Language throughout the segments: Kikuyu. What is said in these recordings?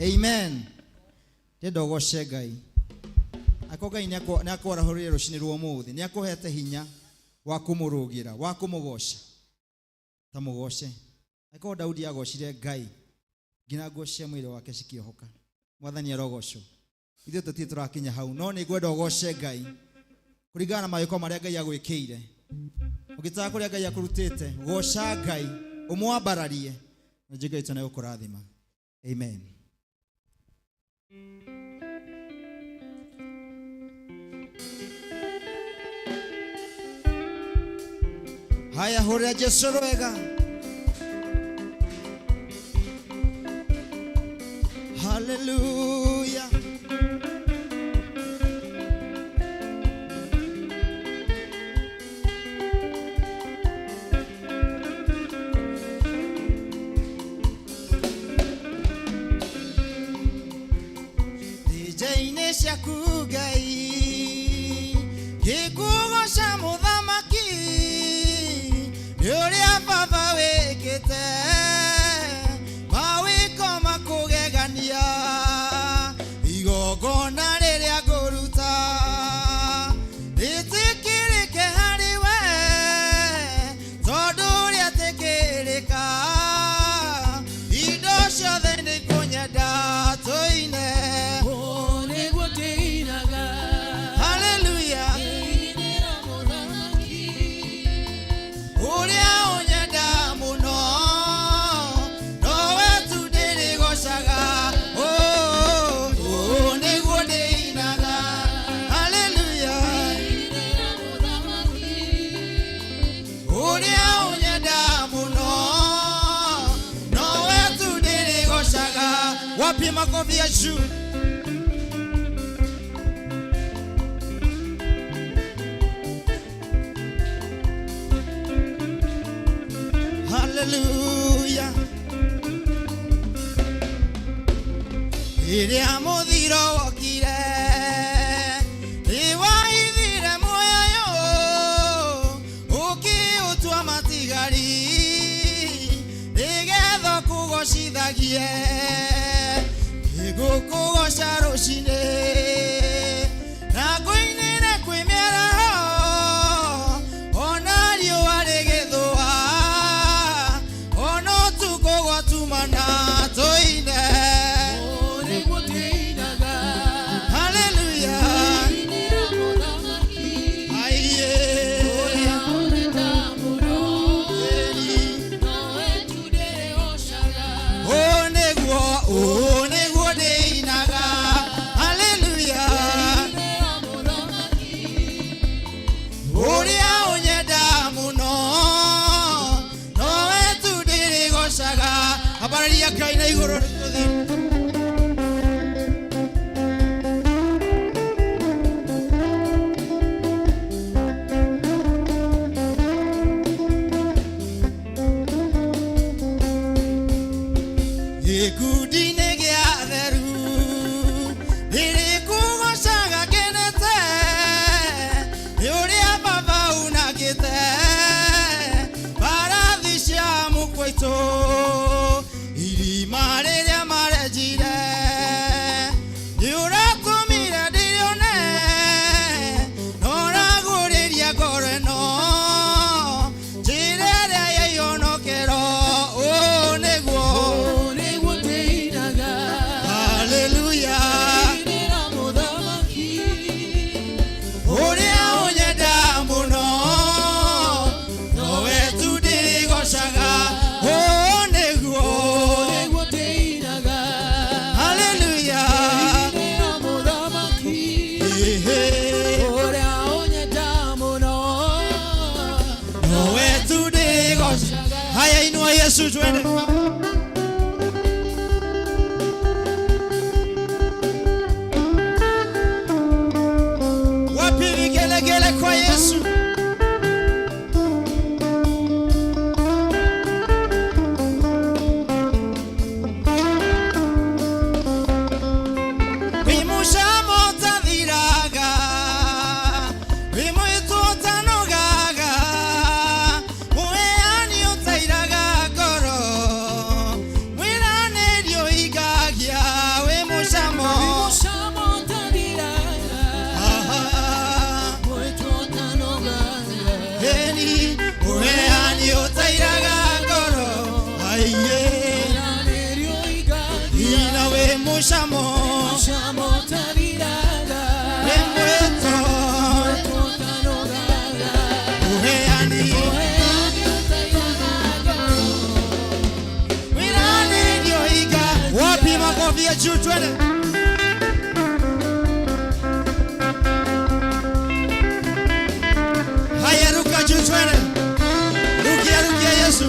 Amen. Ndĩrenda ũgoce Ngai. Angĩkorwo Ngai nĩakwarahũrĩire rũcinĩ rwa ũmũthĩ, nĩakũhete hinya wa kũmũrũgĩra, wa kũmũgoca, ta mũgoce. Angĩkorwo Daudi agocire Ngai nginya nguo cia mwĩrĩ wake cikĩohoka, Mwathani arogocwo. Ithuĩ tũtirĩ tũrakinya hau, no nĩ ngwenda ũgoce Ngai kũringana na mawĩko marĩa Ngai agwĩkĩire. Ũngĩtaka kũrĩa Ngai akũrutĩte, goca Ngai, ũmwambararie, na Ngai witũ nĩegũkũrathima. Amen. Haya, hũrĩra Jesu rwega. Hallelujah. Nja-inĩ ciaku Ngai ngĩkũgoca mũthamaki nĩ ũrĩa baba wĩkĩte mawĩko makũgegania igongona rĩrĩa ngũruta rĩtĩkĩrĩke harĩ we tondũ rĩatĩkĩrĩka indo ciothe nĩ ikũnyenda tũine. Ũũ nĩguo ndĩinaga, Haleluya. ngĩinĩra mũthamaki. Ũrĩa ũnyenda mũno nowe tu ndĩrĩgocaga. Ũũ nĩguo ndĩinaga. Haleluya. Ngĩinĩra mũthamaki. Ũrĩa ũnyenda mũno nowe tu ndĩrĩgocaga. Wapi makofi ya juu? Haleluya. Rĩrĩa mũthiro wokire nĩwaithire muoyo ũkĩũtua matigari nĩgetha kũgocithagie ngũkũgoca rũcinĩ na ngũinĩre kwĩ mĩaraho ona riũa rĩgĩthũa ona ũtukũ gwatumana tũine. Ũũ nĩguo ndĩinaga, Haleluya. ngĩinĩra mũthamaki. Aiye. Ũrĩa ũnyenda mũno, nowe tu ndĩrĩgocaga. Ũũ nĩguo, ũũ nĩguo ndĩinaga. Haleluya. Ngĩinĩra mũthamaki. Ũrĩa ũnyenda mũno nowe tu ndĩrĩgocaga. Ambararia Ngai na igũrũ tũthiĩ. Gĩkundi-inĩ gĩa atheru ndĩrĩkũgocaga ngenete nĩ ũrĩa baba unakĩte mbarathi cia mũkwaitũ irima rĩrĩa marenjire nĩ ũratũmire ndĩrĩone na ũragũrĩria ngoro ĩno njĩra ĩrĩa ya ihonokero. Ũũ nĩguo. Ũũ nĩguo ndĩinaga, Haleluya. ngĩinĩra mũthamaki. Ũrĩa ũnyenda mũno nowe tu ndĩrĩgocaga. Ũũ nĩguo. Ũũ nĩguo ndĩinaga, Haleluya. ngĩinĩra mũthamaki. Ehe. Ũrĩa ũnyenda mũno, Nowe tu ndĩrĩgocaga. Haya, inua Yesu twende. Wapi vigelegele kwa Yesu? Wĩ mũcamo ũtathiraga, wĩ mwĩtũ ũtanogaga, mũheani ũtairaga ngoro. Mũheani ũtairaga ngoro. Aiye. Wĩranĩrio ingagia. Ina wĩ mũcamo. Mũcamo ũtathiraga. Wĩ mwĩto. Ũtanogaga. Mũheani. Mũheani ũtairaga ngoro. Wĩranĩrio inga. Wapi makofi ya juu twende. Haya, ruka juu twende. Rukia, rukia Yesu.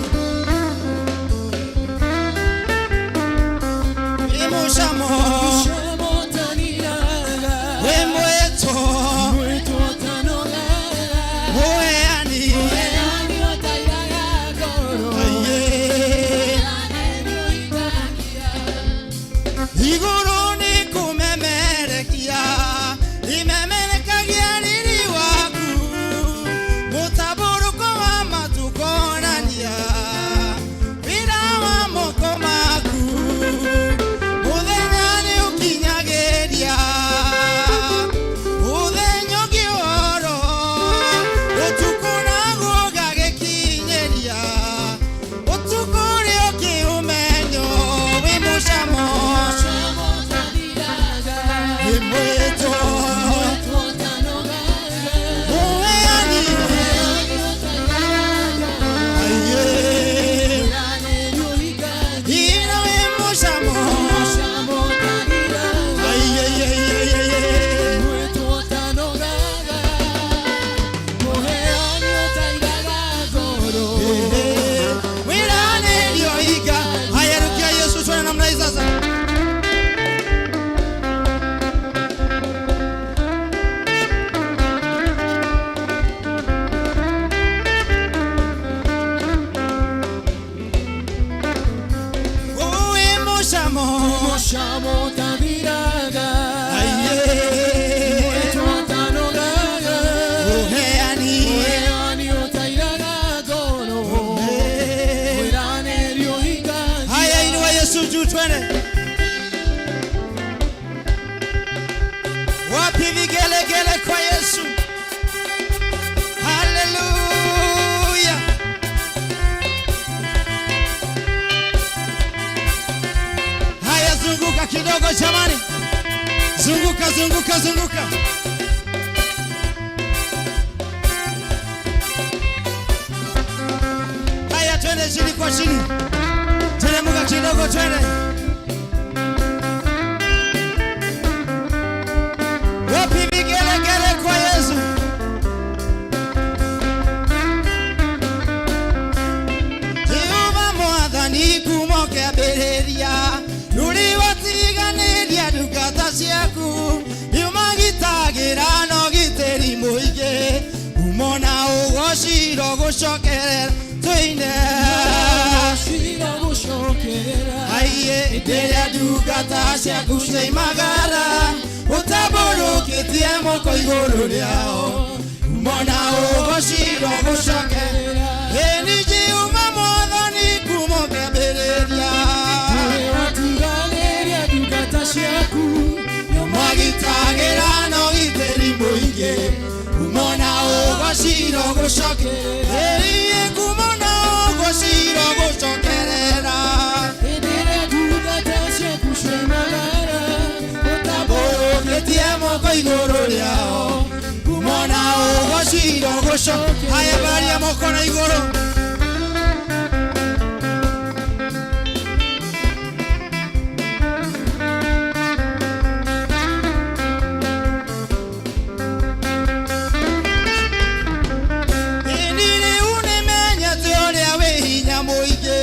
Wĩ mũcamo. Mũcamo ũtathiraga. Wĩ mwĩto. Mwĩto ũtanogaga. Mũheani. Mũheani ũtairaga ngoro. Aiye. Wĩranĩrio ingagia. Igũrũ nĩ kũmemerekia imemerekagia riri waku mũtambũrũko wa matu konania wĩra wa moko maku mũthenya nĩ ũkinyagĩria mũthenya ũngĩ woro ũtukũ naguo ũgagĩkinyĩria ũtukũ ũrĩa ũngĩ ũmenyo wĩ mũcamo. Mũcamo ũtathiraga. Wĩ mwĩto. Mwĩto ũtanogaga. Mũheani. Mũheani ũtairaga ngoro. Aiye. Wĩranĩrio ingagia. Ina wĩ mũcamo. Mũcamo ũtathiraga. Aiye, aiye, aiye, aiye. Mwĩto ũtanogaga. Mũheani ũtairaga ngoro. Wĩranĩrio inga. Haya, rukia Yesu twende namna hii sasa. Wĩ mũcamo. Mũcamo ũtathiraga. Aiye. Mwĩto ũtanogaga. Mũheani. Mũheani ũtairaga ngoro. Wĩranĩrio ingagia. Haya, inua Yesu juu twende. Wapi vigelegele kwa Yesu? Haleluya. Haya, zunguka kidogo jamani. Zunguka, zunguka, zunguka. Haya, twende chini kwa chini. Teremuka kidogo twende. Wapi vigelegele kwa Yesu? Jehova mwathani kuma ũkĩambĩrĩria rũri watiganĩria ndungata ciaku nĩũmagitagĩra na ũgitĩri mũingĩ umo na ũgociro gũcokerera tũine. Cira gũcokerera. Aiye, hĩndĩ ĩrĩa ndungata ciaku ciaimagara ũtambũrũkĩtie moko igũrũ rĩao mona ũgocirwo gũcokerera ĩni Jehova mwathani kuma ũkĩambĩrĩria. Nĩwe watiganĩria ndungata ciaku. Magitagĩra na ũgitĩri mũingĩ kumona ũgocirwo gũcokerera ĩĩ kumona ũgocirwo gũcokerera. Hĩndĩ ĩrĩa ndungata ciaku ciaimagara ũtambũrũkĩtie moko igũrũ rĩao kumona ũgocirwo gũcokerera. Haya, baria moko na igũrũ. Ĩni rĩu nĩmenyete ũrĩa wĩ hinya mũingĩ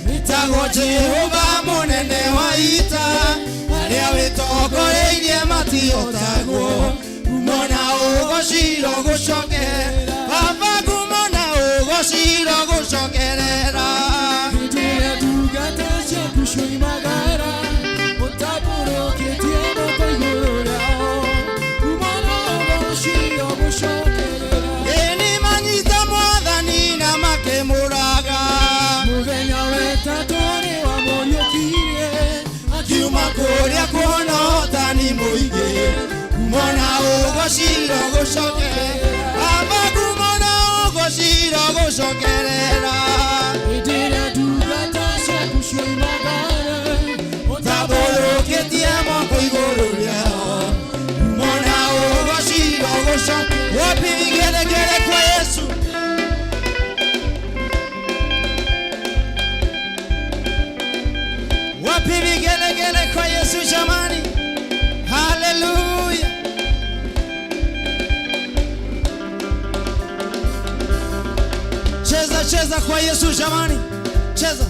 wĩtagwo Jehova mũnene wa ita arĩa wĩtongoreirie matihotagwo kumona ũgocirwo gũcokerera baba kumona ũgocirwo gũcokerera. Hĩndĩ ĩrĩa ndungata ciaku ciaimagara ũtambũrũkĩtie moko igũrũ rĩao kumona ũgocirwo gũcokerera. Ĩni manyita mwathani na makĩmũraga. Mũthenya wetatũ nĩ wamũriũkirie. Akiuma kũrĩa kuona ũhotani mũingĩ kumona ũgocirwo gũcokerera baba kumona ũgocirwo. ũgociro gũcokerera. Ũtambũrũkĩtie moko igũrũ rĩao. Mona ũgociro gũcokerera. Wapi vigelegele kwa Yesu? Wapi vigelegele kwa Yesu jamani? Haleluya. Cheza cheza kwa Yesu jamani. Cheza.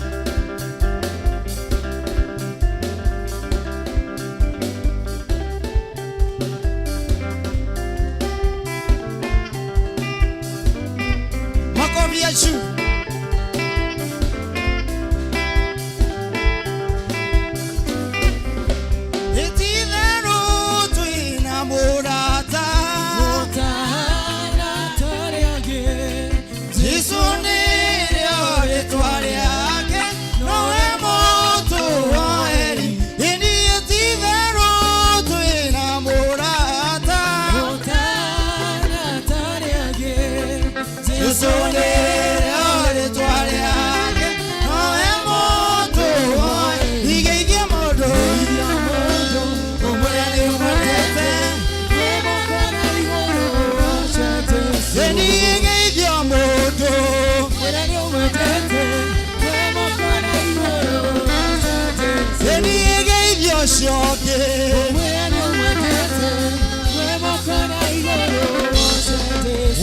Makofi ya juu. Ititheru twina mũrata. Jesu nĩrĩo rĩtwa rĩake, nowe mũtũ wa heri. Ĩni ititheru twĩna mũrata. Jesu nĩrĩo rĩtwa rĩake, nowe mũtũ wa heri. Igeithie mũndũ, ũmwĩre nĩ ũmwendete. Ĩni igeithio mũndũ. Ĩni igeithio ũcio ũngĩ.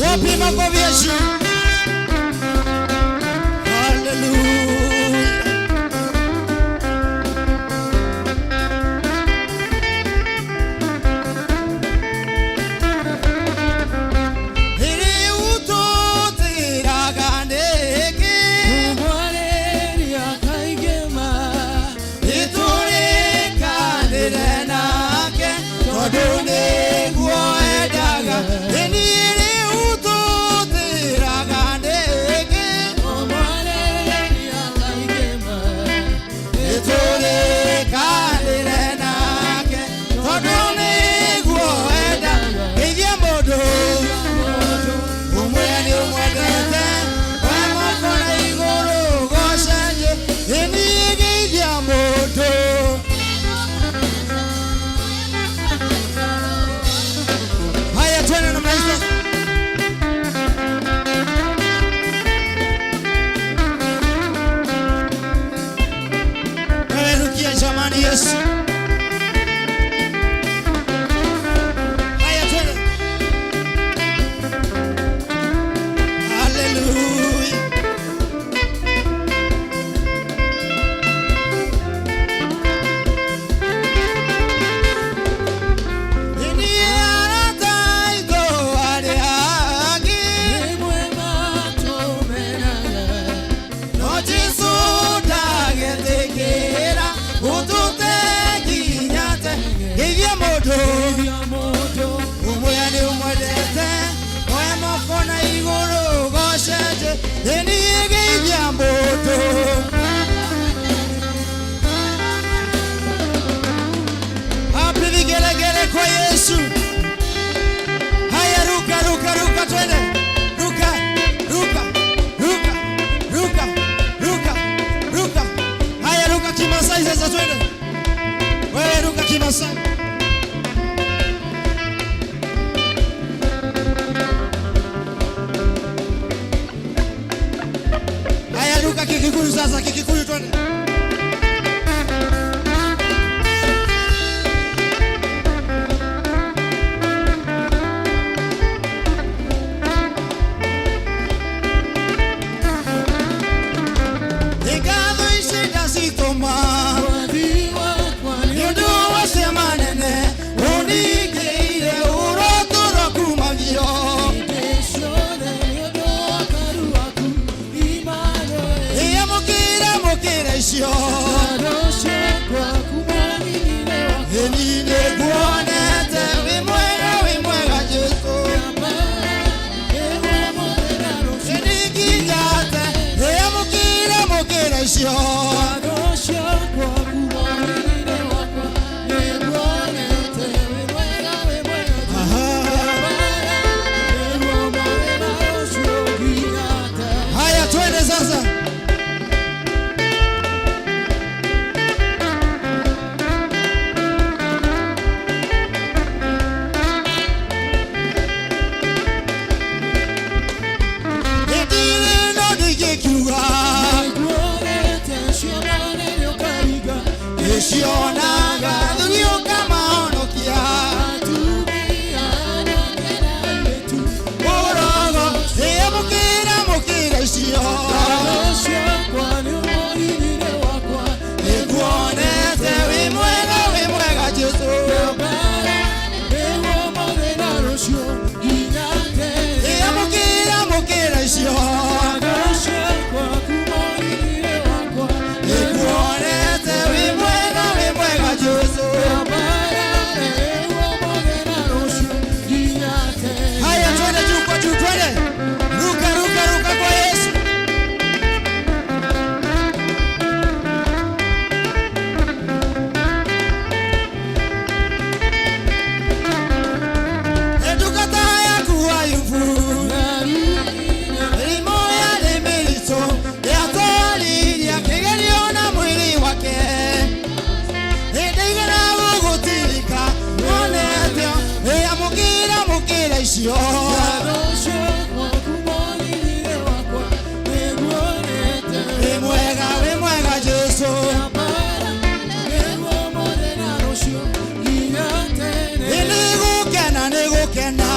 Wapi makofi ya juu? Hallelujah. Ĩrĩ ũtũtĩraga nĩkĩ? Nĩtũrĩkanĩre nake, tondũ nĩguo endaga. Ĩni ĩrĩ ũtũtĩraga nĩkĩ? Nĩtũrĩkanĩre nake, tondũ nĩguo endaga. Geithia mũndũ, ũmwĩre nĩ ũmwendete. Oya moko na igũrũ ũgoce. Ĩni geithia mũndũ. Haya, twende namna hii sasa. Wewe rukia jamani Yesu. Haya, twende. Hallelujah. Ĩni arata aitũ arĩa angĩ, no Jesũ ndagetĩkĩra ũtũte nginya tene. Geithia mũndũ, ũmwĩre nĩ ũmwendete. Oya moko na igũrũ ũgoce. Ĩni geithia mũndũ. Wapi vigelegele kwa Yesu? Haya, ruka ruka ruka, twende. Ruka ruka ruka ruka ruka ruka. Haya, ruka Kimasai sasa, twende. Wewe ruka Kimasai. Haya, ruka Kikikuyu sasa, Kikikuyu twende. Ngatho ici ndacitũma nĩ ũndũ wa ciama nene ũningĩire ũrotũro kumagio. Ĩyamũkĩra mũkĩra ici. Twende sasa. Ndirĩ no ndingĩkiuga Nĩnguonete ciama nene ũkaringa. nĩcionaga athuri ũkamahonokia Atumia anake na airĩtu. ũrogo ĩamũkĩra mũkĩra icio Ngoro ciakwa nĩ ũmũririre wakwa. Nĩnguonete wĩ mwega wĩ mwega Jesũ Mbara nĩguo ũmũthĩ na rũciũ nginya tene. Ĩamũkĩra mũkĩra icio Ngoro ciakwa kuma ũririre wakwa. Nĩnguonete wĩ mwega wĩ mwega Jesũ Mbara nĩguo ũmũthĩ na rũciũ nginya tene. Haya, twende juu kwa juu, twende ruka ruka ruka kwa Yesu. Ndungata yaku Ayubu mĩrimũ yarĩ mĩritũ yatwaririe akĩgerio na mwĩrĩ wake nĩndaigana gũgũtirika wonete ĩamũkĩra mũkĩra icio Ngoro ciakwa kuma ũririre wakwa. Nĩnguonete wĩ mwega wĩ mwega Jesũ Mbara nĩguo ũmũthĩ na rũciũ nginya tene. nĩgũkena nĩgũkena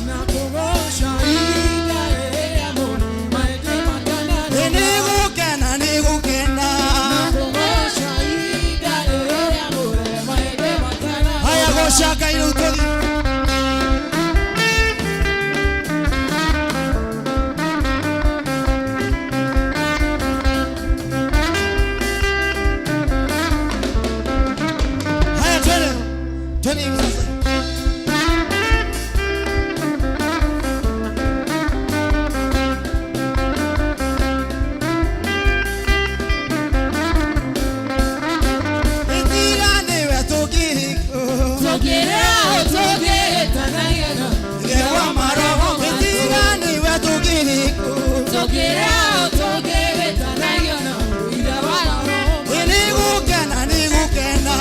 Na kũgooca ihinda rĩrĩa mũndũ maithe matanarora. nĩgũkena nĩgũkena Na kũgooca ihinda rĩrĩa mũndũ maithe matanarora. haya goca Ngai rĩu tũthiĩ Haya, twende twende hivi sasa. Ĩtiga nĩwe tũngĩhiko Tũngĩrĩra tũngĩĩtanagia na Ithe wa maroho ĩtiga nĩwe tũngĩhiko Tũngĩrĩra tũngĩĩtanagia na Ithe wa maroho. Nĩgũkena nĩgũkena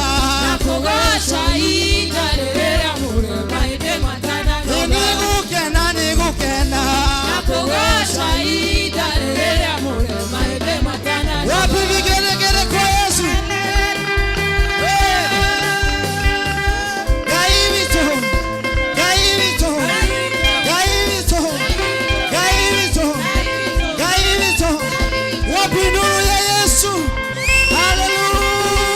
Na kũgooca ihinda rĩrĩa mũndũ maithe matanarora. Nĩgũkena nĩgũkena Na kũgooca ihinda rĩrĩa mũndũ maithe matanarora. Wapi vigelegele kwa Yesu? Ngai witũ, Ngai witũ, Ngai witũ, Ngai witũ, Ngai witũ. Wapi nuru ya Yesu? Haleluya!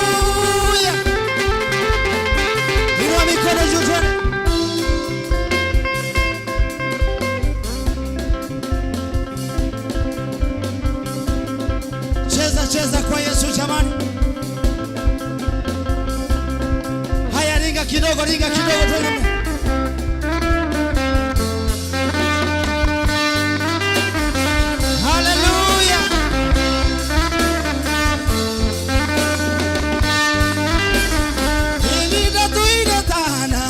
Inua mikono juu tuone. Cheza cheza kwa Yesu jamani. Haya, ringa kidogo, ringa kidogo tuone. Haleluya. Ilinda tuire tana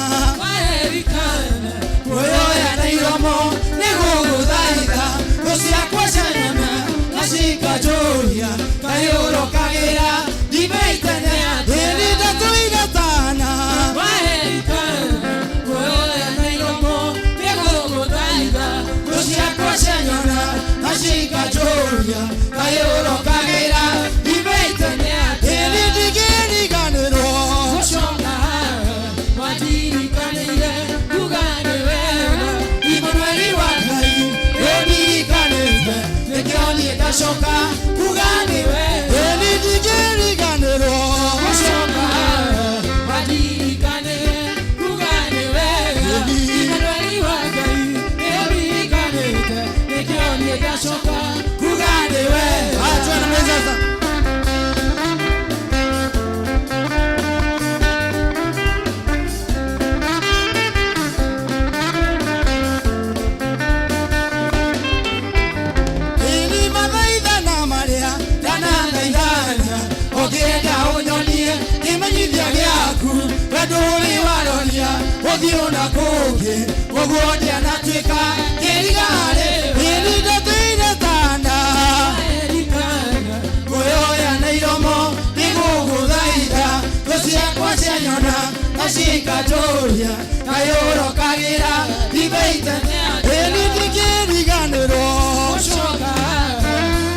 Waerikana kuoya na iromo nĩgũgũthaitha thũ ciakwa cia nyama na cikanjũria kayũrũkagĩra ndimeitene ĩlinda tũire tana Waerikana kuoya na iromo nĩgũgũthaitha thũ ciakwa cia nyama na cikanjũria kayũrũkagĩra ndimeitene ĩni ndingĩriganĩrwo gũcoka haha watirikanĩire kuga nĩ wega Imanueli wa Ngai nĩndirikanĩte nĩkĩo niĩ ndacoka kuga nĩ wega ĩni ndingĩriganĩrwo gũcoka haha watirikanĩire kuga nĩ wega Imanueli wa Ngai nĩũririkanĩte nĩkĩo niĩ ndacoka kuga nĩ wega. Haya, twende mbele sasa. Ini mathaithana marĩa ndanathaithana ũngĩenda ũnyonie kĩmenyithia gĩaku wendo ũrĩ waronia ũthiũ na kũngĩ ũguo ndianatuĩka kĩrigarĩ ini ndatũire tana. Ndĩkĩte ĩni ndingĩriganĩrwo Gũcoka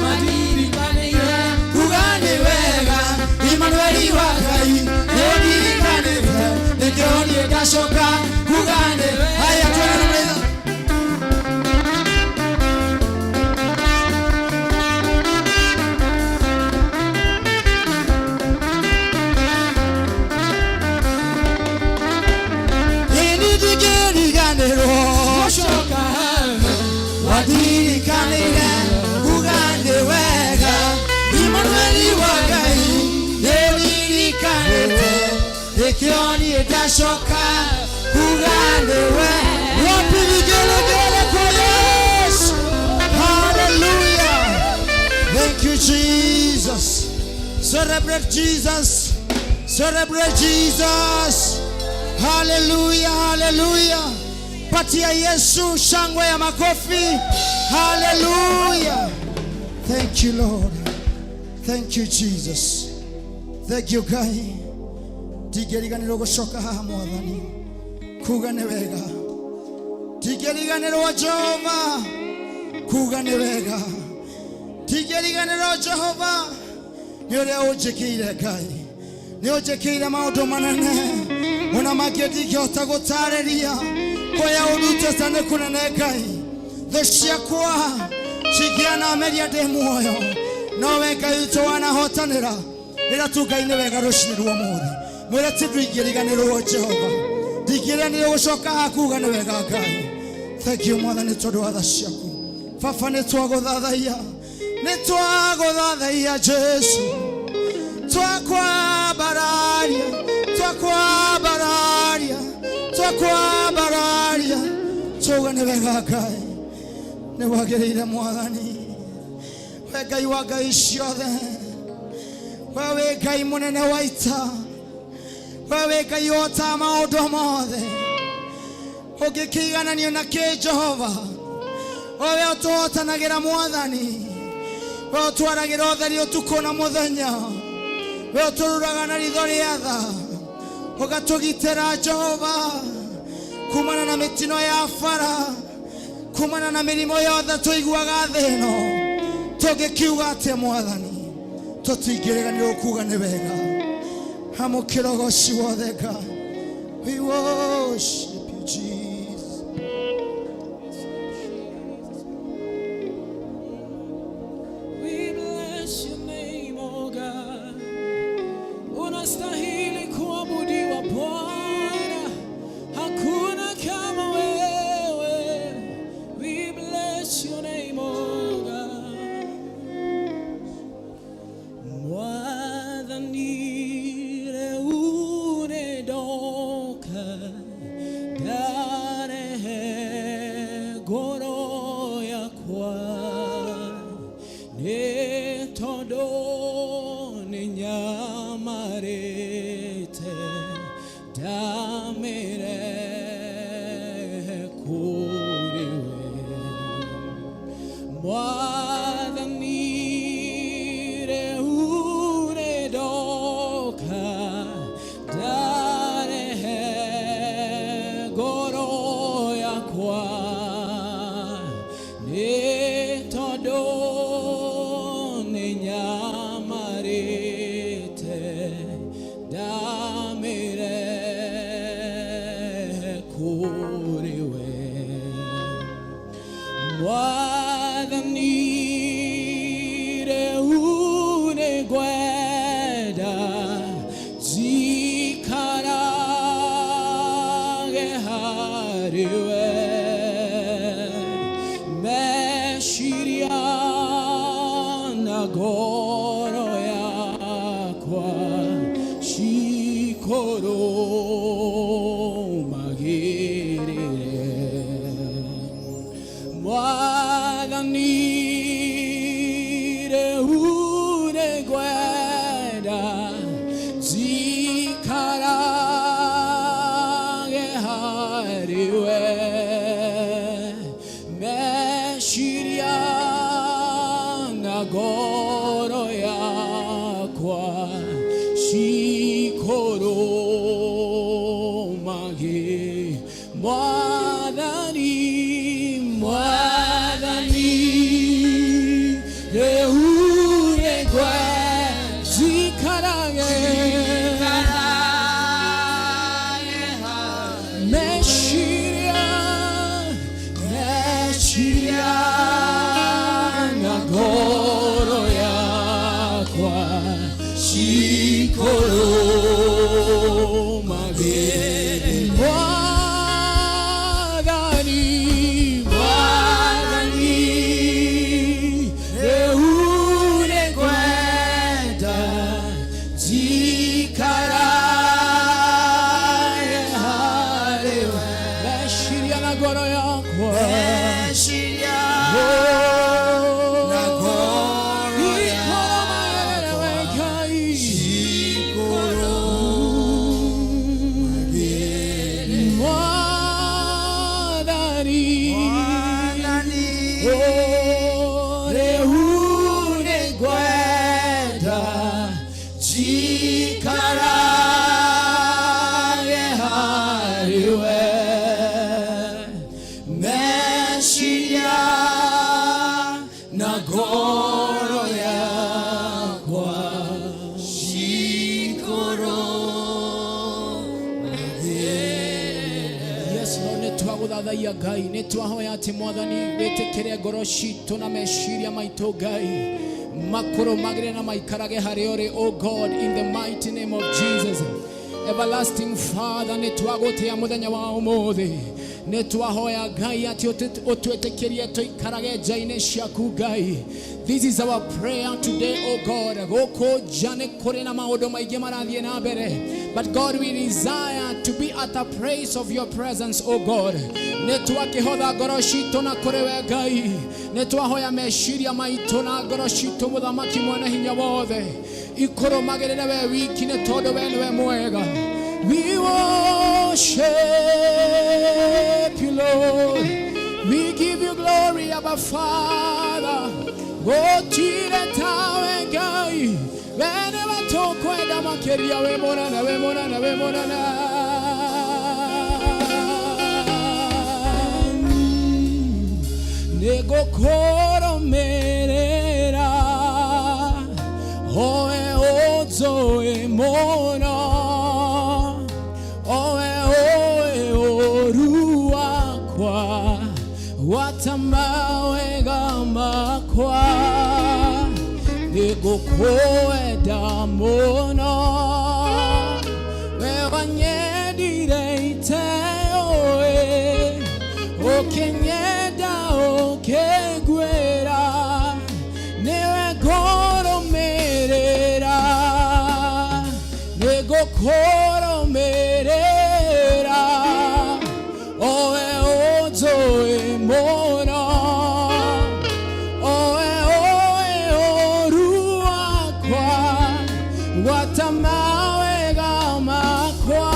madirikanĩire kuga nĩ wega Imanueli wa Ngai nĩũndirikanĩte nĩkĩo niĩ ndacoka kuga nĩ haya twende na mretha. Ĩni ndingĩriganĩrwo Gũcoka watirikanĩire kuga nĩ wega Imanueli wa Ngai nĩũririkanĩte nĩkĩo niĩ ndacoka kuga nĩ wega. Wapi vigelegele kwa Yesu? Hallelujah. Thank you, Jesus. Celebrate Jesus. Celebrate Jesus. Hallelujah, hallelujah. Patia Yesu shangwe ya makofi. Hallelujah. Thank you, Lord. Thank you, Jesus. Thank you, Ngai. Ndingĩriganĩrwo gũcoka haha mwathani kuga nĩ wega. Ndingĩriganĩrwo Jehova kuga nĩ wega. Ndingĩriganĩrwo Jehova nĩ ũrĩa ũnjĩkĩire Ngai, nĩ ũnjĩkĩire maũndũ manene ona mangĩ ndingĩhota gũtarĩria. Kũrĩa ũndutĩte nĩ kũnene Ngai. Thũ ciakwa cingĩanameria ndĩ muoyo, nowe Ngai witũ wanahotanĩra. Rĩrĩa tu Ngai nĩ wega rũcinĩ rwa ũmũthĩ, mwĩre ti ndingĩriganĩrwo Jehova, ndingĩriganĩrwo gũcoka haha kuga nĩ wega Ngai. Thank you mwathani tondũ wa tha ciaku. Baba nĩ twagũthathaiya, nĩ twagũthathaiya Jesu, twakwambararia, twakwambararia, twakwambararia, tuga nĩ wega Ngai, nĩ wagĩrĩire mwathani, we Ngai wa ngai ciothe, we wĩ Ngai mũnene wa ita, we wĩ Ngai ũhotaga maũndũ mothe, ũngĩkĩigananio na kĩ Jehova, o we ũtũhotanagĩra mwathani, we ũtwaragĩra ũtheri ũtukũ na mũthenya, we ũtũruraga na ritho rĩa tha, ũgatũgitĩra Jehova kumana na mĩtino ya bara, kumana na mĩrimũ yothe tũiguaga thĩ ĩno. Tũngĩkiuga atĩa mwathani, tũtingĩriganĩrwo kuga nĩ wega. Amũkĩra ũgoci wothe Ngai. We worship you, Jesus. We bless your name, oh God. Unastahili kuabudiwa Bwana, hakuna kama wewe. We bless your name, oh God. Mwathani rĩu nĩndoka, ndarehe ngoro yakwa, nĩ tondũ nĩnyamarĩte, ndamĩrehe kũrĩ we. Mwathani rĩu nĩndoka, ndarehe ngoro yakwa, nĩ tondũ nĩnyamarĩte, ndamĩrehe kũrĩ we. Mwathani rĩu nĩngwenda njikarage harĩ we, meciria na ngoro yakwa cikorwo magĩrĩre. Mwathani rĩu nĩngwenda njikarage harĩ we, meciria na ngoro yakwa cikorwo magĩ. Mwathani yakwa cikorũmagĩrĩre. Mwathani, Mwathani, rĩu nĩngwenda njikarage harĩwe. Meciria na ngoro yakwa, Meciria na ngoro ikorũmagĩrĩre we Ngai. Cikorũmagĩrĩre. Mwathani, Mwathani, rĩu nĩngwenda njikarage harĩwe. Meciria na ngoro yakwa cikorũmagĩrĩre. Yes, Lord, nĩ twagũthathaiya Ngai, nĩ twahoya atĩ Mwathani wĩtĩkĩre ngoro citũ na meciria maitũ Ngai makũrũmagĩrĩre na maikarage harĩ ũrĩ, O God, in the mighty name of Jesus. Everlasting Father, nĩ twagũtĩa mũthenya wa ũmũthĩ, nĩ twahoya Ngai atĩ ũtwĩtĩkĩrie tũikarage nja-inĩ ciaku Ngai. This is our prayer today, O God. Gũkũ nja nĩ kũrĩ na maũndũ maingĩ marathiĩ na mbere, but God, we desire to be at the place of your presence, O God. Nĩ twakĩhotha ngoro citũ na kũrĩ we Ngai, nĩ twahoya meciria maitũ na ngoro citũ, Mũthamaki mwene hinya wothe, ikũrũmagĩrĩre we wiki, nĩ tondũ we nĩwe mwega. We worship you, Lord. We give you glory, Abba Father. Gũtirĩ tawe Ngai, we nĩwe tũkwenda makĩria, wĩ mũnene, wĩ mũnene, wĩ mũnene. Nĩngũkũrũmĩrĩra owe ũnjũĩ mũno, owe ũĩ ũru wakwa, gwata mawega makwa, nĩngũkwenda mũno, we wanyendire iteũĩ, ũkĩnyenda ũkĩnguĩra, nĩwe ngũrũmĩrĩra, nĩngũkũrũmĩrĩra owe ũnjũĩ mũno, owe ũĩ ũru wakwa, gwata mawega makwa,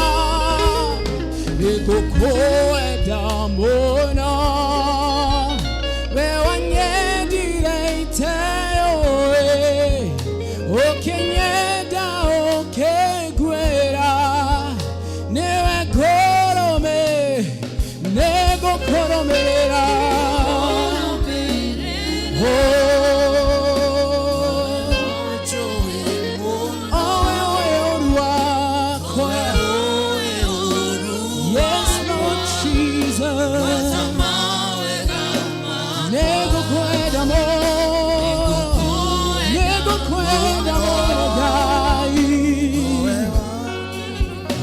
nĩngũkwenda mũno, we wanyendire iteũĩ, ũkĩnyenda ũkĩnguĩra, nĩwe nĩngũkũrũmĩrĩra. Oh, owe ũĩ ũru wakwa. Yes, Lord Jesus. Nĩngũkwenda mũno, nĩngũkwenda mũno Ngai.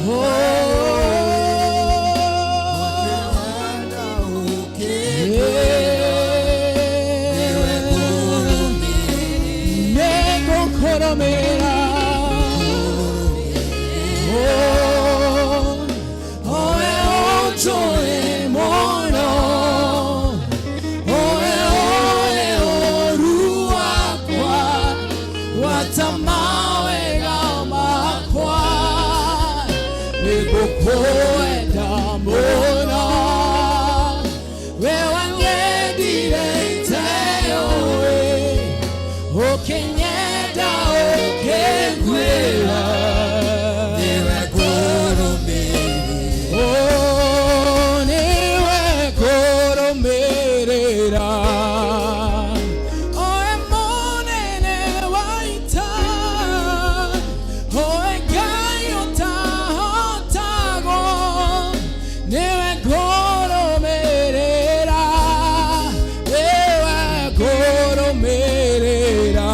Oh, yeah. Nĩngũkũrũmĩrĩra. Oh, owe ũnjũĩ mũno, owe ũĩ ũru wakwa, gwata mawega makwa, nĩngũkwenda mũno, we wanyendire iteũĩ, ũkĩnyenda ũkĩnguĩra. Oh, nĩwe ngũrũmĩrĩra. Oe mũnene wa ita, oe Ngai ũtahotagwo, nĩwe ngũrũmĩrĩra, nĩwe ngũrũmĩrĩra.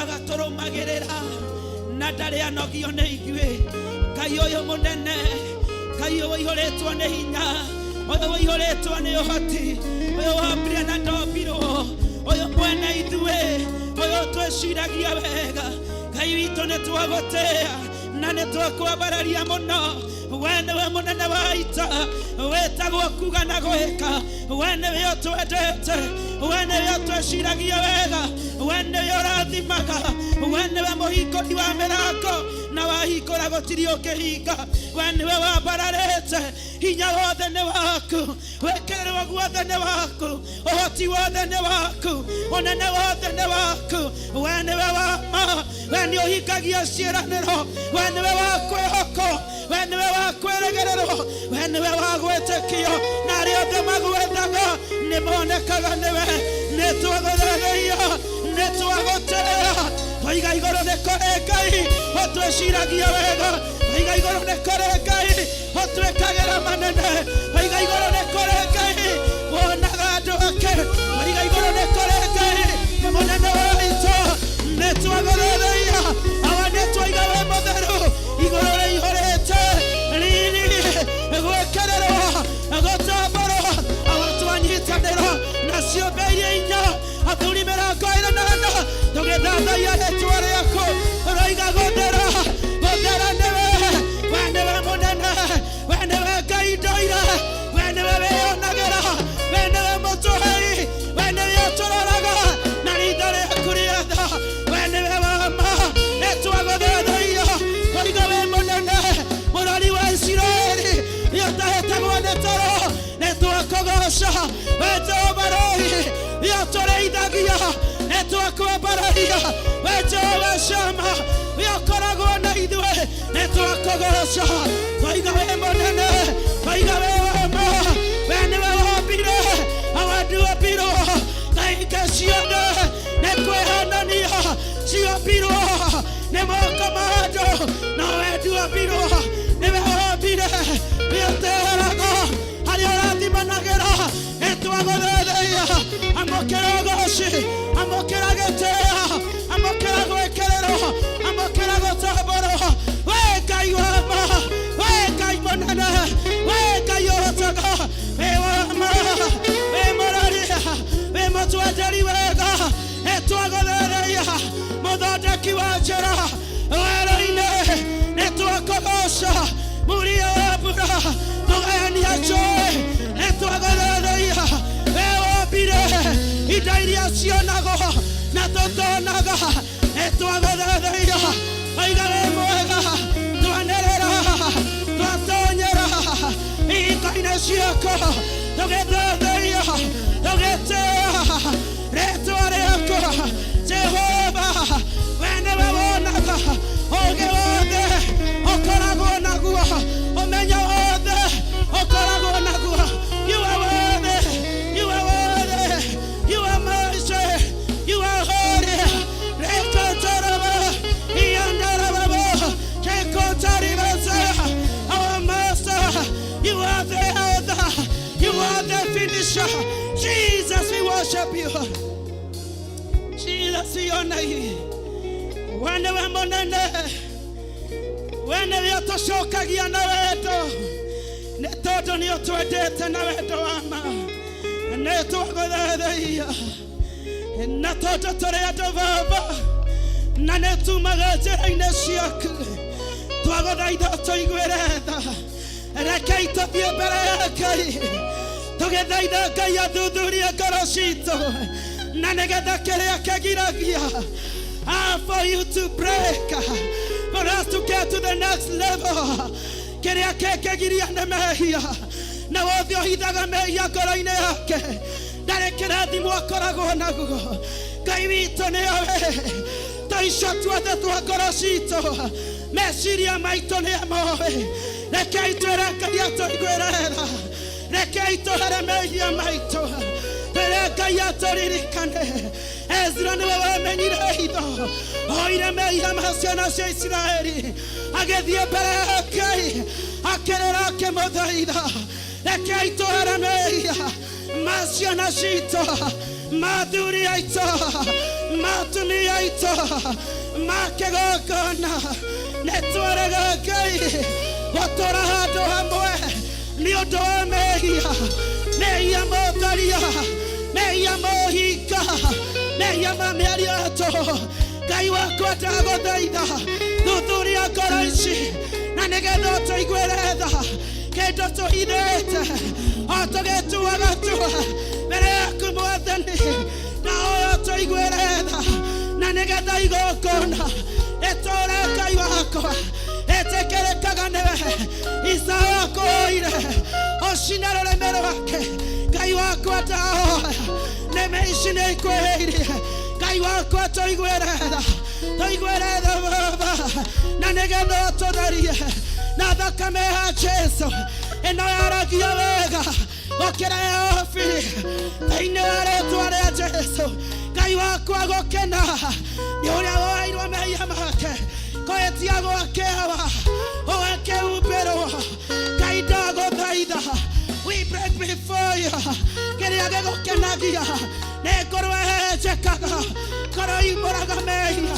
Atũraga tũrũmagĩrĩra na ndarĩ anogio nĩ ithuĩ. Ngai ũyũ mũnene, Ngai ũyũ ũihũrĩtwo nĩ hinya, ũyũ ũihũrĩtwo nĩ ũhoti, ũyũ wambire na ndombirwo, ũyũ mwene ithuĩ, ũyũ twĩciragia wega. Ngai witũ, nĩ twagũtĩa na nĩ twakwambararia mũno. We nĩwe mũnene wa ita, wĩtagwo kuga na gwĩka. We nĩwe ũtwendete, we nĩwe ũtwĩciragia wega, we nĩwe ũrathimaga, we nĩwe mũhingũri wa mĩrango na wahingũra gũtirĩ ũngĩhinga. We nĩwe wambararĩte, hinya wothe nĩ waku, wĩkĩrĩrwo guothe nĩ waku, ũhoti wothe nĩ waku, ũnene wothe nĩ waku. We nĩwe wa ma, we nĩ ũhingagia ciĩranĩro, we nĩwe wa kwĩhokwo, we nĩwe wa kwĩrĩgĩrĩrwo, we nĩwe wa gwĩtĩkio, na arĩa othe magwethaga nĩ monekaga nĩwe. Nĩ twagũthathaiya, nĩ twagũtĩĩa, twaiga igũrũ nĩ kũrĩ Ngai ũtwĩciragia wega, twaiga igũrũ nĩ kũrĩ Ngai ũtwĩkagĩra manene, twaiga igũrũ nĩ kũrĩ Ngai wonaga andũ ake, twaiga igũrũ nĩ kũrĩ Ngai mũnene wa ita. Nĩ twagũthathaiya, awa, nĩ twaiga we mũtheru, igũrũ rĩihũrĩte riri, gwĩkĩrĩrwo, gũtambarwo. Awa, twanyitanĩra na ciũmbe iria inya, athuri 44, tũgĩthathaiya rĩtwa rĩaku. Ũroiga gũthera, gũthera nĩwe. We nĩwe mũnene, we nĩwe Ngai ndoire, we nĩwe wĩyonagĩra, we nĩwe mũtũhei, we nĩwe ũtũroraga na ritho rĩaku rĩa tha, we nĩwe wa ma. Nĩ twagũthathaiya, ũiga wĩ mũnene, mũrori wa Isiraeli, nĩ ũtahĩtagwo nĩ toro. Nĩ twakũgoca, we Jehova Roi, nĩ ũtũrĩithagia. Nĩ twakwambararia, we Jehova Shama, nĩ ũkoragwo na ithuĩ. Nĩ twakũgoca, twaiga wĩ mũnene, twaiga wĩ wa ma, we nĩwe wombire awanduombirwo ngainga ciothe nĩ kwĩhanania ciombirwo nĩ moko ma andũ, no we nduombirwo, nĩwe wombire. Nĩ ũteheraga harĩa ũrathimanagĩra. Nĩ twagũthathaiya, amũkĩra ũgoci, amũkĩra gĩtĩo, amũkĩra gwĩkĩrĩrwo, amũkĩra gũtambũrwo. We Ngai wa ma, we Ngai mũnene, we Ngai ũhotaga, wĩ wa ma, wĩ mũrori, wĩ mũtwenderi wega. Nĩ twagũthathaiya, mũthondeki wa njĩra werũ-inĩ. Nĩ twakũgoca, muria wa mbura, mũgayania njũĩ. Nĩ twagũthathaiya, we wombire indo iria cionagwo na tũtonaga. Nĩ twagũthathaiya, waiga wĩ mwega. Twanĩrĩra, twatonyera ihingo-inĩ ciaku, tũgĩthathaiya, tũgĩtĩĩa rĩtwa rĩaku Jehova. We nĩwe wonaga, ũũgĩ wothe ũkoragwo naguo, ũmenyo wothe ũkoragwo naguo. You are worthy, you are worthy, you are mighty, you are holy. Rekotoraba iyandarababo kekotaribasa. Our master, you are the author, you are the finisher. Jesus, we worship you. Jesus, we honor you. We nĩwe mũnene, we nĩwe ũtũcokagia na wendo, nĩ tondũ nĩ ũtwendete na wendo wa ma. Nĩ twagũthathaiya, na tondũ tũrĩ andũ Baba na nĩ tumaga njĩra-inĩ ciaku, twagũthaitha tũiguĩre tha. Rekei tũthiĩ mbere ya Ngai tũgĩthaitha Ngai athuthurie ngoro citũ, na nĩgetha kĩrĩa kĩgiragia, for you to break, for us to get to the next level. Kĩrĩa kĩngĩgiria nĩ mehia, na wothe ũhithaga mehia ngoro-inĩ yake ndarĩ kĩrathimo akoragwo naguo. Ngai witũ nĩ oĩ tũico tuothe twa ngoro citũ, meciria maitũ nĩ amoĩ. Rekei twĩre Ngai atũiguĩre tha, rekei tũhere mehia maitũ, twĩre Ngai atũririkane. Ezra nĩwe wamenyire hitho, oire mehia ma ciana cia Isiraeli, agĩthiĩ mbere ya Ngai akĩrĩra, akĩmũthaitha. Rekei tũhere mehia ma ciana citũ, ma athuri aitũ, Ma atumia aitũ, ma kĩgongona. Nĩ twarega Ngai gũtũra handũ hamwe nĩ ũndũ wa mehia, mehia ma ũtharia, mehia ma ũhinga, mehia ma mĩario yatũ. Ngai wakwa, ndagũthaitha, thuthuria ngoro ici na nĩgetha ũtũiguĩre tha. Kĩndũ tũhithĩte o tũgĩtuaga tua mbere yaku, Mwathani, na ũyũ tũiguĩre tha na nĩgetha igongona rĩtũre, Ngai wakwa, ĩtĩkĩrĩkaga nĩwe. Isaya akũire ũcine rũrĩmĩ rwake. Ngai wakwa, ndahoya, nĩmĩ ici nĩ ikwĩhĩirie. Ngai wakwa, tũiguĩre tha, tũiguĩre tha, Baba, na nĩgetha ũtũtherie na thakame ya Jesu ĩno yaragia wega gũkĩra ya Ofiri, thĩinĩ wa rĩtwa rĩa Jesu. Ngai wakwa, gũkena nĩ ũrĩa woeirwo mehia make, kũhĩtia gwake awa ũgakĩhumbĩrwo. Ngai, ndagũthaitha, we break before you kĩrĩa gĩgũkenagia nĩ ngoro ĩhehenjekaga, ngoro imbũraga mehia,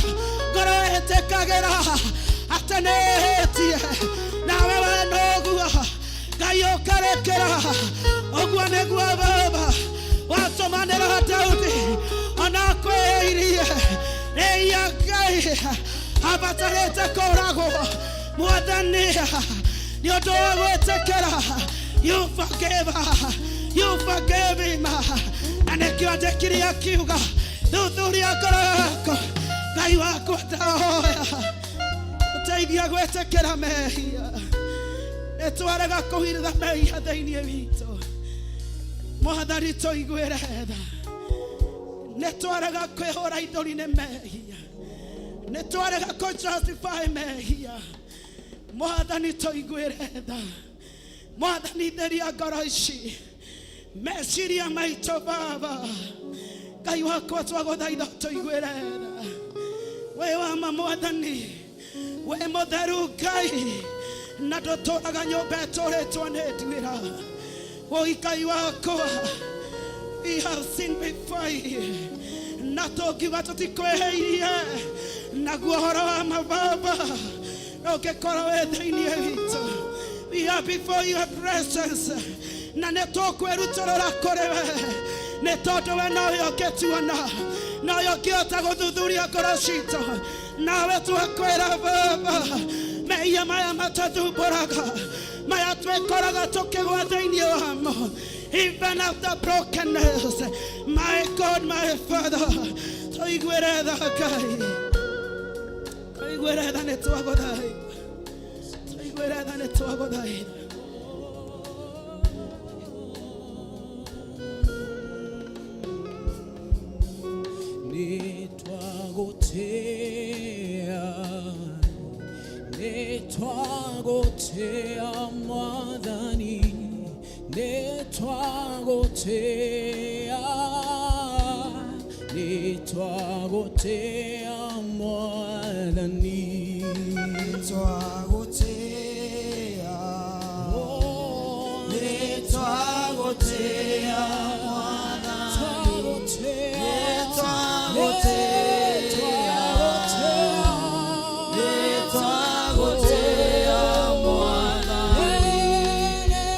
ngoro ĩtĩkagĩra atĩ nĩ ĩhĩtie, nawe we noguo Ngai ũkarekera. Ũguo nĩguo, Baba, watũmanĩra Daudi ona kwĩirie rĩia. Ngai abatarĩte kũragwo, Mwathani, nĩ ũndũ wa gwĩtĩkĩra. You forgive, you forgive him. Na nĩkĩo andĩkire akiuga, thuthuria ngoro yakwa. Ngai wakwa, ndahoya ũteithia gwĩtĩkĩra mehia. Nĩ twarega kũhitha mehia thĩinĩ witũ. Mwathani, tũiguĩre tha. Nĩ twarega kwĩhũra ithũri nĩ mehia, nĩ twarega kũ justify mehia. Mwathani, tũiguĩre tha. Mwathani, theria ngoro ici, meciria maitũ. Baba Ngai wakwa, twagũthaitha tũiguĩre tha. We wa ma Mwathani, we mũtheru Ngai, na ndũtũraga nyũmba ĩtũrĩtwo nĩ nduĩra. Oi Ngai wakwa, we have sinned before you, na tũngiuga tũtikwĩhĩirie, naguo ũhoro wa mababa ndũngĩkorwo wĩ thĩinĩ witũ. We are before your presence, na nĩ tũkwĩrutũrũra kũrĩ we, nĩ tondũ we nowe ũngĩtuona, nowe ũngĩhota gũthuthuria ngoro citũ. Nawe twakwĩra, Baba, mehia maya matathumbũraga, maya twĩkoraga tũkĩgwa thĩinĩ wamo, even after brokenness, my God, my Father, tũiguĩre tha. Ngai, tũiguĩre tha, nĩ twagũthaitha. Tũiguĩre tha, nĩ twagũthaitha. Nitwagotea, nitwagotea, Mwathani, nitwagotea, nitwagotea, Mwathani. Nitwagotea. Oh, Nitwagotea, Mwathani. Nitwagotea, Nitwagotea, Mwathani.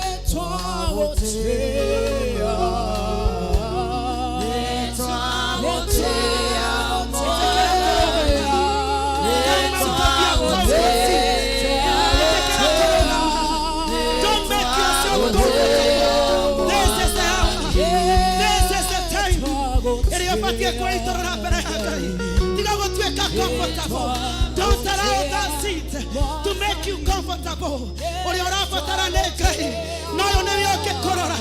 Nitwagotea, Nitwagotea, Mwathani. Nitwagotea. Don't make yourself comfortable. This is the hour. This is the time. Ĩrĩa ũbatiĩ kwĩitũrũra mbere ya Ngai. Tiga gũtuĩka comfortable. Don't allow that seat to make you comfortable. Ũrĩa ũrabatara nĩ Ngai. Na ũyũ nĩwe ũngĩkũrora.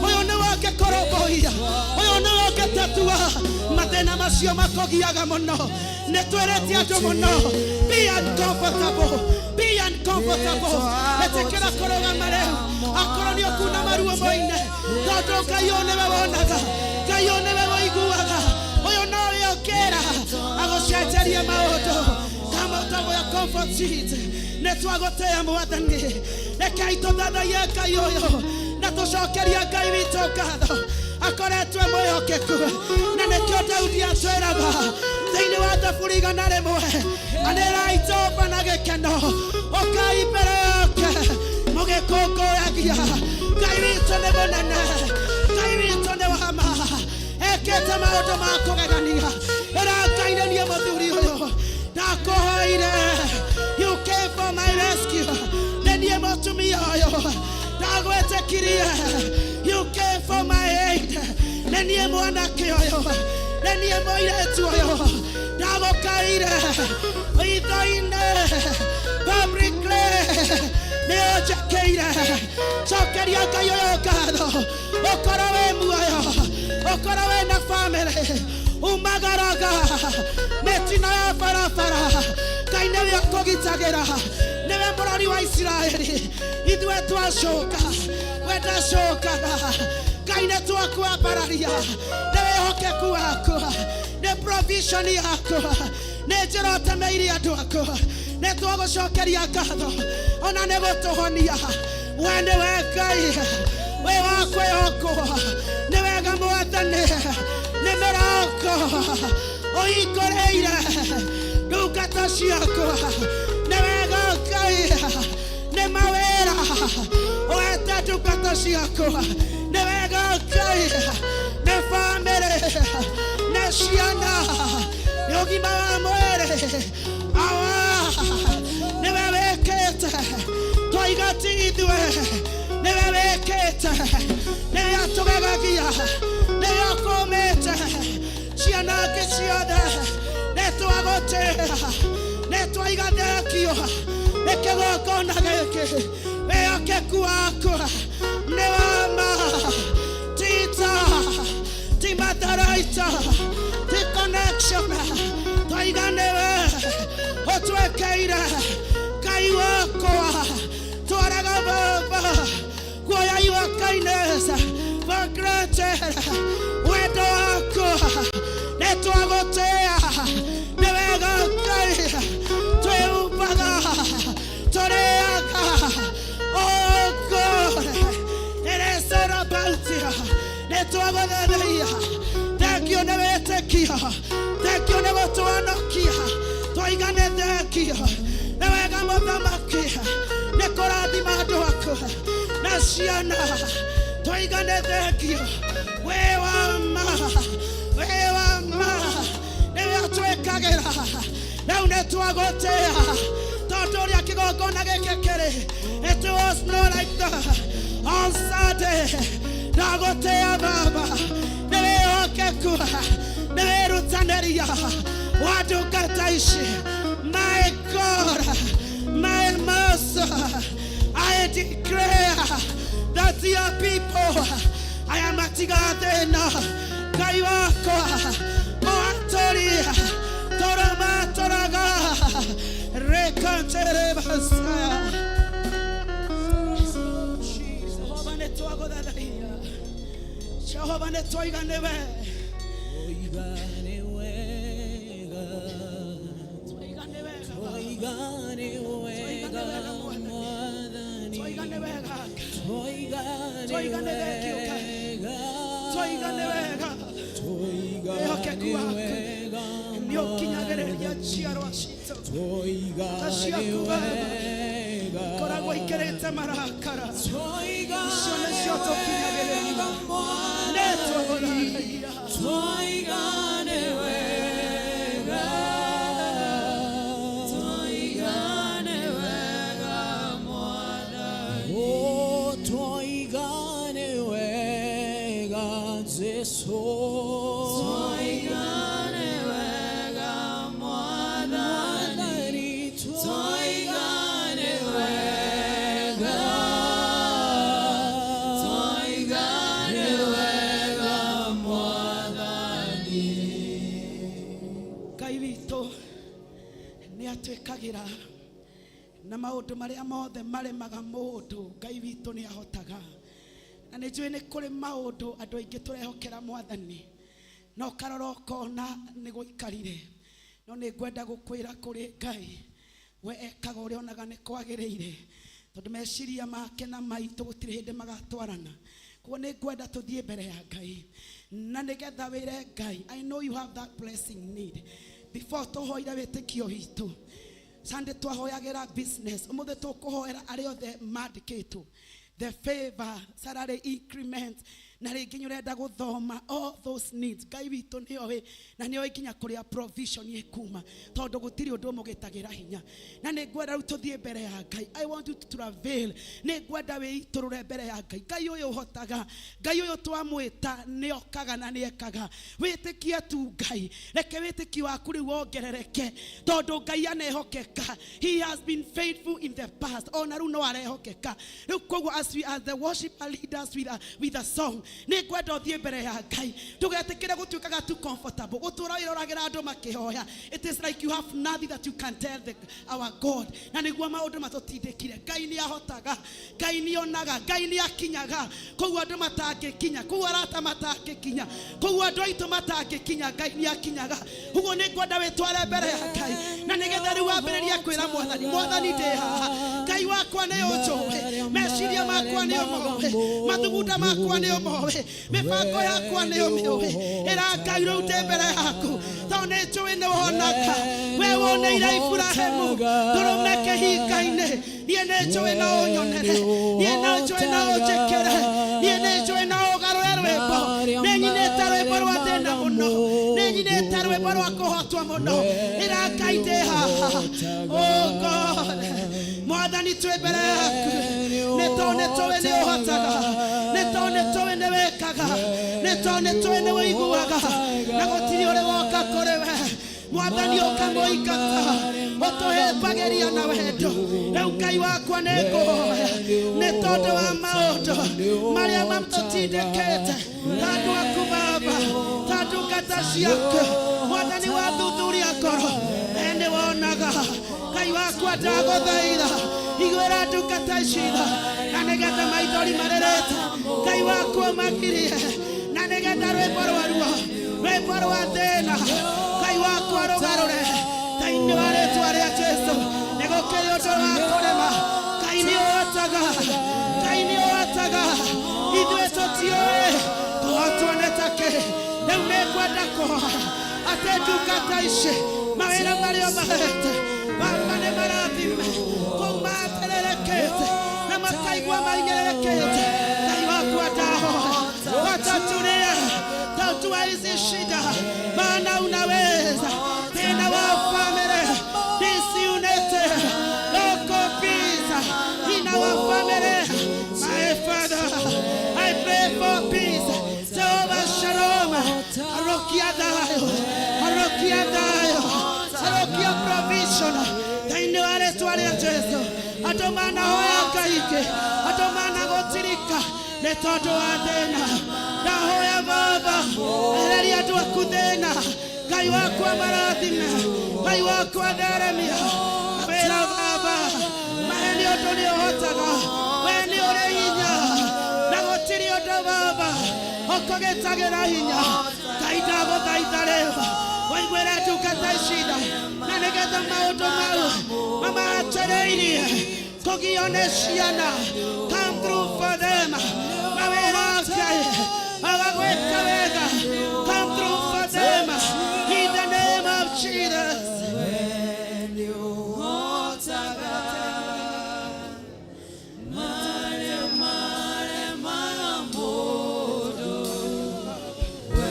Ũyũ nĩwe ũngĩkũrũmbũiya. Ũyũ nĩwe ũngĩtatua mathĩna macio makũgiaga mũno. Nĩ twĩrĩte andũ mũno. Be uncomfortable. Be uncomfortable. Ĩtĩkĩra kũrũgama rĩu. Akorwo nĩ ũkuna maruo moine. Tondũ Ngai ũyũ nĩwe wonaga. Ngai ũyũ nĩwe ũiguaga. Ũyũ nowe ũngĩra agũcenjerie maũndũ. Come out of your comfort seat. Nĩ twagũtĩa, Mwathani. Rekei tũthathaiye Ngai ũyũ na tũcokerie Ngai witũ ngatho. Akoretwo e mwĩhokeku, na nĩkĩo Daudi atwĩraga thĩinĩ wa Thaburi 100, anĩrai Jehova na gĩkeno, ũkai mbere yake mũgĩkũngũyagia. Ngai witũ nĩ mũnene, Ngai witũ nĩ wa ma, ekĩte maũndũ ma kũgegania. Ĩra Ngai, nĩ niĩ mũthuri ũyũ ndakũhoire, you came for my rescue. Nĩ niĩ mũtumia ũyũ ndagwĩtĩkirie, you came for my aid. Nĩ niĩ mwanake ũyũ, nĩ niĩ mũirĩtu ũyũ ndagũkaire itho-inĩ publicly, nĩ ũnjĩkĩire. Cokeria Ngai ũyũ ngatho, ũkorwo wĩ muoyo, ũkorwo wĩ na bamĩrĩ, umagaraga mĩtino ya barabara, Ngai nĩwe ũkũgitagĩra, nĩwe mũrori wa Isiraeli. Ithuĩ twacoka, we ndacokaga. Ngai nĩ twakwambararia nĩ wĩhokeku waku, nĩ provision yaku, nĩ njĩra ũtemeire andũ aku. Nĩ twagũcokeria ngatho ona nĩ gũtũhonia. We nĩwe Ngai wĩ wa kwĩhokwo. Nĩ wega Mwathani, nĩ mĩrango ũhingũrĩire ndungata ciakwa. Nĩ wega Ngai, nĩ mawĩra ũhete ndungata ciakwa. Nĩ wega Ngai, nĩ bamĩrĩ, nĩ ciana, nĩ ũgima wa mwĩrĩ. Awa, nĩwe wĩkĩte, twaiga ti ithuĩ, nĩwe wĩkĩte, nĩwe atũgegagia, nĩwe ũkũmĩte ciana ingĩ ciothe. Nĩ twagũtĩĩa, nĩ twaiga thengio nĩ kĩgongona gĩkĩ. Wĩhokeku waku nĩ wa ma, tita ti matharaita, ti connection, twaiga nĩwe ũtwĩkĩire. Ngai wakwa, twaraga Baba kuoya your kindness for granted. Wendo waku nĩ twagũtĩĩa. Nĩ wega Ngai, twĩhumbaga, tũrĩaga. Oh God, it is all about you. Nĩ twagũthathaiya. Thengio nĩ wĩtĩkio, thengio nĩ gũtũhonokia. Twaiga nĩ thengio. Nĩ wega mũthamaki, nĩ kũrathima andũ aku na ciana. Twaiga nĩ thengio. Wĩ wa ma, wĩ wa ma, nĩwe ũtwĩkagĩra. Rĩu nĩ twagũtĩĩa tondũ ũrĩa kĩgongona gĩkĩ kĩrĩ, it was not like that on Sunday. Ndagũtĩĩa Baba, nĩ wĩhokeku, nĩ wĩrutanĩria wa ndungata ici. My God, my Master, I declare that your people aya matigathĩna. Ngai wakwa, moatũri tũramatũraga rekantere basaya. Jehova, nĩ twagũthathaiya. Jehova, nĩ twaiga nĩwe. Oiga nĩ wega. Twaiga nĩ wega. Oiga nĩ wega Mwathani. Twaiga nĩ wega. Oiga nĩ Twaiga nĩ thengio, Ngai. wega. Twaiga nĩ wega. Oiga Wĩhokeku nĩ waku wega. Nĩ ũkinyagĩrĩria njiarwa citũ. Oiga Ta nĩ ciaku, Baba. wega. Koragwo ikerĩte marakara. Oiga Icio nĩ nĩcio tũkinyagĩrĩria. wega Nĩ Mwathani. twagũthathaiya. Oiga nĩ wega. Oiga nĩ wega Mwathani. Oh, twoiga nĩ wega Jesu. Twoiga nĩ wega Mwathani. Twoiga nĩ wega. Twoiga nĩ wega Mwathani. Ngai witũ nĩ atwĩkagĩra na maũndũ marĩa mothe maremaga mũndũ, Ngai witũ nĩ ahotaga. Na nĩ njũĩ nĩ kũrĩ maũndũ andũ aingĩ tũrehokera Mwathani, no ũkarora ũkona nĩ gũikarire. No nĩ ngwenda gũkwĩra kũrĩ Ngai, we ekaga ũrĩa onaga nĩ kwagĩrĩire, tondũ meciria make na maitũ gũtirĩ hĩndĩ magatwarana. Koguo nĩ ngwenda tũthiĩ mbere ya Ngai na nĩgetha wĩre Ngai, I know you have that blessing need. Before tũhoire wĩtĩkio witũ Sunday, twahoyagĩra business. Ũmũthĩ tũkũhoera arĩa othe mandĩkĩtwo the favor, salary increment, na rĩngĩ nĩ ũrenda gũthoma, all those needs. Ngai witũ nĩoĩ na nĩoĩ nginya kũrĩa provision ĩkuma, tondũ gũtirĩ ũndũ ũmũgĩtagĩra hinya. Na nĩ ngwenda rĩu tũthiĩ mbere ya Ngai. I want you to travail. Nĩ ngwenda wĩitũrũre mbere ya Ngai. Ngai ũyũ ũhotaga, Ngai ũyũ twamwĩta nĩokaga na nĩekaga. Wĩtĩkie tu Ngai, reke wĩtĩkio waku rĩu wongerereke, tondũ Ngai anehokeka. He has been faithful in the past, ona rĩu no arehokeka rĩu. Koguo as we are the worship leaders with a song, nĩ ngwenda ũthiĩ mbere ya Ngai. Ndũgetĩkĩre gũtuĩkaga too comfortable gũtũra wĩroragĩra andũ makĩhoya. It is like you have nothing that you can tell our God, na nĩguo maũndũ matũtindĩkire. Ngai nĩ ahotaga, Ngai nĩ onaga, Ngai nĩ akinyaga koguo andũ matangĩkinya, koguo arata matangĩkinya, koguo andũ aitũ matangĩkinya, Ngai nĩ akinyaga. Ũguo nĩ ngwenda wĩtware mbere ya Ngai na nĩgetha rĩu wambĩrĩrie kwĩra Mwathani, Mwathani, ndĩ haha. Ngai wakwa, nĩ ũnjũĩ, meciria makwa nĩ ũmoĩ, mathugunda makwa nĩ ũmoĩ, mĩbango yakwa nĩ ũmĩũĩ. Ĩra Ngai, rĩu ndĩ mbere yaku, tondũ nĩ njũĩ nĩ wonaga. We woneire Iburahĩmu ndũrũme kĩhinga-inĩ, niĩ nĩ njũĩ no ũnyonere, niĩ no njũĩ no ũnjĩkĩre, niĩ nĩ njũĩ no ũgarũre rwĩmbo. Nĩ nyinĩte rwĩmbo rwa thĩna mũno, nĩ nyinĩte rwĩmbo rwa kũhotwo mũno. Ĩra Ngai, ndĩ haha. Oh God, Mwathani, twĩ mbere yaku nĩ tondũ nĩ tũĩ nĩ ũhotaga, nĩ tondũ nĩ tũĩ nĩ wĩkaga, nĩ tondũ nĩ tũĩ nĩ wĩiguaga, na gũtirĩ ũrĩ woka kũrĩ we, Mwathani, ũkamũingata. Ũtũhĩmbagĩria na wendo. Rĩu Ngai wakwa, nĩ ngũhoya nĩ tondũ wa maũndũ marĩa matũtindĩkĩte ta andũ aku, Baba, ta ndungata ciaku. Mwathani, wathuthuria ngoro, we nĩ wonaga. Ngai wakwa, ndagũthaitha, iguĩra ndungata ici tha, na nĩgetha maithori marĩrĩte, Ngai wakwa, magirie, na nĩgetha rwĩmbo rwaruo, rwĩmbo rwa thĩna, Ngai wakwa, rũgarũre thĩinĩ wa rĩtwa rĩa Jesu. Nĩ gũkĩrĩ ũndũ wa kũrema. Ngai nĩ ũhotaga, Ngai nĩ ũhotaga. Ithuĩ tũtiũĩ kũhotwo nĩ takĩ. Rĩu nĩ ngwenda kũhoya atĩ ndungata ici, mawĩra marĩa mahete, Baba, nĩ marathime kũu matererekete na makaigua mainyĩrĩrĩkĩte. Ngai wakwa, ndahoya watatulie, tatua hizi shida, maana unaweza. Tena wa family disunity, local peace in our family. My Father, I pray for peace. Jehovah Shalom, arokia thayo, arokia thayo, arokia provision thĩinĩ wa rĩtwa rĩa Jesu. Andũ manahoya kaingĩ, andũ managũtirika nĩ tondũ wa thĩna. Ndahoya, Baba, ehereria andũ aku thĩna. Ngai wakwa, marathime. Ngai wakwa, theremia wĩra. Baba, mahe, nĩ ũndũ nĩ ũhotaga, we nĩ ũrĩ hinya, na gũtirĩ ũndũ, Baba, ũkũgĩtagĩra hinya. Ngai, ndagũthaitha rĩu waiguĩre ndungata ici tha, na nĩgetha maũndũ mau mamahatĩrĩirie kũgio nĩ ciana, come through for them. Mawĩra, Ngai, agagwĩka wega, come through for them in the name of Jesus. Nĩ ũhotaga marĩa maremaga mũndũ. We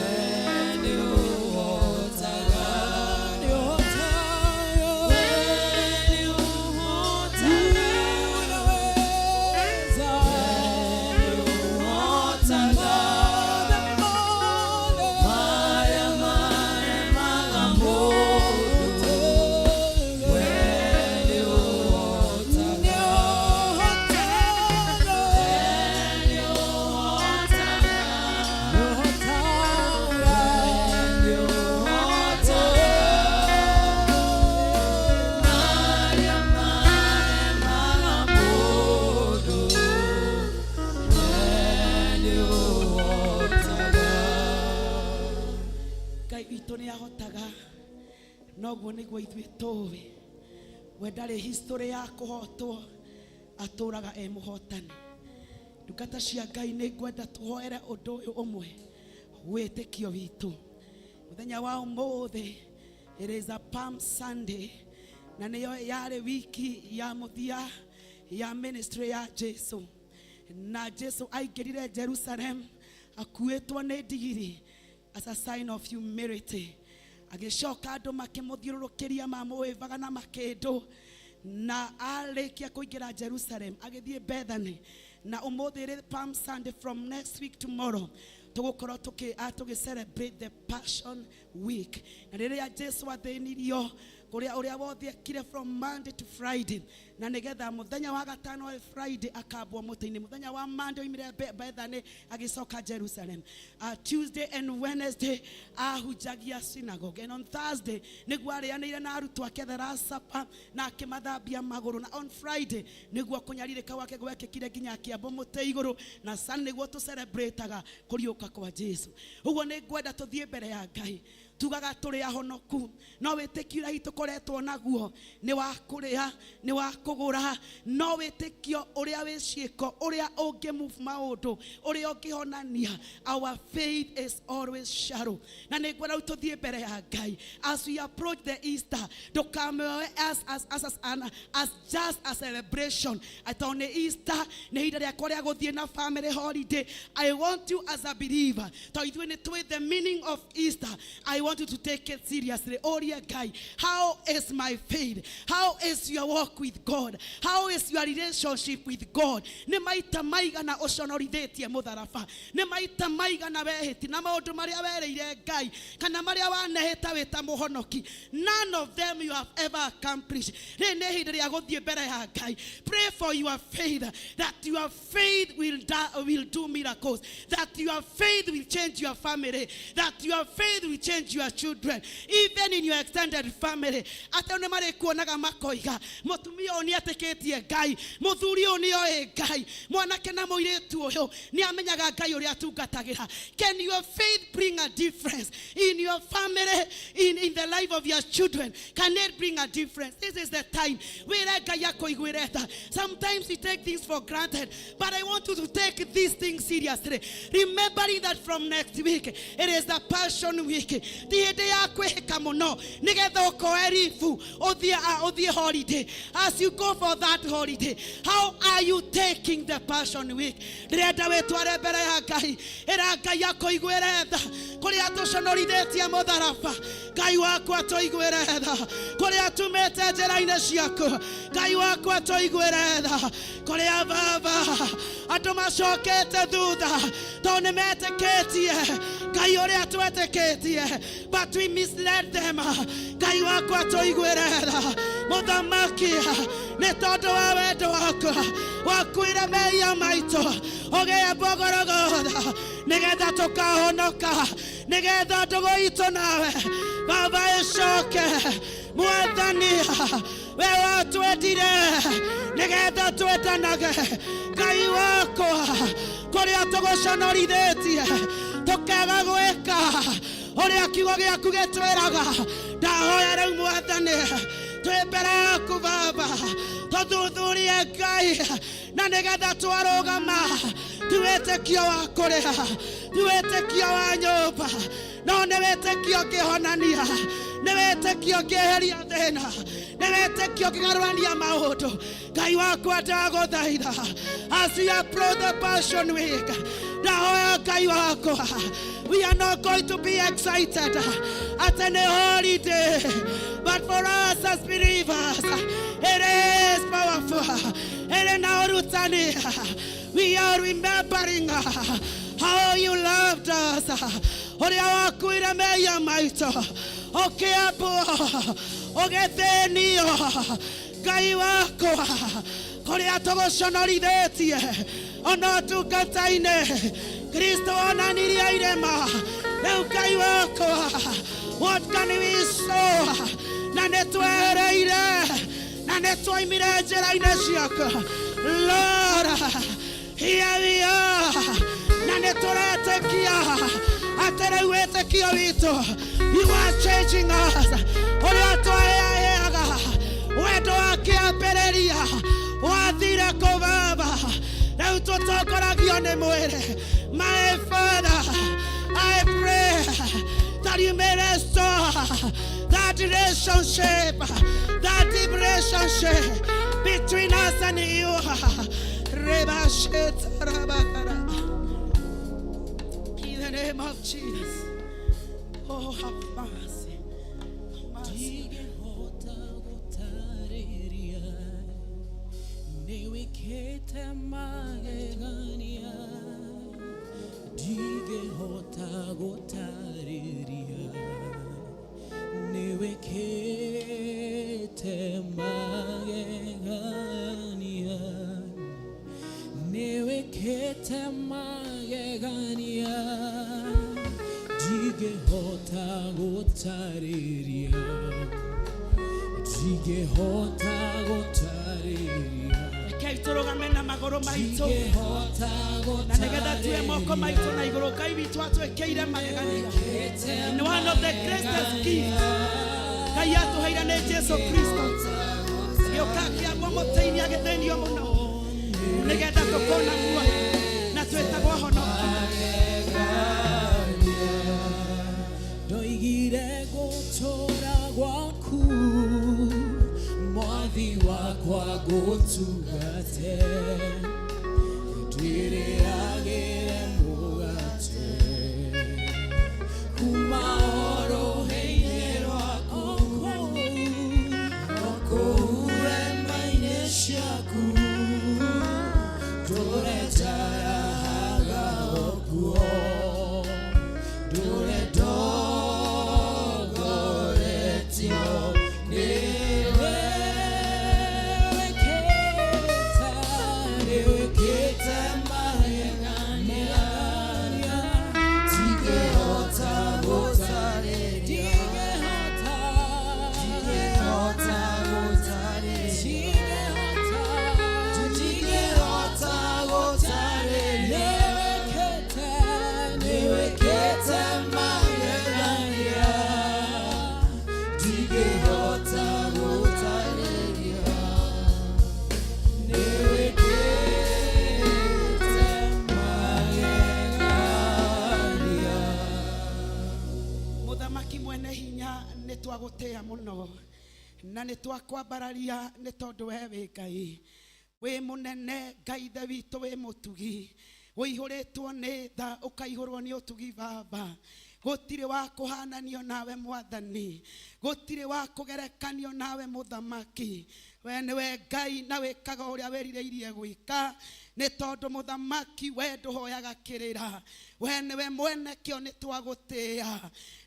nĩ ũhotaga. We nĩ ũhotaga. Ũhotaga marĩa maremaga mũndũ. We nĩ ũhotaga. We nĩ ũhotaga. Nĩ ũhotaga marĩa maremaga mũndũ. We nĩ ũhotaga. Ngai witũ nĩ ahotaga, noguo nĩguo ithuĩ tũĩ. We ndarĩ history ya kũhotwo, atũraga e mũhotani. Ndungata cia Ngai, nĩ ngwenda tũhoere ũndũ ũyũ ũmwe, wĩtĩkio witũ. Mũthenya wa ũmũthĩ, it is a Palm Sunday, na nĩyo yarĩ wiki ya mũthia ya ministry ya Jesu. Na Jesu aingĩrire Jerusalem akuĩtwo nĩ ndigiri as a sign of humility. Agĩcoka andũ makĩmũthiũrũrũkĩria, mamũwĩvaga na makĩndũ. Na arĩkia kũingĩra Jerusalem, agĩthiĩ Bethany. Na ũmũthĩ rĩ Palm Sunday. From next week, tomorrow, tũgũkorwo tũgĩ celebrate the Passion Week. Na rĩrĩa Jesu athĩnirio, kũrĩa ũrĩa wothe ekire from Monday to Friday, na nĩgetha mũthenya wa gatano wa Friday akambwo mũtĩ-inĩ. Mũthenya wa Monday oimire Bethany agĩcoka Jerusalem. Tuesday and Wednesday ahunjagia synagogue, and on Thursday nĩguo arĩanĩire na arutwo ake the Last Supper na akĩmathambia magũrũ. Na on Friday nĩguo kũnyarirĩka gwake gwekĩkire nginya akĩambwo mũtĩ igũrũ. Na Sunday nĩguo tũcelebrataga kũriũka kwa Jesu. Ũguo nĩ ngwenda tũthiĩ mbere ya Ngai. Tugaga tũrĩ ahonoku, no wĩtĩkio ũrĩa hihi tũkoretwo naguo nĩ wa kũrĩa, nĩ wa kũgũra, no wĩtĩkio ũrĩa wĩ ciĩko, ũrĩa ũngĩ move maũndũ, ũrĩa ũngĩhonania, our faith is always shallow. Na nĩ ngwenda rĩu tũthiĩ mbere ya Ngai as we approach the Easter. Ndũkamĩoe as just a celebration, atĩ nĩ Easter, nĩ ihinda rĩakwa rĩa gũthiĩ na family holiday. I want you as a believer, tondũ ithuĩ nĩ tũĩ the meaning of Easter, I want you to take it seriously. Ũrie Ngai, how is my faith? How is your walk with God? How is your relationship with God? Nĩ maita maigana ũconorithĩtie mũtharaba? Nĩ maita maigana wehĩti na maũndũ marĩa werĩire Ngai kana marĩa wanehĩta wĩ ta mũhonoki, none of them you have ever accomplished? Rĩrĩ nĩ ihinda rĩa gũthiĩ mbere ya Ngai. Pray for your faith, that your faith will do miracles, that your faith will change your family, that your faith will change your children, even in your extended family. Atĩ nĩ marĩkuonaga makoiga, mũtumia ũyũ nĩ etĩkĩtie Ngai, mũthuri ũyũ nĩ oĩ Ngai, mwanake na mũirĩtu ũyũ nĩ amenyaga Ngai ũrĩa atungatagĩra. Can your faith bring a difference in your family, in the life of your children? Can it bring a difference? This is the time wĩre Ngai akũiguĩre tha. Sometimes we take things for granted, but I want you to take these things seriously, remembering that from next week it is the Passion Week. Ti hĩndĩ ya kwĩhĩka mũno nĩgetha ũkoe ribu ũthiĩ holiday. As you go for that holiday, how are you taking the Passion Week? Ndĩrenda wĩtware mbere ya Ngai. Ĩra Ngai akũiguĩre tha kũrĩa tũconorithĩtie mũtharaba. Ngai wakwa, tũiguĩre tha kũrĩa tumĩte njĩra-inĩ ciaku. Ngai wakwa, tũiguĩre tha kũrĩa baba andũ macokete thutha tondũ nĩ metĩkĩtie Ngai ũrĩa twetĩkĩtie, but we misled them. Ngai wakwa, tũiguĩre tha. Mũthamaki, nĩ tondũ wa wendo waku wakuire mehia maitũ, ũgĩambwo Gologotha nĩgetha tũkahonoka, nĩgetha ndũgũ itũ nawe baba ĩcoke. Mwathani, we watwendire nĩgetha twendanage. Ngai wakwa, kũrĩa tũgũconorithĩtie tũkaga gwĩka ũrĩa kiugo gĩaku gĩtwĩraga, ndahoya rĩu Mwathani, twĩ mbere yaku baba, tũthuthurie Ngai, na nĩgetha twarũgama ti wĩtĩkio wa kũrĩha, ti wĩtĩkio wa nyũmba, no nĩ wĩtĩkio ũngĩhonania, nĩ wĩtĩkio ũngĩeheria thĩna, nĩ wĩtĩkio ũngĩgarũrania maũndũ. Ngai wakwa, ndagũthaitha, as we approach the Passion Week, ndahoya Ngai wakwa, we are not going to be excited at any holiday, but for us as believers it is powerful. Ĩrĩ na ũrutani. We are remembering how you loved us, ũrĩa wakuire mehia maitũ, ũkĩambwo, ũgĩthĩnio. Ngai wakwa, kũrĩa tũgũconorithĩtie ona ũtungata-inĩ, Kristo onanirie irema. Rĩu Ngai wakwa, what can we show? Na nĩ twehereire na nĩ twaimire njĩra-inĩ ciaku. Lord, here we are, na nĩ tũretĩkia atĩ rĩu wĩtĩkio witũ, you are changing us. Ũrĩa twaheaheaga wendo wa kĩambĩrĩria wathire kũ baba? Rĩu Tũtongoragio nĩ mwĩrĩ. My Father, I pray that you may restore that relationship, that deep relationship between us and you. Rebashetarabakara. In the name of Jesus. Oh, have mercy. Mercy. Ndigehota gũtarĩria nĩwĩkĩte magegania, ndigehota gũtarĩria nĩwĩkĩte magegania, nĩwĩkĩte magegania, ndigehota gũtarĩria, ndigehota gũtarĩria. Rekei tũrũgame na magũrũ maitũ Ndigehota na nĩgetha tue moko maitũ na igũrũ. Ngai witũ atwĩkĩire magegania. In one of the greatest gifts Ngai atũheire nĩ Jesu Kristo, gĩũka kĩagwo mũtĩ-inĩ, agĩthĩnio mũno nĩgetha tũkona muoyo na twĩtagwo honoki. Ndoigire gũtũra gwaku, mwathi wakwa, gũtungate, ndĩrĩagĩre mũgate kuma oroheinĩ rwaku, o kũu hema-inĩ ciaku, ndũre njarahaga o kuo, ndũre ndongoretio nĩwe. Wĩkĩte, nĩwĩkĩte magegania, ndigehota gũtarĩria, ndigehota gũtarĩria, ndigehota gũtarĩria, nĩwĩkĩte, nĩwĩkĩte magegania, ndigehota gũtarĩria, nĩwĩkĩte magegania. Mũthamaki mwene hinya, nĩ twagũtĩa mũno na nĩ twakwambararia nĩ tondũ we wĩ Ngai wĩ mũnene, Ngai ithe witũ wĩ mũtugi, ũihũrĩtwo nĩ tha, ũkaihũrwo nĩ ũtugi. Baba, gũtirĩ wa kũhananio nawe. Mwathani, gũtirĩ wa kũgerekanio nawe. Mũthamaki, we nĩwe Ngai na wĩkaga ũrĩa wĩrirĩirie gwĩka, nĩ tondũ mũthamaki we ndũhoyaga kĩrĩra, we nĩwe mwene kĩo. Nĩ twagũtĩa,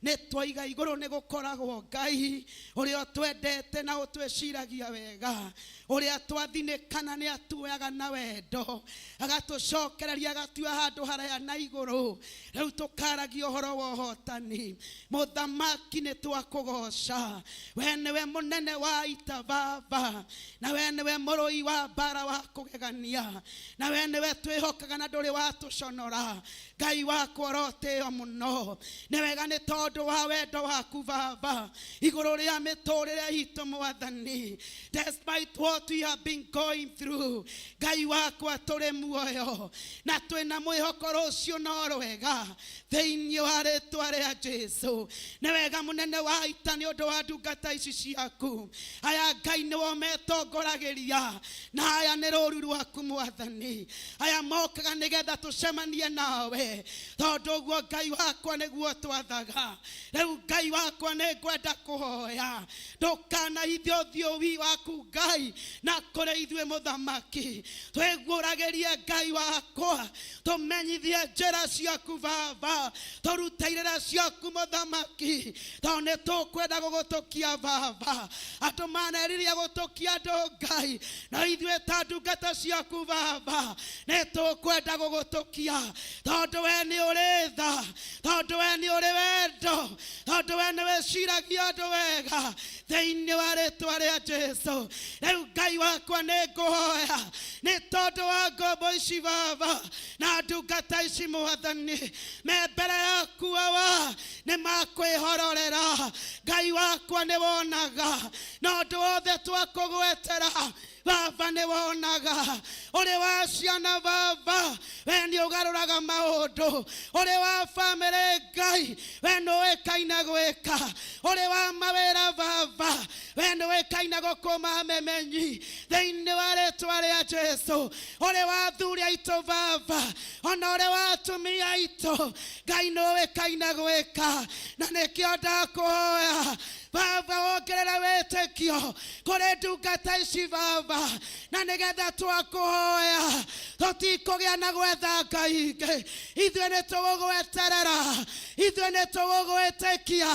nĩ twaiga igũrũ nĩ gũkoragwo Ngai ũrĩa ũtwendete na ũtwĩciragia wega, ũrĩa twathinĩkana nĩ atuoyaga na wendo, agatũcokereria, agatua handũ haraya na igũrũ. Rĩu tũkaragia ũhoro wa ũhotani. Mũthamaki, nĩ twakũgoca. We nĩwe mũnene wa ita, Baba, na we nĩwe mũrũi wa mbara wa kũgegania, na we nĩwe twĩhokaga na ndũrĩ watũconora. Ngai wakwa, ũrotĩo mũno. Nĩ wega nĩ tondũ wa wendo waku, Baba, igũrũ rĩa mĩtũrĩre itũ. Mwathani, despite what we have been going through, Ngai wakwa, tũrĩ muoyo na twĩna mwĩhoko rũciũ no rwega thĩinĩ wa rĩtwa rĩa Jesu. Nĩ wega, mũnene wa ita, nĩ ũndũ wa ndungata ici ciaku. Aya, Ngai, nĩwo metongoragĩria, na aya nĩ rũru rwaku. Mwathani, aya mokaga nĩgetha tũcemanie nawe, tondũ ũguo, Ngai wakwa, nĩguo twathaga. Rĩu, Ngai wakwa, nĩ ngwenda kũhoya ndũkanahithe ũthiũ wi waku, Ngai, na kũrĩ ithuĩ. Mũthamaki, twĩguũragĩrie. Ngai wakwa, tũmenyithie njĩra ciaku. Baba, tũrute irĩra ciaku, mũthamaki, tondũ nĩ tũkwenda gũgũtũkia. Baba, andũ maneriria gũtũkia andũ, Ngai, no ithuĩ ta ndungata ciaku, Baba, nĩ tũkwenda gũgũtũkia, tondũ we nĩ ũrĩ tha, tondũ we nĩ ũrĩ wendo, tondũ we nĩ wĩciragia andũ wega thĩinĩ wa rĩtwa rĩa Jesu. Rĩu, Ngai wakwa, nĩ ngũhoya nĩ tondũ wa ngombo ici, Baba, na ndungata ici. Mwathani, me mbere yaku, Awa, nĩ makwĩhororera. Ngai wakwa, nĩ wonaga na ũndũ wothe twakũgwetera, Baba. Baba nĩ wonaga, ũrĩ wa ciana Baba we nĩ ũgarũraga maũndũ, ũrĩ wa bamĩrĩ Ngai we nĩ ũĩkaine gwĩka, ũrĩ wa mawĩra Baba we nĩ ũĩkaine gũkũma memenyi thĩinĩ wa rĩtwa rĩa Jesu, ũrĩ wa athuri aitũ Baba ona ũrĩ wa atumia aitũ Ngai nĩ ũĩkaine gwĩka, na nĩkĩo ndakũhoya Baba wongerera wĩtĩkio kũrĩ ndungata ici Baba, na nĩgetha twakũhoya tũtikũgĩa na gwetha Ngai ingĩ, ithuĩ nĩ tũgũgweterera, ithuĩ nĩ tũgũgwĩtĩkia,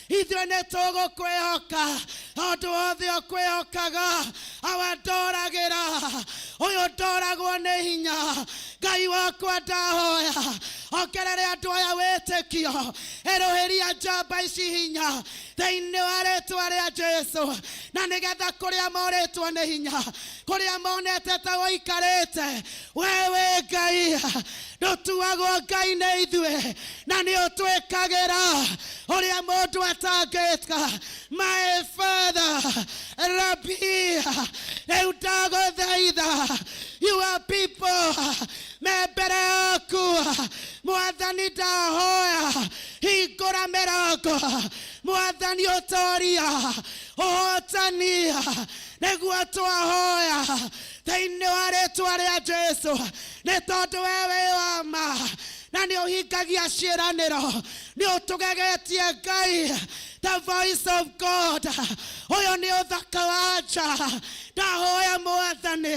ithuĩ nĩ tũgũkwĩhoka, tondũ wothe ũkwĩhokaga awa ndoragĩra, ũyũ ndoragwo nĩ hinya. Ngai wakwa ndahoya ongerere andũ aya wĩtĩkio, erũhĩria njamba ici hinya thĩinĩ wa rĩtwa rĩa Jesu, na nĩgetha kũrĩa morĩtwo nĩ hinya, kũrĩa monete ta gũikarĩte, we wĩ Ngai ndũtuagwo Ngai nĩ ithuĩ, na nĩ ũtwĩkagĩra ũrĩa mũndũ atangĩka. My Father, Rabbi, rĩu ndagũthaitha, your people me mbere yaku Mwathani, ndahoya hingũra mĩrango Mwathani, ũtoria ũhotania nĩguo twahoya thĩinĩ wa rĩtwa rĩa Jesu, nĩ tondũ we wĩ wa ma na nĩ ũhingagia ciĩranĩro, nĩ ũtũgegetie Ngai. The voice of God, ũyũ nĩ ũthaka wa nja. Ndahoya Mwathani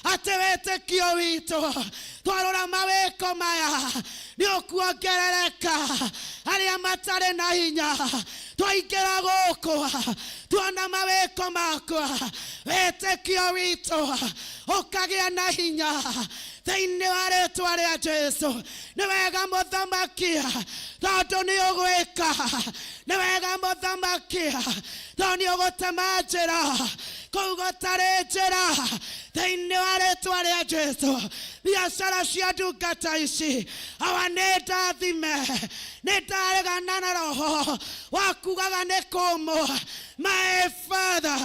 atĩ wĩtĩkio witũ twarora mawĩko maya nĩ ũkuongerereka, arĩa matarĩ na hinya twaingĩra gũkũ tuona mawĩko makwa, wĩtĩkio witũ ũkagĩa na hinya thĩinĩ wa rĩtwa rĩa Jesu. Nĩ wega mũthamaki tondũ nĩ ũgwĩka, nĩ wega mũthamaki tondũ nĩ ũgũtema njĩra kũu gũtarĩ njĩra thĩinĩ wa rĩtwa rĩa Jesu. Biacara cia ndungata ici awa nĩ ndathime, nĩ ndaregana na roho wa kugaga nĩ kũmũ. My Father,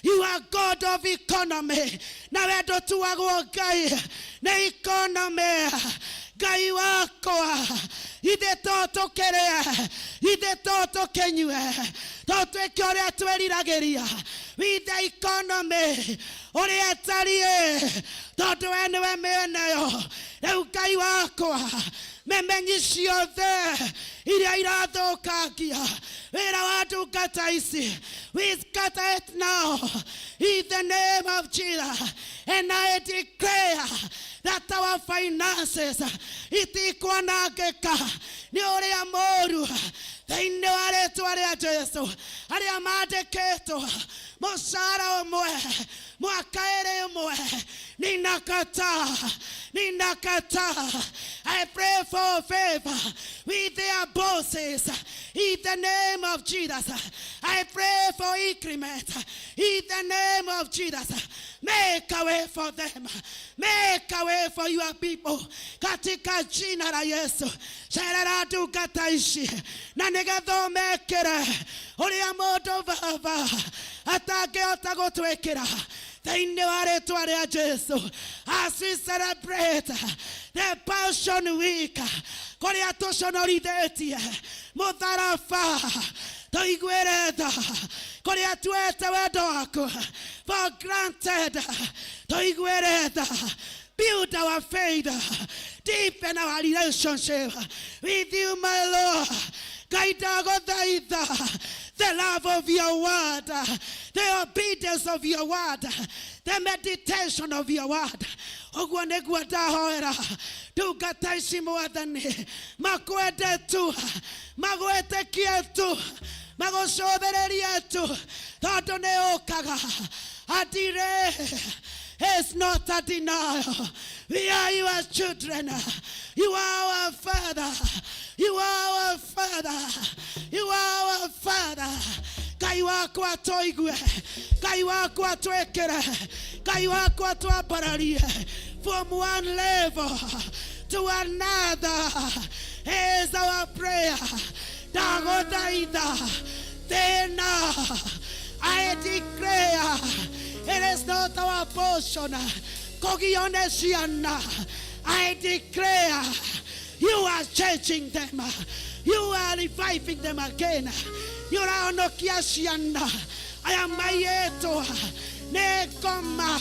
you are God of economy, na we ndũtuagwo Ngai nĩ economy. Ngai wakwa, ithe to tũkĩrĩe, ithe to tũkĩnyue, to twĩke ũrĩa twĩriragĩria with the economy ũrĩa ĩtariĩ, tondũ we nĩwe mĩeneyo. Rĩu Ngai wakwa, memenyi ciothe iria irathũkangia wĩra wa ndungata ici, we scatter it now in the name of Jesus. And I declare that our finances itikwanangĩka nĩ ũrĩa mũũru thĩinĩ wa rĩtwa rĩa Jesu. Arĩa mandĩkĩtwo mũcara ũmwe mwaka ĩrĩ ĩmwe, ninakataa, ninakataa. I pray for favor with their bosses in the name of Jesus. I pray for increment in the name of Jesus. Make a way for them, make a way for your people katika jina la Yesu. Cerera ndungata ici na nĩgetha ũmekĩre ũrĩa mũndũ Baba atangĩhota gũtwĩkĩra thĩinĩ wa rĩtwa rĩa Jesu. As we celebrate the Passion Week, kũrĩa tũconorithĩtie mũtharaba, tũiguĩre tha, kũrĩa tuete wendo waku for granted, tũiguĩre tha. Build our faith, deepen our relationship with you, my Lord. Ngai ndagũthaitha, the love of your word, the obedience of your word, the meditation of your word. Ũguo nĩguo ndahoera ndungata ici Mwathani, makwende tu, magwĩtĩkie tu, magũcũthĩrĩrie tu, tondũ nĩ ũkaga. Adire is not a denial. We are your children. You are our Father. You are our Father. You are our Father. Ngai wakwa tũigue, Ngai wakwa twĩkĩre, Ngai wakwa twambararie from one level to another is our prayer. Ndagũthaitha thĩna, I declare It is not our portion kũgio nĩ ciana. I declare you are changing them, you are reviving them again. Nĩ ũrahonokia ciana aya maiyĩtwo nĩ ngoma,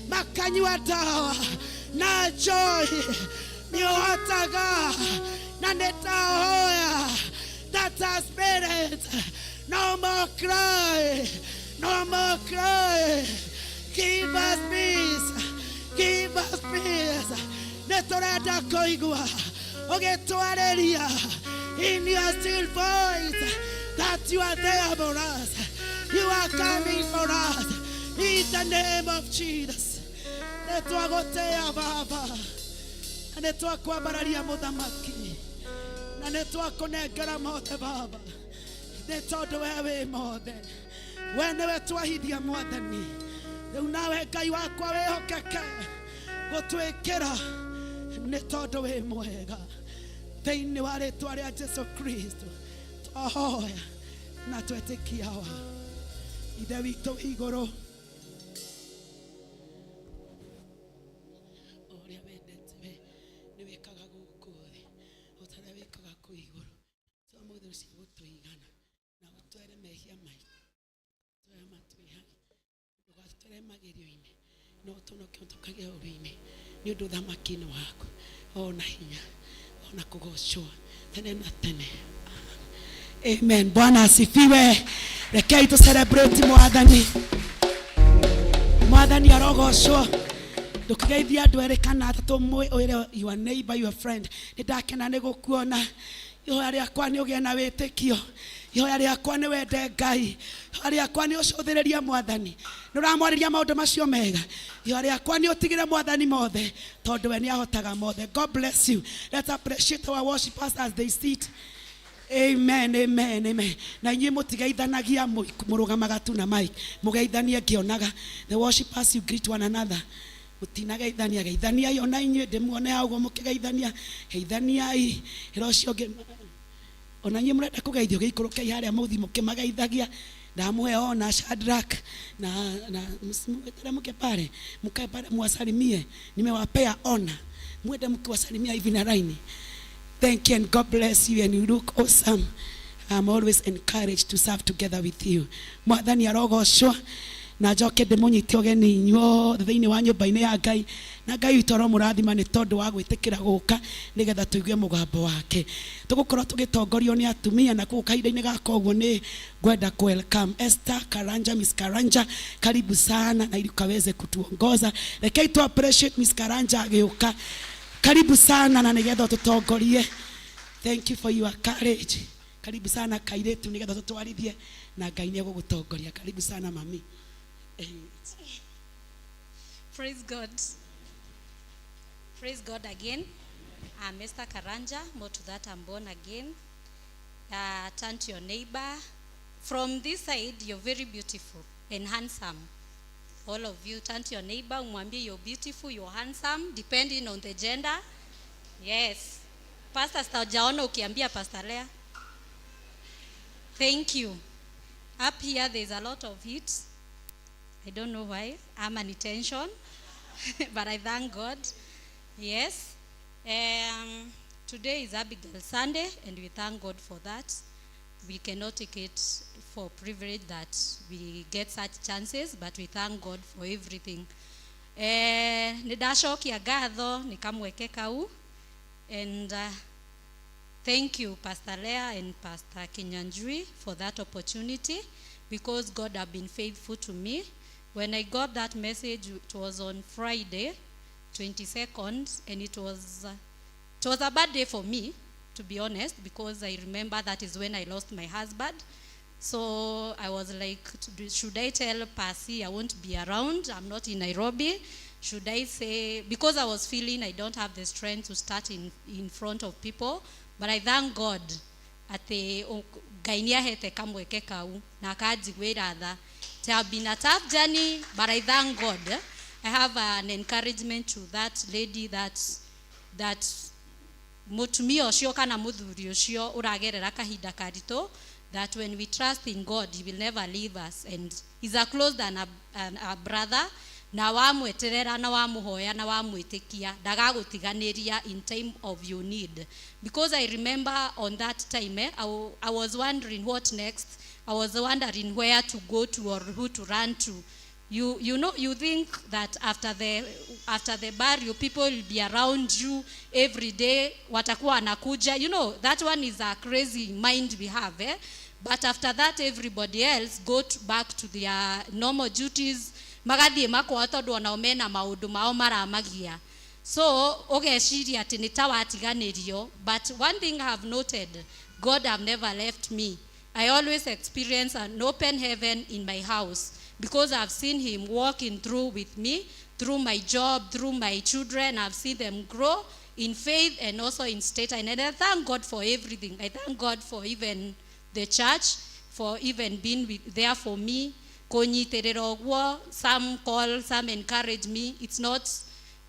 makanyua ndawa na njohi. Nĩ ũhotaga, na nĩ ndahoya that a spirit, no more cry, no more cry. Give us peace, give us peace. Nĩ tũrenda kũigua ũgĩtwarĩria in your still voice that you are there for us, you are coming for us, in the name of Jesus. Nĩ twagũtĩa, Baba, na nĩ twakwambararia, Mũthamaki, na nĩ twakũnengera mothe, Baba, nĩ tondũ we wĩ mothe. We nĩwe twahithia, Mwathani. Rĩu nawe, Ngai wakwa, wĩhokeke gũtwĩkĩra, nĩ tondũ wĩ mwega. Thĩinĩ wa rĩtwa rĩa Jesu Kristo twahoya na twetĩkia wa Ithe witũ wĩ igũrũ. O ũrĩa wendete we nĩ wĩkaga gũkũ thĩ o ta ũrĩa wĩkaga kũu igũrũ. Tũmũthĩ cia gũtũigana, na ũtwere mehia maitũ tũrĩa matwĩhagia. Ndũgatũtware magerio-inĩ, no ũtũnokie ũtũkagia ũru-inĩ, nĩ ũndũ ũthamaki-inĩ waku, ona hinya, ona kũgocwo tene na tene. Amen. Bwana asifiwe. Rekei tu celebrate Mwathani. Mwathani arogocwo. Ndũkĩgeithia andũ erĩ kana atatũ, mwĩre your neighbor, your friend, nĩ ndakena nĩ gũkuona. Ihoya rĩakwa nĩ ũgĩe na wĩtĩkio. Ihoya rĩakwa nĩ wende Ngai. Ihoya rĩakwa nĩ ũcũthĩrĩrie Mwathani. Nĩ ũramwarĩria maũndũ macio mega. Ihoya rĩakwa nĩ ũtigĩre Mwathani mothe, tondũ we nĩ ahotaga mothe. God bless you. Let's appreciate our worshipers as they sit. Amen, amen, amen. Na inyuĩ mũtigeithanagia, mũrũgamaga tu na mic mũgeithanie ngĩonaga. The worshipers, you greet one another. Mũtinageithania, geithaniai ona inyuĩ, ndĩmuone hau ũguo mũkĩgeithania. Geithaniai, ĩra ũcio ũngĩ ona inyuĩ mũrenda kũgeithio. Gĩikũrũkei harĩa mũthi mũkĩmageithagia. Ndamũhe ona Shadrach na mteremke pale, mkae pale, mwasalimie. Nimewapea ona mwende mkiwasalimia hivi na laini. Thank you and God bless you, and you look awesome. I'm always encouraged to serve together with you. Mwathani arogocwo. Na njoke ndĩmũnyite ũgeni inyuothe thĩinĩ wa nyũmba-inĩ ya Ngai, na Ngai witũ aromũrathima nĩ tondũ wa gwĩtĩkĩra gũka nĩgetha tũigue mũgambo wake. Tũgũkorwo tũgĩtongorio nĩ atumia, na koguo kahinda-inĩ gaka ũguo nĩ ngwenda ku welcome Esther Karanja. Miss Karanja, karibu sana na ili ukaweze kutuongoza. Rekei tu appreciate Miss Karanja agĩũka. Karibu sana na nĩgetha ũtũtongorie. Thank you for your courage. Karibu sana, kairĩtu, nĩgetha tũtwarithie, na Ngai nĩ egũgũtongoria. Karibu sana, mami. Praise God. Praise God again. I'm Esther Karanja. More to that, I'm born again. Turn to your neighbor. From this side, you're very beautiful and handsome. All of you, turn to your neighbor, umwambie you're beautiful, you're handsome, depending on the gender. Yes. Pastor, sijaona ukiambia Pastor Lea. Thank you. Up here, there's a lot of heat. I don't know why. I'm an attention, but I thank God. Yes. Today is Abigail Sunday, and we thank God for that. We cannot take it for privilege that we get such chances, but we thank God for everything. Nĩ ndacokia ngatho nĩ kamweke kau, and thank you, Pastor Lea and Pastor Kinyanjui, for that opportunity, because God have been faithful to me. When I got that message, it was on Friday, 22nd, and it was a bad day for me, to be honest, because I remember that is when I lost my husband. So I was like, should I tell Pasi I won't be around? I'm not in Nairobi. Should I say, because I was feeling I don't have the strength to start in front of people, but I thank God atĩ Ngai nĩ ahete kamweke kau na akanjiguĩra tha. It have been a tough journey, but I thank God. I have an encouragement to that lady that mũtumia ũcio kana mũthuri ũcio ũragerera kahinda karitũ. That when we trust in God, he will never leave us, and he's a close than a brother. Na wamweterera na wamuhoya na wamwitikia ndagagutiganiria in time of your need. Because I remember on that time, I was wondering what next. I was wondering where to go to or who to run to. You know, you think that after the burial, people will be around you every day, watakuwa wanakuja. You know, that one is a crazy mind we have, eh? But after that, everybody else go back to their normal duties, magathiĩ makwao tondũ onao mena maũndũ mao maramagia. So ũgeciria atĩ nĩ ta watiganĩrio. But one thing I have noted, God have never left me. I always experience an open heaven in my house because I've seen him walking through with me, through my job, through my children. I've seen them grow in faith and also in stature. And I thank God for everything. I thank God for even the church, for even being there for me. Kũnyitĩrĩra ũguo, some call, some encourage me. It's not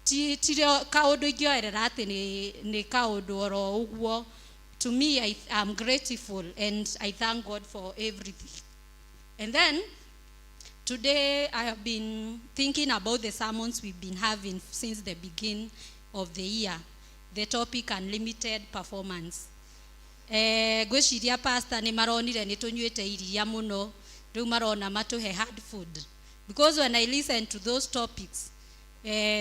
ti tirio kaũndũ ingĩoerera atĩ nĩ kaũndũ oro ũguo. To me, I am grateful and I thank God for everything. And then today I have been thinking about the sermons we've been having since the beginning of the year, the topic unlimited performance. Ngwĩciria pastor nĩ maronire nĩ tũnyuĩte iria mũno, rĩu marona matũhe hard food. Because when I listen to those topics,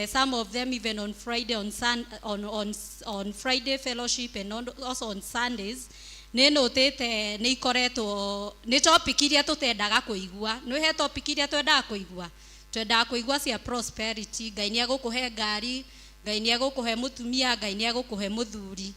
some of them even on Friday, on, Sun, on Friday fellowship and also on Sundays, nĩ nũtĩte nĩ ikoretwo nĩ topic iria tũtendaga kũigua. Nĩ he topic iria twendaga kũigua? Twendaga kũigua cia prosperity. Ngai nĩ egũkũhe ngari, Ngai nĩ egũkũhe mũtumia, Ngai nĩ egũkũhe mũthuri.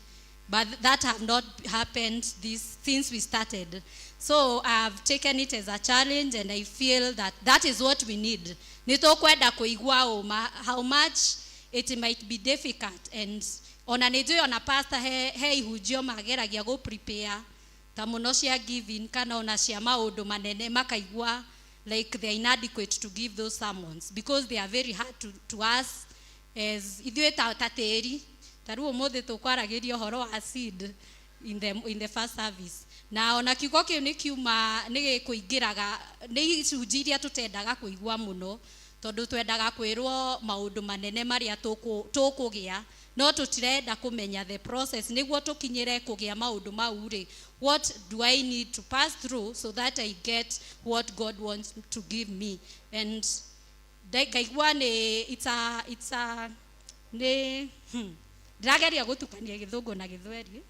But that have not happened this since we started. So I've taken it as a challenge, and I feel that that is what we need. Nĩ tũkwenda kũigua ũma, how much it might be difficult. And ona nĩ njũĩ ona pastor he ihunjio mageragia gũ prepare ta mũno cia giving kana ona cia maũndũ manene, makaigua like they are inadequate to give those sermons because they are very hard to us as ithuĩ ta tĩri. Ta rĩu ũmũthĩ tũkwaragĩria ũhoro wa seed in the first service, na ona kiugo kĩu nĩ kiuma nĩ gĩkũingĩraga nĩ icunjĩ iria tũtendaga kũigua mũno, tondũ twendaga kwĩrwo maũndũ manene marĩa tũkũgĩa, no tũtirenda kũmenya the process nĩguo tũkinyĩre kũgĩa maũndũ mau rĩ. What do I need to pass through so that I get what God wants to give me? And ngaigua nĩ it's a nĩ ndĩrageria gũtukania Gĩthũngũ na Gĩthweri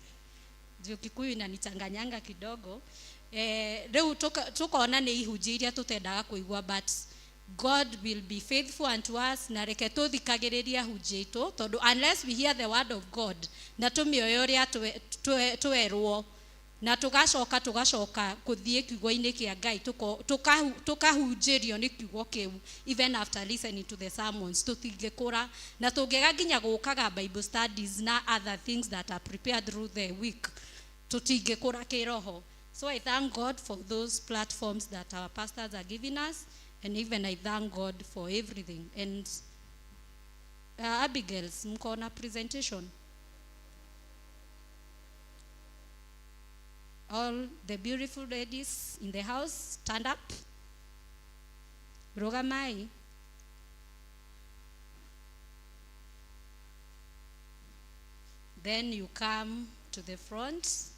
juu Kikuyu inanichanganyanga kidogo. Rĩu tukona nĩ ihunjio iria tũtendaga kũigua, but God will be faithful unto us. Na reke tũthikagĩrĩrie hunjia itũ, tondũ unless we hear the word of God na tũmĩoe ũrĩa twerwo na tũgacoka kũthiĩ kiugo-inĩ kĩa Ngai, tũkahunjĩrio nĩ kiugo kĩu, even after listening to the sermons, tũtingĩkũra. Na tũngĩaga nginya gũkaga Bible studies na other things that are prepared through the week, tũtingĩkũra kĩroho. So I thank God for those platforms that our pastors are giving us, and even I thank God for everything. And Abigails, mko na presentation? All the beautiful ladies in the house, stand up. Rugamai. Then you come to the front.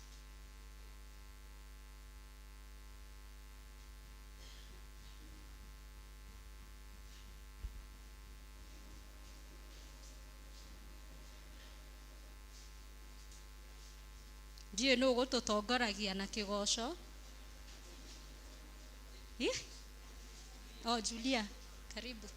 Ndiũĩ nũ gũtũtongoragia na kĩgoco. Ih? Oh, Julia, karibu.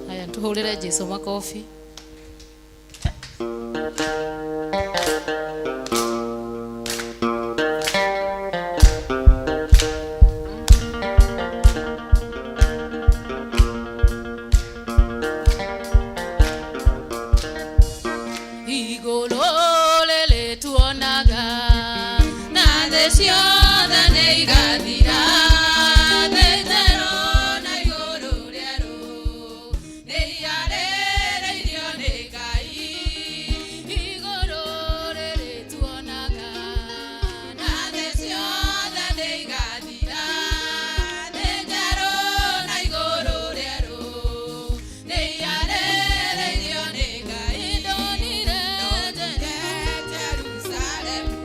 Haya, tuhurire Jesu makofi. Igũrũ rĩrĩ tuonaga na thĩ ciothe nĩ igathira, thĩ njerũ na igũrũ rĩerũ nĩ iharĩrĩirio nĩ Ngai. Igũrũ rĩrĩ tuonaga na thĩ ciothe nĩ igathira, thĩ njerũ na igũrũ rĩerũ nĩ iharĩrĩirio nĩ Ngai. Ndonire Jerusalemu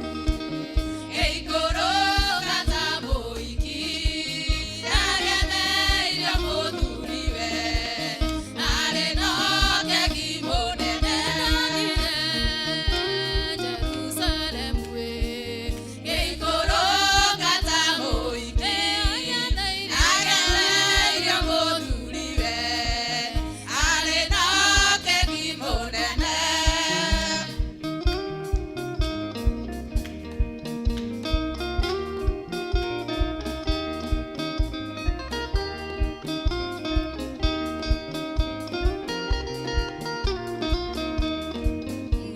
ĩikũrũka ta mũhiki, yagemeirio mũthuriwe, arĩ na ũkegi mũnene. Ndonire Jerusalemu ĩikũrũka ta mũhiki, yagemeirio mũthuriwe, arĩ na ũkegi mũnene.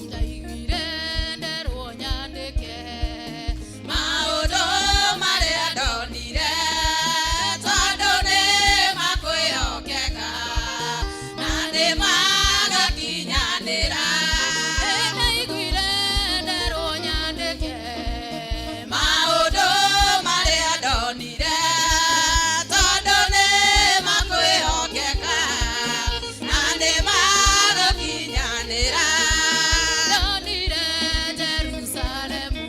Ndaiguire nderwo nyandĩke maũndũ marĩa ndonire, tondũ nĩ makwĩhokeka na nĩ magakinyanĩra. Ndaiguire nderwo nyandĩke maũndũ marĩa ndonire, tondũ nĩ makwĩhokeka na nĩ magakinyanĩra. Ndonire Jerusalemu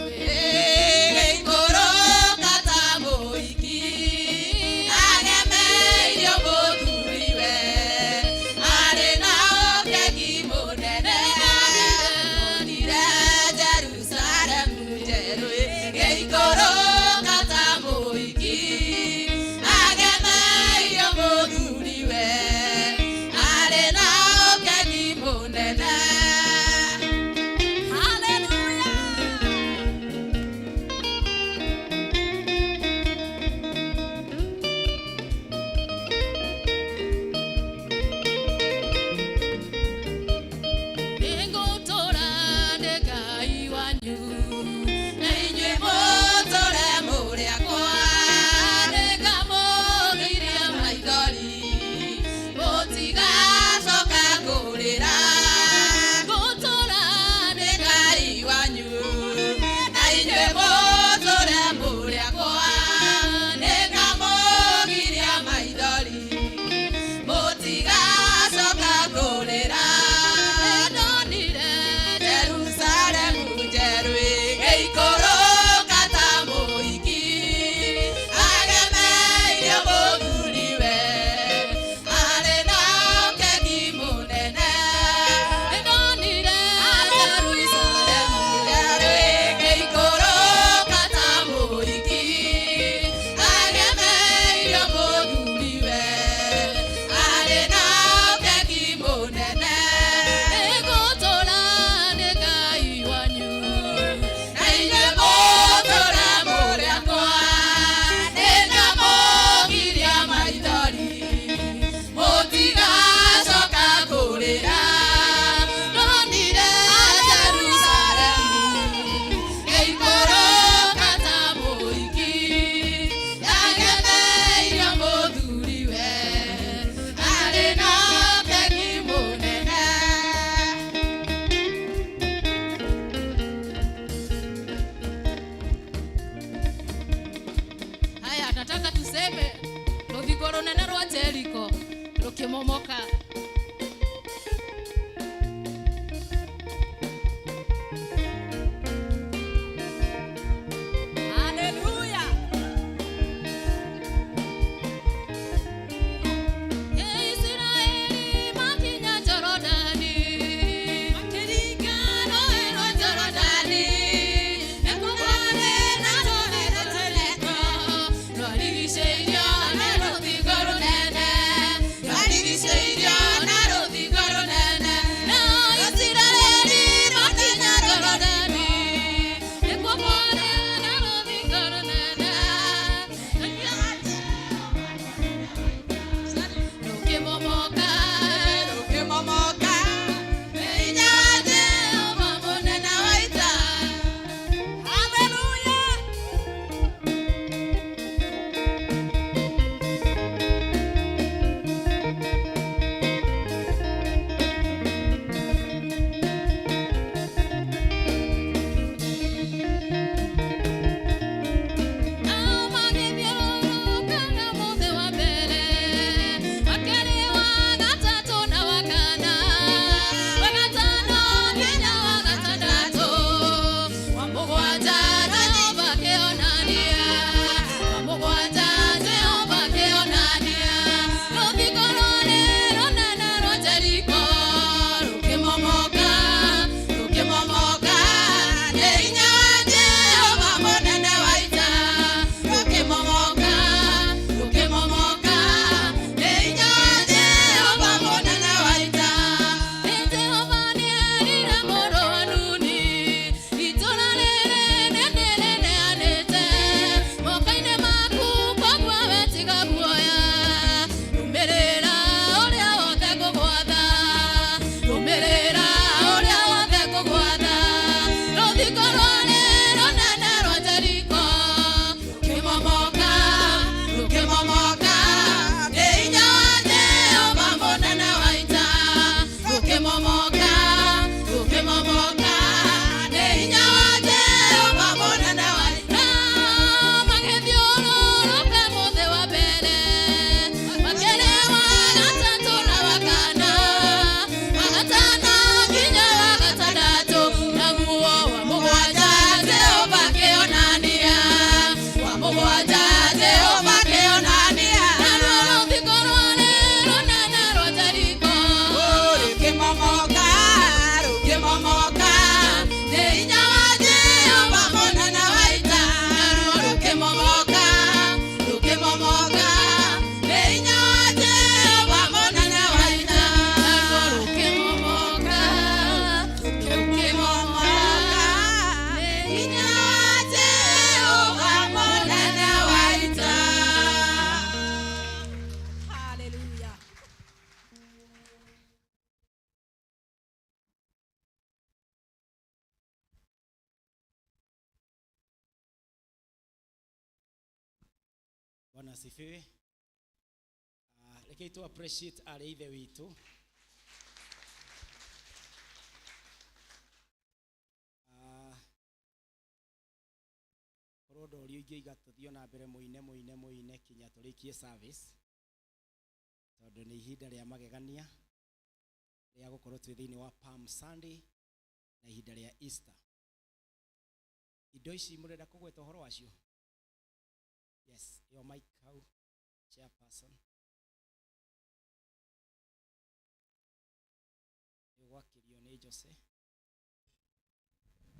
ĩgĩikũrũka ta mũhiki, agemeirio mũthuriwe, arĩ na ũkegi mũnene. Ndonire Jerusalemu njerũ ĩgĩikũrũka ta mũhiki, agemeirio mũthuriwe, arĩ na ũkegi mũnene. Hallelujah. Nĩngũtũũra ndĩ Ngai wanyu, na inyuĩ mũtũũre mũrĩ akwa. Nĩngamũgiria maithori, mũtigacoka kũrĩra. Ngũtũũra ndĩ Ngai wanyu, na inyuĩ mũtũũre mũrĩ akwa. Nĩngamũgiria maithori, mũtigacoka kũrĩra. Ndonire Jerusalemu njerũ ĩgĩikũrũka ta mũhiki, agemeirio mũthuriwe, arĩ na ũkegi mũnene. Ndonire Jerusalemu njerũ ĩgĩikũrũka ta mũhiki, agemeirio mũthuriwe, arĩ na ũkegi mũnene. Ngũtũũra ndĩ Ngai wanyu, na inyuĩ mũtũũre mũrĩ akwa. Nĩngamũgiria maithori, mũtigacoka kũrĩra. Ndonire Jerusalemu ĩikũrũka ta mũhiki, yagemeirio mũthuriwe, arĩ na ũkegi mũnene. Haya, nataka tuseme rũthingo rũnene rwa Jeriko rũkĩmomoka. Mũgwanja Jehova akĩonania, wa mũgwanja Jehova akĩonania. Naruo rũthingo rwarĩ rũnene rwa Jeriko rũkĩmomoka, rũkĩmomoka nĩ hinya wa Jehova mũnene wa ita. Naruo rũkĩmomoka, rũkĩmomoka nĩ hinya wa Jehova mũnene wa ita. Naruo rũkĩmomoka, rũkĩmomoka nĩ hinya wa Jehova mũnene wa ita. Hallelujah. Bwana asifiwe. Rekei tu appreciate arĩ ithe witũ. Korwo ndorio ingĩiga tũthiĩ na mbere mũine mũine mũine kinya tũrĩkie service, tondũ nĩ ihinda rĩa magegania rĩa gũkorwo twĩ thĩinĩ wa Palm Sunday na ihinda rĩa Easter. Indo ici mũrenda kũgweta ũhoro wacio? Yes, your mic hau, chairperson. Nĩ ũgwakĩrio nĩ Jose.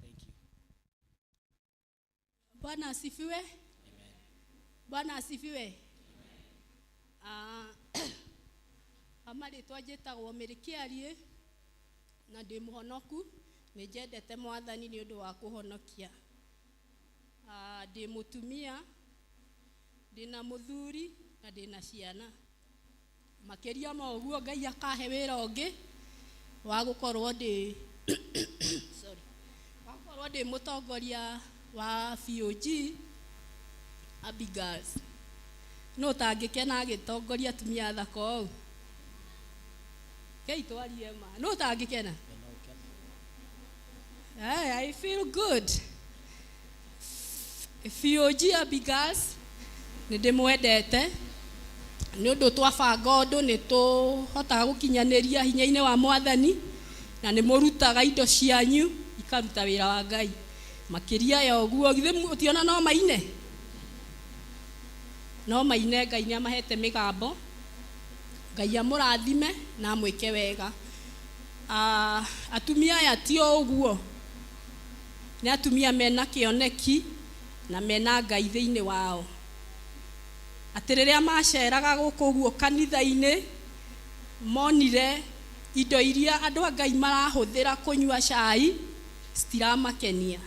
Thank you. Bwana asifiwe. Amen. Bwana asifiwe. Ah, amarĩtwa njĩtagwo Mary Kĩariĩ na ndĩ mũhonoku. Nĩ njendete Mwathani nĩ ũndũ wa kũhonokia. Ah, ndĩ mũtumia, ndĩna mũthuri na ndĩna ciana. Makĩria ma ũguo, Ngai akahe wĩra ũngĩ wa gũkorwo ndĩ, sorry, wa gũkorwo ndĩ mũtongoria wa VOG Abigails. No ũtangĩkena agĩtongoria atumia athaka ũũ? Kei twarie ma, no ũtangĩkena? Hey, I feel good. VOG Abigails nĩ ndĩmwendete nĩ ũndũ twabanga ũndũ nĩ tũhotaga gũkinyanĩria hinya-inĩ wa Mwathani, na nĩ mũrutaga indo cianyu ikaruta wĩra wa Ngai. Makĩria ya ũguo, githĩ ũtiona no maine, no maine? Ngai nĩ amahete mĩgambo. Ngai amũrathime na amwĩke wega. Ah, atumia aya ti o ũguo, nĩ atumia mena kĩoneki na mena Ngai thĩinĩ wao, atĩ rĩrĩa maceraga gũkũ ũguo kanitha-inĩ, monire indo iria andũ a Ngai marahũthĩra kũnyua cai citiramakenia.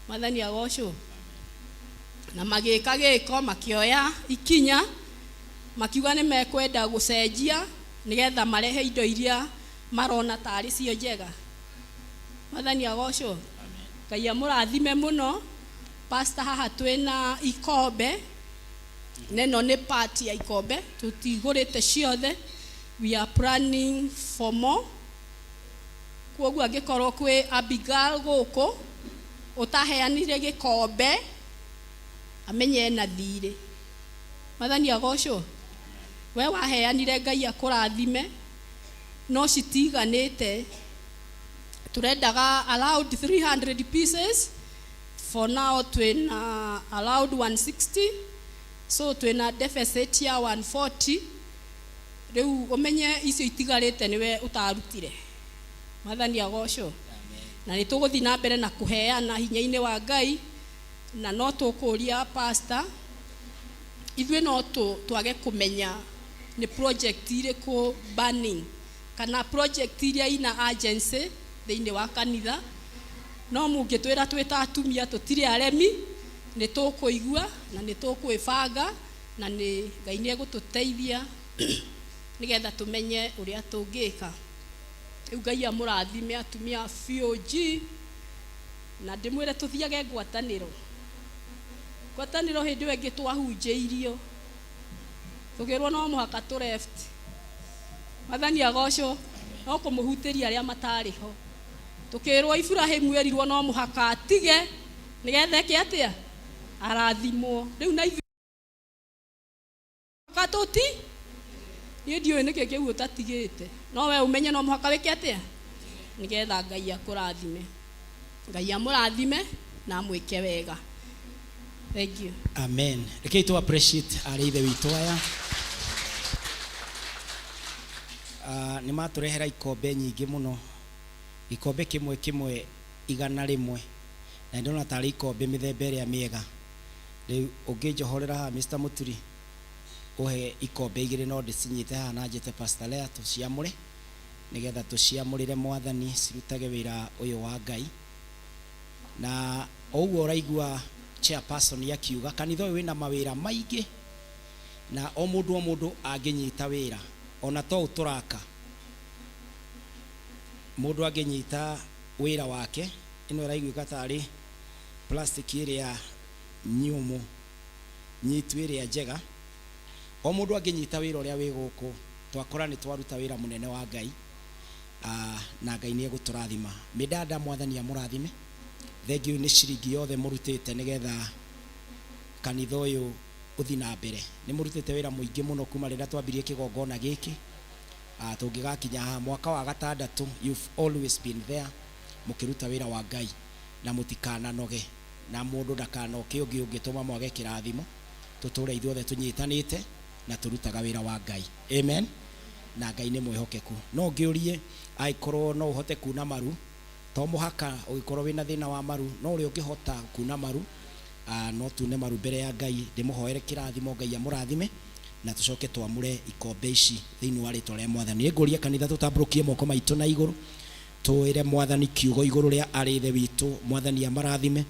Mwathani agocwo. Na magĩka gĩko, makĩoya ikinya, makiuga nĩ mekwenda gũcenjia nĩgetha marehe indo iria marona tarĩ cio njega. Mwathani agocwo. Ngai amũrathime mũno. Pastor, haha twĩna ikombe, neno nĩ part ya ikombe, tũtigũrĩte ciothe. We are planning for more. Kwoguo angĩkorwo kwĩ Abigail gũkũ ũtaheanire gĩkombe, amenye ena thirĩ. Mwathani agocwo. We waheanire, Ngai akũrathime, no citiganĩte. Tũrendaga around 300 pieces. For now twĩna around 160, so twĩna deficit ya 140. Rĩu ũmenye icio itigarĩte nĩwe ũtarutire. Mwathani agocwo. Na nĩ tũgũthiĩ na mbere na kũheana hinya-inĩ wa Ngai. Na no tũkũria pastor, ithuĩ no twage kũmenya nĩ project irĩkũ burning kana project iria ina urgency thĩinĩ wa kanitha, no mũngĩtwĩra twĩ ta atumia tũtirĩ aremi, nĩ tũkũigua na nĩ tũkwĩbanga, na nĩ Ngai nĩ egũtũteithia nĩgetha tũmenye ũrĩa tũngĩka. Rĩu Ngai amũrathime atumia a VOG, na ndĩmwĩre tũthiage ngwatanĩro. Ngwatanĩro hĩndĩ ĩyo ĩngĩ twahunjĩirio, tũkĩrwo no mũhaka tũ left. Mwathani agocwo. No kũmũhutĩria arĩa matarĩ ho, tũkĩrwo Iburahĩmu erirwo no mũhaka atige nĩgetha eke atĩa? Arathimwo. Rĩu na ithuĩ tũti, niĩ ndiũĩ nĩkĩ kĩu ũtatigĩte, no we ũmenye no mũhaka wĩke atĩa nĩgetha Ngai akũrathime. Ngai amũrathime na amwĩke wega. Thank you. Amen. Rekei tu appreciate arĩ ithe witũ aya. Nĩ matũrehera ikombe nyingĩ mũno, gĩkombe kĩmwe kĩmwe 100, na ndĩrona tarĩ ikombe mĩthemba ĩrĩa mĩega. Rĩu ũngĩnjohorera haha Mr. Muturi ũhe ikombe igĩrĩ no ndĩcinyite haha na njĩte Pastor Lea tũciamũre, nĩgetha tũciamũrĩre mwathani cirutage wĩra ũyũ wa Ngai. Na o ũguo ũraigua chairperson akiuga kanitha ũyũ wĩna mawĩra maingĩ, na o mũndũ o mũndũ angĩnyita wĩra ona to ũtũraka, mũndũ angĩnyita wĩra wake, ĩno ĩraiguĩka tarĩ plastic ĩrĩa nyũmũ nyitu ĩrĩa njega. O mũndũ angĩnyita wĩra ũrĩa wĩ gũkũ, twakora nĩ twaruta wĩra mũnene wa Ngai, na Ngai nĩ egũtũrathima. Mĩdada, mwathani amũrathime. Thengiũ nĩ ciringi yothe mũrutĩte nĩgetha kanitha ũyũ ũthiĩ na mbere. Nĩ mũrutĩte wĩra mũingĩ mũno kuma rĩrĩa twambirie kĩgongona gĩkĩ. Tũngĩgakinya haha mwaka wa gatandatũ, you've always been there mũkĩruta wĩra wa Ngai, na mũtikananoge, na mũndũ ndakanoke ũngĩ ũngĩtũma mwage kĩrathimo. Tũtũre ithuothe tũnyitanĩte na tũrutaga wĩra wa Ngai. Amen. Na Ngai nĩ mwĩhokeku. No ngĩũrie angĩkorwo no ũhote kuna maru, to mũhaka ũgĩkorwo wĩna thĩna wa maru, no ũrĩa ũngĩhota kuna maru, no tune maru mbere ya Ngai, ndĩmũhoere kĩrathimo, Ngai amũrathime, na tũcoke twamũre ikombe ici thĩinĩ wa rĩtwa rĩa mwathani. Nĩngũria kanitha tũtambũrũkie moko maitũ na igũrũ, twĩre mwathani kiugo igũrũ rĩa arĩ ithe witũ. Mwathani amarathime,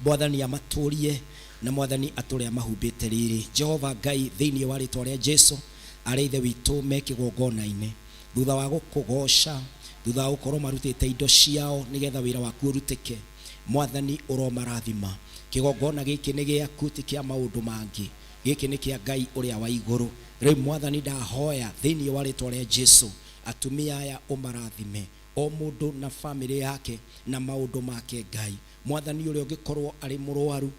mwathani amatũrie, na mwathani atũre amahumbĩte riri. Jehova Ngai, thĩinĩ wa rĩtwa rĩa Jesu, arĩ ithe witũ me kĩgongona-inĩ, thutha wa gũkũgoca, thutha wa gũkorwo marutĩte indo ciao nĩgetha wĩra waku ũrutĩke, mwathani ũromarathima. Kĩgongona gĩkĩ nĩ gĩaku, ti kĩa maũndũ mangĩ, gĩkĩ nĩ kĩa Ngai ũrĩa wa igũrũ. Rĩu mwathani ndahoya thĩinĩ wa rĩtwa rĩa Jesu, atumia aya ũmarathime, o mũndũ na famĩlĩ yake na maũndũ make. Ngai mwathani, ũrĩa ũngĩkorwo arĩ mũrwaru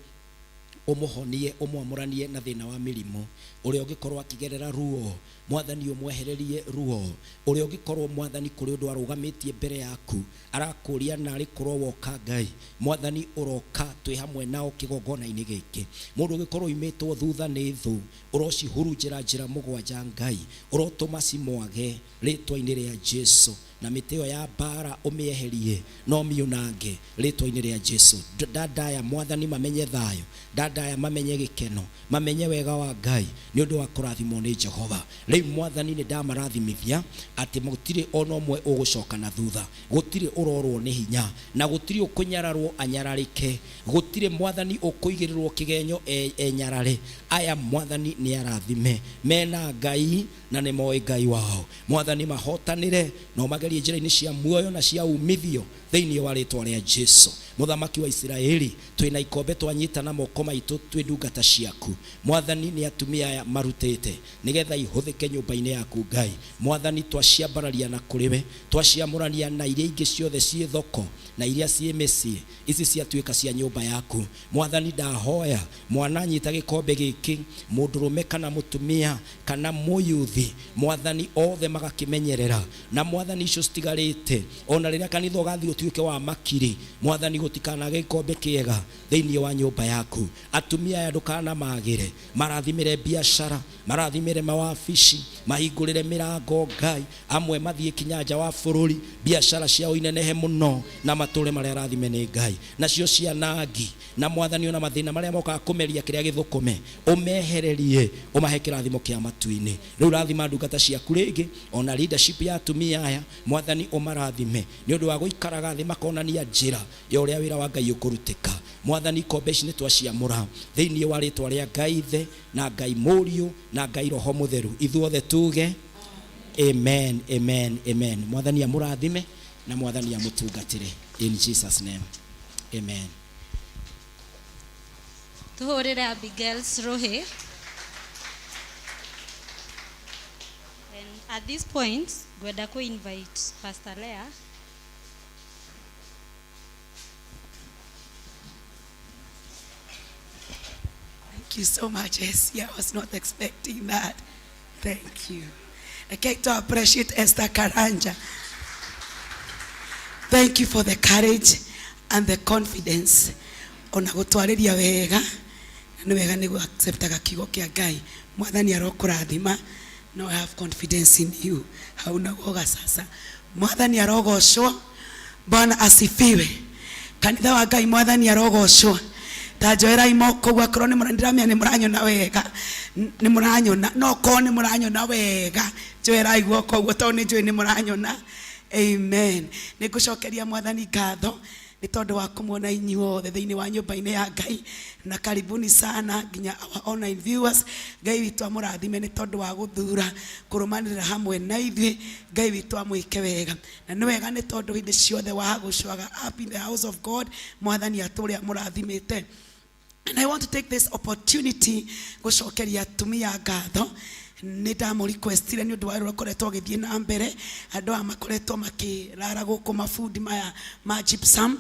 ũmũhonie, ũmwamũranie na thĩna wa mĩrimũ. Ũrĩa ũngĩkorwo akĩgerera ruo, mwathani ũmwehererie ruo. Ũrĩa ũngĩkorwo mwathani kũrĩ ũndũ arũgamĩtie mbere yaku arakũria narĩ korwo woka, Ngai mwathani ũroka twĩ hamwe nao kĩgongona-inĩ gĩkĩ. Mũndũ ũngĩkorwo oimĩtwo thutha nĩ thũ, ũrocihurunjĩra njĩra mũgwanja, Ngai ũrotũma cimwage rĩtwa-inĩ rĩa Jesu, na mĩtĩ ĩyo ya mbara ũmĩeherie no mĩunange rĩtwa-inĩ rĩa Jesu. Ndandaya mwathani mamenye thayũ, ndandaya mamenye gĩkeno, mamenye wega wa Ngai nĩ ũndũ wa kũrathimwo nĩ Jehova. Rĩu mwathani nĩ ndamarathimithia atĩ gũtirĩ ona ũmwe ũgũcoka na thutha, gũtirĩ ũrorwo nĩ hinya, na gũtirĩ ũkũnyararwo anyararĩke, gũtirĩ mwathani ũkũigĩrĩrwo kĩgenyo enyarare. Aya mwathani nĩ arathime, mena Ngai na nĩ moĩ Ngai wao. Mwathani mahotanĩre na ũmagerie njĩra-inĩ cia muoyo na cia umithio thĩinĩ wa rĩtwa rĩa Jesu. Mũthamaki wa Isiraeli, twĩna ikombe twanyita na moko maitũ twĩ ndungata ciaku. Mwathani nĩ atumia aya marutĩte nĩgetha ihũthĩke nyũmba-inĩ yaku. Ngai mwathani, twaciambararia na kũrĩ we, twaciamũrania na iria ingĩ ciothe ciĩ thoko na iria ciĩ mĩciĩ, ici ciatuĩka cia nyũmba yaku. Mwathani ndahoya mwana anyita gĩkombe gĩkĩ, mũndũrũme kana mũtumia kana mũyuthi, mwathani othe magakĩmenyerera, na mwathani icio citigarĩte ona rĩrĩa kanitha ũgathiĩ ũtuĩke wa makiri, mwathani gũtikanage gĩkombe kĩega thĩinĩ wa nyũmba yaku. Atumia aya ndũkanamagĩre, marathimĩre biacara, marathimĩre mawabici, mahingũrĩre mĩrango Ngai, amwe mathiĩ kinya nja wa bũrũri, biacara ciao inenehe mũno na matũre marĩa arathime nĩ Ngai. Nacio cianangi na mwathani ona mathĩna marĩa mokaga kũmeria kĩrĩa gĩthũkũme, ũmehererie, ũmahe kĩrathimo kĩa matu-inĩ. Rĩu rathima ndungata ciaku rĩngĩ, ona leadership ya atumia aya, mwathani ũmarathime nĩ ũndũ wa gũikaraga thĩ makonania njĩra ya ũrĩa wĩra wa Ngai ũkũrutĩka. Mwathani ikombe ici nĩ twaciamũra thĩinĩ wa rĩtwa rĩa Ngai Ithe na Ngai Mũriũ na Ngai Roho Mũtheru. Ithuothe tuge amen, amen, amen. Mwathani amũrathime na mwathani amũtungatĩre in Jesus name, amen. Tuhurire Abigail's Rohe. And at this point, ngwenda ku invite Pastor Leah. Thank you so much, Essie. I was not expecting that. Thank you. I came to appreciate Esther Karanja. Thank you for the courage. And the confidence ona gũtwarĩria wega, na nĩ wega nĩ acceptaga kiugo kĩa Ngai. Mwathani arokũrathima. No, I have confidence in you. Hauna woga sasa. Mwathani arogocwo. Bwana asifiwe. Kanitha wa Ngai, Mwathani arogocwo. Ta njoerai moko ũguo akorwo nĩ ndĩramenya nĩ mũranyona wega, nĩ mũranyona. No korwo nĩ mũranyona wega, njoerai guoko ũguo tondũ nĩ njũĩ nĩ mũranyona. Amen. Nĩ ngũcokeria Mwathani ngatho nĩ tondũ wa kũmuona inyuothe thĩinĩ wa nyũmba-inĩ ya Ngai, na karibuni sana nginya our online viewers. Ngai witũ amũrathime nĩ tondũ wa gũthura kũrũmanĩrĩra hamwe na ithuĩ. Ngai witũ amwĩke wega, na nĩ wega nĩ tondũ hĩndĩ ciothe wa gũcoaga up in the house of God. Mwathani atũre amũrathimĩte. And I want to take this opportunity gũcokeria atumia ngatho. Nĩ ndamũ requestire nĩ ũndũ wa wĩra ũrĩa ũkoretwo ũgĩthiĩ na mbere, andũ aya makoretwo makĩrara gũkũ, mabundi maya ma gypsum,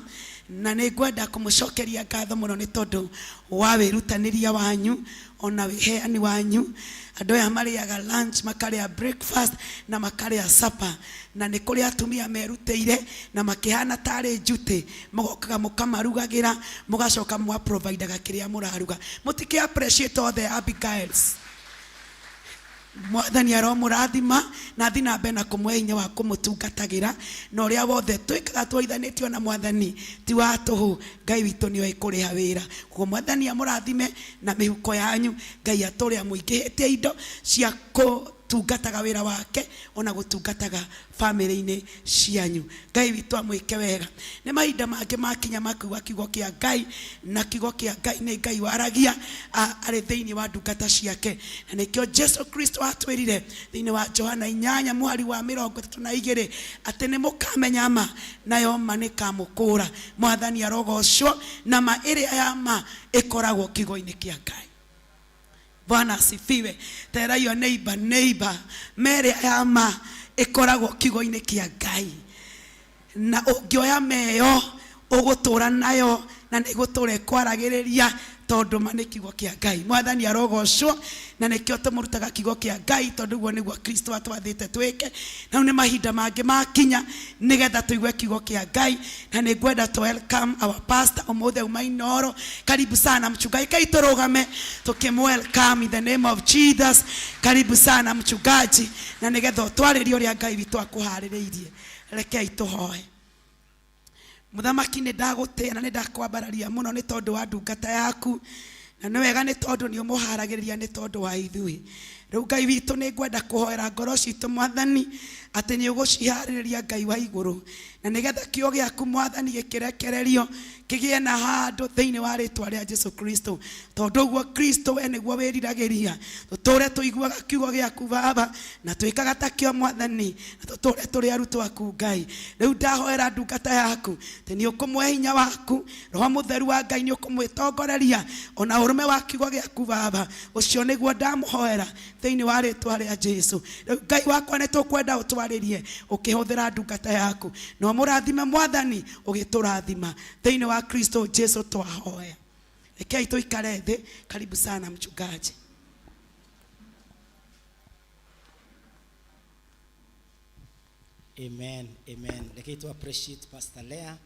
na nĩ ngwenda kũmũcokeria ngatho mũno nĩ tondũ wa wĩrutanĩria wanyu ona wĩheani wanyu. Andũ aya marĩaga lunch, makarĩa breakfast na makarĩa supper, na nĩ kũrĩ atumia merutĩire na makĩhana tarĩ njutĩ, mũgokaga mũkamarugagĩra, mũgacoka mwa providaga kĩrĩa mũraruga. Mũtikĩ appreciate all the Abigails. Mwathani aromũrathima na thi na mbere na kũmũhe hinya wa kũmũtungatagĩra, na ũrĩa wothe twĩkaga twoithanĩtio na Mwathani ti wa tũhũ. Ngai witũ nĩoĩ kũrĩha wĩra. Koguo Mwathani amũrathime na mĩhuko yanyu. Ngai atũre amũingĩhĩtie indo cia kũtungataga wĩra wake ona gũtungataga bamĩrĩ-inĩ cianyu. Ngai witũ amwĩke wega. Nĩ mahinda mangĩ makinya makiuga kiugo kĩa Ngai, na kiugo kĩa Ngai nĩ Ngai waragia arĩ thĩinĩ wa ndungata ciake, na nĩkĩo Jesu Kristo atwĩrire thĩinĩ wa Johana 8 mũhari wa 32 atĩ nĩ mũkamenya ma, nayo ma nĩ kamũkũra. Mwathani arogocwo. Na ma ĩrĩa ya ma ĩkoragwo kiugo-inĩ kĩa Ngai. Bwana asifiwe. Tera your neighbor, neighbor, ma ĩrĩa ya ma ĩkoragwo kiugo-inĩ kĩa Ngai, na ũngĩoya meyo ũgũtũra nayo na nĩ ĩgũtũra ĩkwaragĩrĩria, tondũ ma nĩ kiugo kĩa Ngai. Mwathani arogocwo. Na nĩkĩo tũmũrutaga kiugo kĩa Ngai, tondũ ũguo nĩguo Kristo atwathĩte twĩke. Na rĩu nĩ mahinda mangĩ makinya nĩgetha tũigue kiugo kĩa Ngai, na nĩ ngwenda to welcome our pastor ũmũthĩ auma Inoro. Karibu sana mchungaji. Kai tũrũgame tũkĩmwelcome in the name of Jesus. Karibu sana mchungaji, na nĩgetha ũtwarĩrie ũrĩa Ngai witũ akũharĩrĩirie. Rekei tũhoe. Mũthamaki, nĩ ndagũtĩa na nĩ ndakwambararia mũno nĩ tondũ wa ndungata yaku, na nĩ wega nĩ tondũ nĩ ũmũharagĩrĩria nĩ tondũ wa ithuĩ. Rĩu Ngai witũ, nĩ ngwenda kũhoera ngoro citũ, Mwathani, atĩ nĩ ũgũciharĩrĩria, Ngai wa igũrũ, na nĩgetha kiugo gĩaku, Mwathani, gĩkĩrekererio kĩgĩe na handũ thĩinĩ wa rĩtwa rĩa Jesu Kristo, tondũ ũguo Kristo we nĩguo wĩriragĩria tũtũre tũiguaga kiugo gĩaku, Baba, na twĩkaga ta kĩo, Mwathani, na tũtũre tũrĩ arutwo aku. Ngai, rĩu ndahoera ndungata yaku atĩ nĩ ũkũmũhe hinya waku. Roho Mũtheru wa Ngai nĩ ũkũmwĩtongoreria ona ũrũme wa kiugo gĩaku, Baba. Ũcio nĩguo ndamũhoera thĩinĩ wa rĩtwa rĩa Jesu. Rĩu Ngai wakwa, nĩ tũkwenda ũtwarĩrie ũkĩhũthĩra ndungata yaku, na ũmũrathime, Mwathani, ũgĩtũrathima thĩinĩ wa Kristo Jesu twahoya. Rekei tũikare thĩ. Karibu sana mchungaji. Amen, amen. Rekei to appreciate Pastor Leah.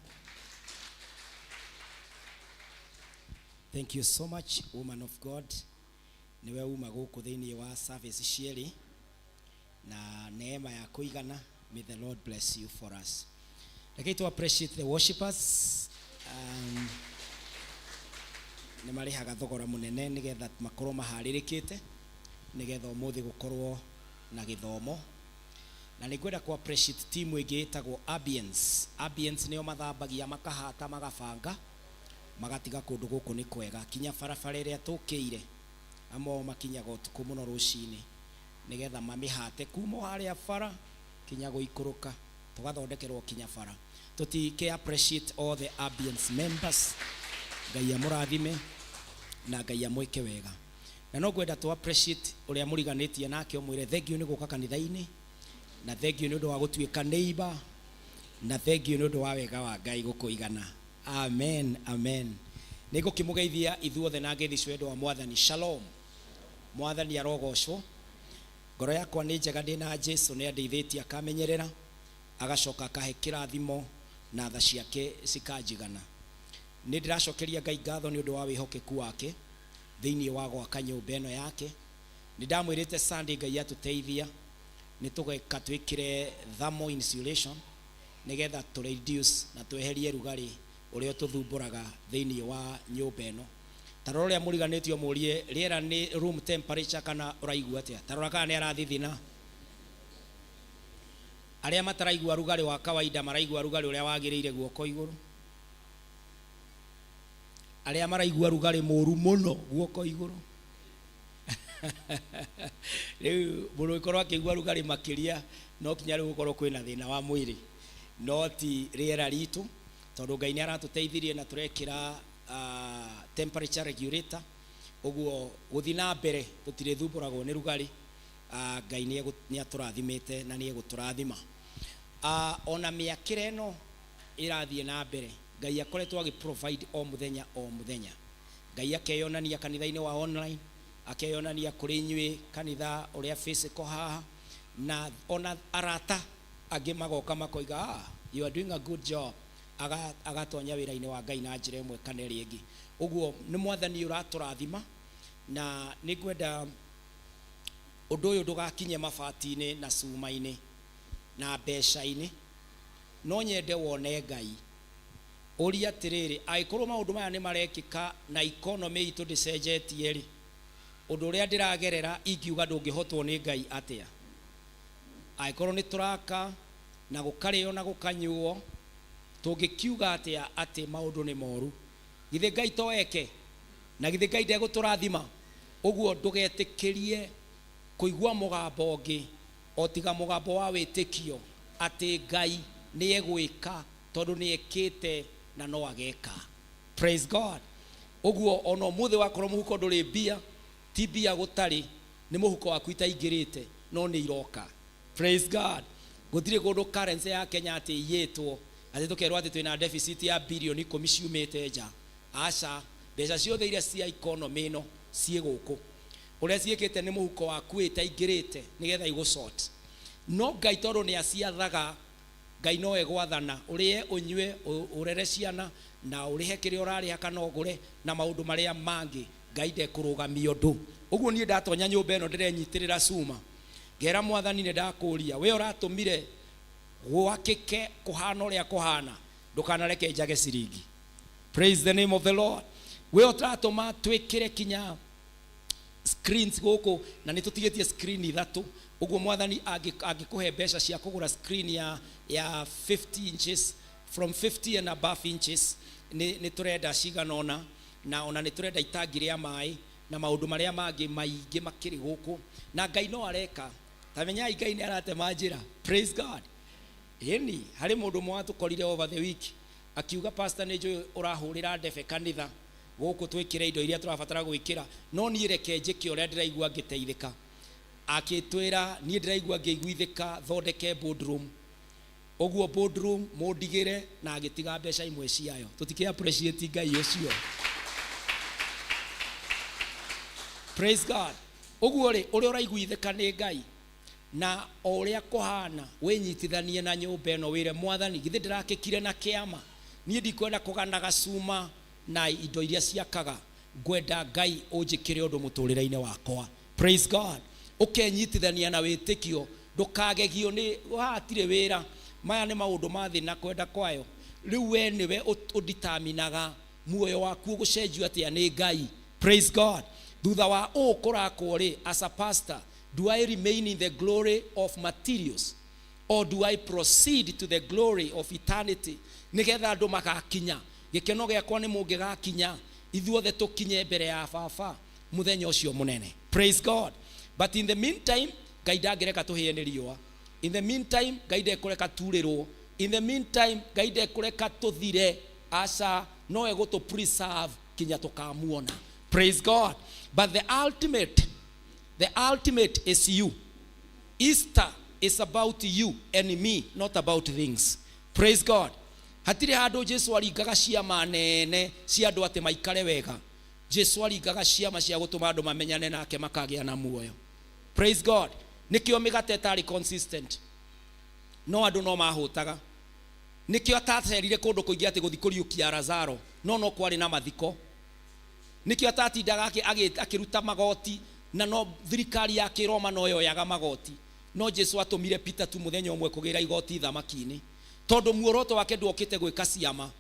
Thank you so much, woman of God. Niwe uma gũkũ thĩinĩ wa service cierĩ na neema ya kũigana. May the Lord bless you for us. Rekei to appreciate the worshipers. Nĩ marĩhaga thogora mũnene nĩgetha makorwo maharĩrĩkĩte nĩgetha ũmũthĩ gũkorwo na gĩthomo, na nĩ ngwenda ku appreciate team ĩngĩ ĩtagwo Ambience. Ambience nĩo mathambagia, makahata, magabanga, magatiga kũndũ gũkũ nĩ kwega, kinya barabara ĩrĩa tũkĩire. Amwe ao makinyaga ũtukũ mũno rũcinĩ nĩgetha mamĩhate kuma o harĩa bara kinya gũikũrũka, tũgathondekerwo kinya bara. Tũtikĩ appreciate all the Ambience members. Ngai amũrathime na Ngai amwĩke wega. Na no ngwenda tũ appreciate ũrĩa mũriganĩtie nake, ũmwĩre thank you nĩ gũka kanitha-inĩ, na thank you nĩ ũndũ wa gũtuĩka neighbor, na thank you nĩ ũndũ wa wega wa Ngai gũkũigana. Amen, amen. Nĩ ngũkĩmũgeithia ithuothe na ngeithi cia wendo wa Mwathani. Shalom. Mwathani arogocwo. Ngoro yakwa nĩ njega ndĩ na Jesu. Nĩ andeithĩtie, akamenyerera, agacoka akahe kĩrathimo, na tha ciake cikanjigana. Nĩ ndĩracokeria Ngai ngatho nĩ ũndũ wa wĩhokeku wake thĩinĩ wa gwaka nyũmba ĩno yake. Nĩ ndamwĩrĩte Sunday Ngai atũteithia nĩ tũgeka twĩkĩre thermal insulation nĩgetha tũ reduce na tweherie rugarĩ ũrĩa ũtũthumbũraga thĩinĩ wa nyũmba ĩno. Ta rora ũrĩa mũriganĩtio mũrie rĩera nĩ room temperature kana ũraigua atĩa. Ta rora kana nĩ arathithina. Arĩa mataraigua rugarĩ wa kawaida maraigua rugarĩ ũrĩa wagĩrĩire guoko igũrũ. Arĩa maraigua rugarĩ mũru mũno guoko igũrũ. Rĩu mũndũ ũngĩkorwo akĩigua rugarĩ makĩria no kinya rĩu gũkorwo kwĩna thĩna wa mwĩrĩ, no ti rĩera ritũ, tondũ Ngai nĩ aratũteithirie na tũrekĩra temperature regulator, ũguo gũthiĩ na mbere tũtirĩthumbũragwo nĩ rugarĩ. Ngai nĩ atũrathimĩte na nĩ egũtũrathima. Ona mĩakĩre ĩno ĩrathiĩ na mbere, Ngai akoretwo agĩ provide o mũthenya o mũthenya. Ngai akeyonania kanitha-inĩ wa online, akeyonania kũrĩ inyuĩ kanitha ũrĩa physical haha, na ona arata angĩ magoka makoiga, you are doing a good job. Agatonya wĩra-inĩ wa Ngai na njĩra ĩmwe kana ĩrĩa ĩngĩ. Ũguo nĩ Mwathani ũratũrathima, na nĩ ngwenda ũndũ ũyũ ndũgakinye mabati-inĩ na cuma-inĩ na mbeca-inĩ, no nyende wone Ngai. Ũria atĩrĩrĩ, angĩkorwo maũndũ maya nĩ marekĩka na economy itũ ndĩcenjetie rĩ, ũndũ ũrĩa ndĩragerera ingiuga ndũngĩhotwo nĩ Ngai atĩa? Angĩkorwo nĩ tũraka na gũkarĩo na gũkanyuo, tũngĩkiuga atĩa atĩ maũndũ nĩ moru? Githĩ Ngai to eke? Na githĩ Ngai ndegũtũrathima? Ũguo ndũgetĩkĩrie kũigua mũgambo ũngĩ o tiga mũgambo wa wĩtĩkio atĩ Ngai nĩ egwĩka, tondũ nĩ ekĩte na no ageka. Praise God. Ũguo ona ũmũthĩ wakorwo mũhuko ndũrĩ mbia, ti mbia gũtarĩ, nĩ mũhuko waku itaingĩrĩte, no nĩ iroka. Praise God. Gũtirĩ kũndũ currency ya Kenya atĩ iyĩtwo atĩ tũkerwo atĩ twĩna deficit ya bilioni 10 ciumĩte nja. Aca, mbeca ciothe iria cia economy ĩno ciĩ gũkũ. Ũrĩa ciĩkĩte nĩ mũhuko waku ĩtaingĩrĩte nĩgetha igũsort. No Ngai tondũ nĩ aciathaga, Ngai no egwathana ũrĩe, ũnyue, ũrere ciana na ũrĩhe kĩrĩa ũrarĩha kana ũgũre na maũndũ marĩa mangĩ. Ngai ndekũrũgamia ũndũ. Ũguo niĩ ndatonya nyũmba ĩno ndĩrenyitĩrĩra cuma, ngera Mwathani nĩ ndakũria, we ũratũmire gwakĩke kũhana ũrĩa kũhana, ndũkanareke njage ciringi. Praise the name of the Lord. We ũratũma twĩkĩre kinya screens gũkũ, na nĩ tũtigĩtie screen ithatũ. Ũguo Mwathani angĩkũhe mbeca cia kũgũra screen ya 50 inches, from 50 and above inches, nĩ tũrenda cigana ũna, na ona nĩ tũrenda itangi rĩa maĩ na maũndũ marĩa mangĩ maingĩ makĩrĩ gũkũ. Na Ngai no areka. Ta menyai Ngai nĩ aratema njĩra. Praise God. Ĩni, harĩ mũndũ ũmwe watũkorire over the week akiuga, pastor, nĩ njũĩ ũrahũrĩra ndebe kanitha gũkũ twĩkĩre indo iria tũrabatara gwĩkĩra, no niĩ reke njĩke ũrĩa ndĩraigua ngĩteithĩka. Akĩtwĩra, niĩ ndĩraigua ngĩiguithĩka thondeke boardroom. Ũguo boardroom mũndigĩre, na agĩtiga mbeca imwe ciayo. Tũtikĩ appreciate Ngai ũcio. Praise God. Ũguo rĩ, ũrĩa ũraiguithĩka nĩ Ngai na o ũrĩa kũhana, wĩnyitithanie na nyũmba ĩno, wĩre Mwathani, githĩ ndĩrakĩkire na kĩama? Niĩ ndikwenda kũganaga cuma na indo iria ciakaga, ngwenda Ngai ũnjĩkĩre ũndũ mũtũrĩre-inĩ wakwa. Praise God. Ũkenyitithania na wĩtĩkio, ndũkagegio nĩ hatirĩ wĩra. Maya nĩ maũndũ ma thĩ na kwenda kwayo. Rĩu we nĩwe ũditaminaga muoyo waku ũgũcenjio atĩa nĩ Ngai. Praise God. Thutha wa ũũ kũrakwo rĩ, as a pastor, do I remain in the glory of materials or do I proceed to the glory of eternity? Nĩgetha andũ magakinya gĩkeno gĩakwa nĩ mũngĩgakinya ithuothe tũkinye mbere ya Baba mũthenya ũcio mũnene. Praise God. But in the meantime, Ngai ndangĩreka tũhĩe nĩ riũa. In the meantime, Ngai ndekũreka turĩrwo. In the meantime, Ngai ndekũreka tũthire. Aca, no egũtũ preserve kinya tũkamuona. Praise God. But the ultimate is you. Easter is about you and me, not about things. Praise God. Hatirĩ handũ Jesu aringaga ciama nene cia andũ atĩ maikare wega. Jesu aringaga ciama cia gũtũma andũ mamenyane nake makagĩa na muoyo. Praise God. Nĩkĩo mĩgate ĩtarĩ consistent, no andũ no mahũtaga. Nĩkĩo atacerire kũndũ kũingĩ atĩ gũthiĩ kũriũkia Lazaro, no no kwarĩ na mathiko. Nĩkĩo atatindaga akĩruta magoti, na no thirikari ya Kĩroma no yoyaga magoti. No Jesu atũmire Peter tu mũthenya ũmwe kũgĩra igoti thamaki-inĩ, tondũ muoroto wake ndwokĩte gwĩka ciama.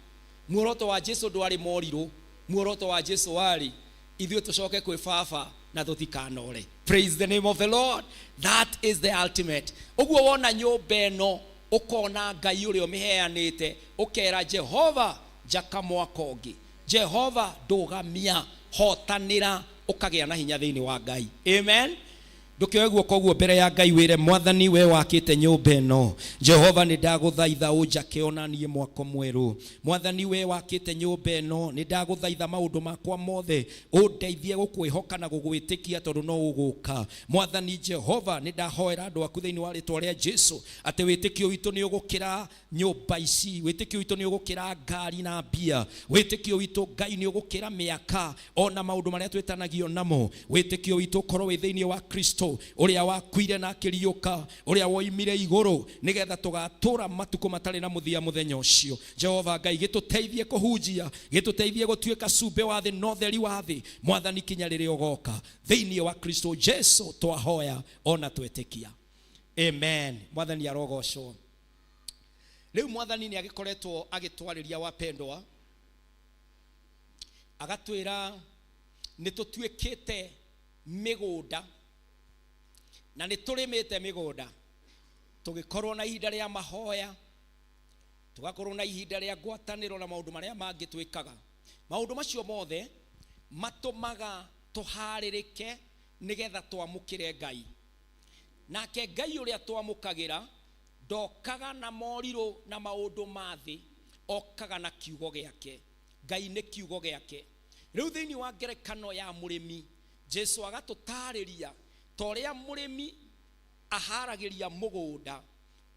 Muoroto wa Jesu ndwarĩ morirũ, muoroto wa Jesu warĩ ithuĩ tũcoke kwĩ Baba na tũtikanore. Praise the name of the Lord. That is the ultimate. Ũguo wona nyũmba ĩno, ũkona Ngai ũrĩa ũmĩheanĩte, ũkera Jehova njaka mwaka ũngĩ, Jehova ndũgamia, hotanĩra, ũkagĩa na hinya thĩinĩ wa Ngai. Amen. Ndũkĩoe guoko ũguo mbere ya Ngai wĩre Mwathani, we wakĩte nyũmba ĩno, Jehova nĩ ndagũthaitha ũnjake ona niĩ mwako mwerũ. Mwathani, we wakĩte nyũmba ĩno, nĩ ndagũthaitha maũndũ makwa mothe ũndeithie gũkwĩhoka na gũgwĩtĩkia, tondũ no ũgũka. Mwathani Jehova, nĩ ndahoera andũ aku thĩinĩ wa rĩtwa rĩa Jesu atĩ wĩtĩkio witũ nĩ ũgũkĩra nyũmba ici, wĩtĩkio witũ nĩ ũgũkĩra ngari na mbia, wĩtĩkio witũ Ngai nĩ ũgũkĩra mĩaka ona maũndũ marĩa twĩtanagio namo. Wĩtĩkio witũ ũkorwo wĩ thĩinĩ wa Kristo ũrĩa wakuire na akĩriũka, ũrĩa woimire igũrũ, nĩgetha tũgatũra matukũ matarĩ na mũthia mũthenya ũcio. Jehova Ngai, gĩtũteithie kũhunjia, gĩtũteithie gũtuĩka cumbĩ wa thĩ na ũtheri wa thĩ, Mwathani, kinya rĩrĩa ũgoka. Thĩinĩ wa Kristo Jesu twahoya ona twetĩkia, amen. Mwathani arogocwo. Rĩu Mwathani nĩ agĩkoretwo agĩtwarĩria, wapendwa, agatwĩra nĩ tũtuĩkĩte mĩgũnda na nĩ tũrĩmĩte mĩgũnda, tũgĩkorwo na ihinda rĩa mahoya, tũgakorwo na ihinda rĩa ngwatanĩro na maũndũ marĩa mangĩ twĩkaga. Maũndũ macio mothe matũmaga tũharĩrĩke nĩgetha twamũkĩre Ngai. Nake Ngai ũrĩa twamũkagĩra ndokaga na morirũ na maũndũ ma thĩ, okaga na kiugo gĩake. Ngai nĩ kiugo gĩake. Rĩu thĩinĩ wa ngerekano ya mũrĩmi, Jesu agatũtarĩria ta ũrĩa mũrĩmi aharagĩria mũgũnda,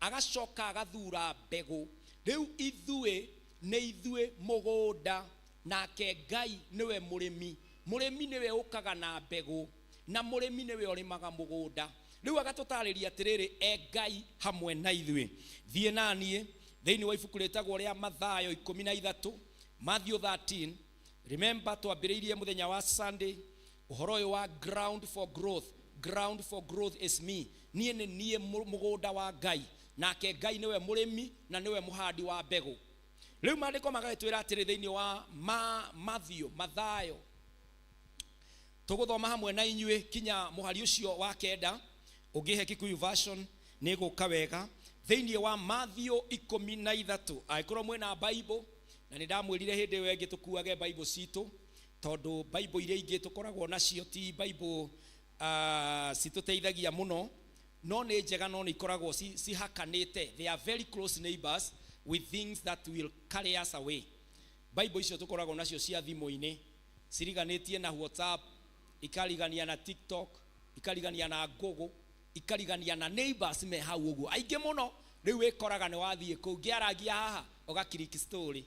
agacoka agathura mbegũ. Rĩu ithuĩ nĩ ithuĩ mũgũnda, nake Ngai nĩwe mũrĩmi. Mũrĩmi nĩwe ũkaga na mbegũ, na mũrĩmi nĩwe ũrĩmaga mũgũnda. Rĩu agatũtarĩria atĩrĩrĩ, e Ngai hamwe na ithuĩ. Thiĩ na niĩ thĩinĩ wa ibuku rĩtagwo rĩa Mathayo 13, Matthew 13. Remember, twambĩrĩirie mũthenya wa Sunday ũhoro ũyũ wa ground for growth. Ground for growth is me. Niĩ nĩ niĩ mũgũnda wa Ngai, nake Ngai nĩwe mũrĩmi na nĩwe mũhandi wa mbegũ. Rĩu maandĩko magagĩtwĩra atĩrĩ thĩinĩ wa Matthew, Mathayo, tũgũthoma hamwe na inyuĩ kinya mũhari ũcio wa 9. Ũngĩhe Kikuyu version nĩ gũka wega. Thĩinĩ wa Matthew 13, angĩkorwo mwĩna Bible, na nĩ ndamwĩrire hĩndĩ ĩyo ĩngĩ tũkuage Bible citũ, tondũ Bible iria ingĩ tũkoragwo nacio ti Bible citũteithagia mũno, no nĩ njega, no nĩ ikoragwo cihakanĩte. They are very close neighbors with things that will carry us away. Bible icio tũkoragwo nacio cia thimũ-inĩ ciriganĩtie na WhatsApp, ikarigania na TikTok, ikarigania na Google, ikarigania na neighbors me hau ũguo aingĩ mũno. Rĩu wĩkoraga nĩ wathiĩ kũu, ngĩarangia haha, ũgakiriki story,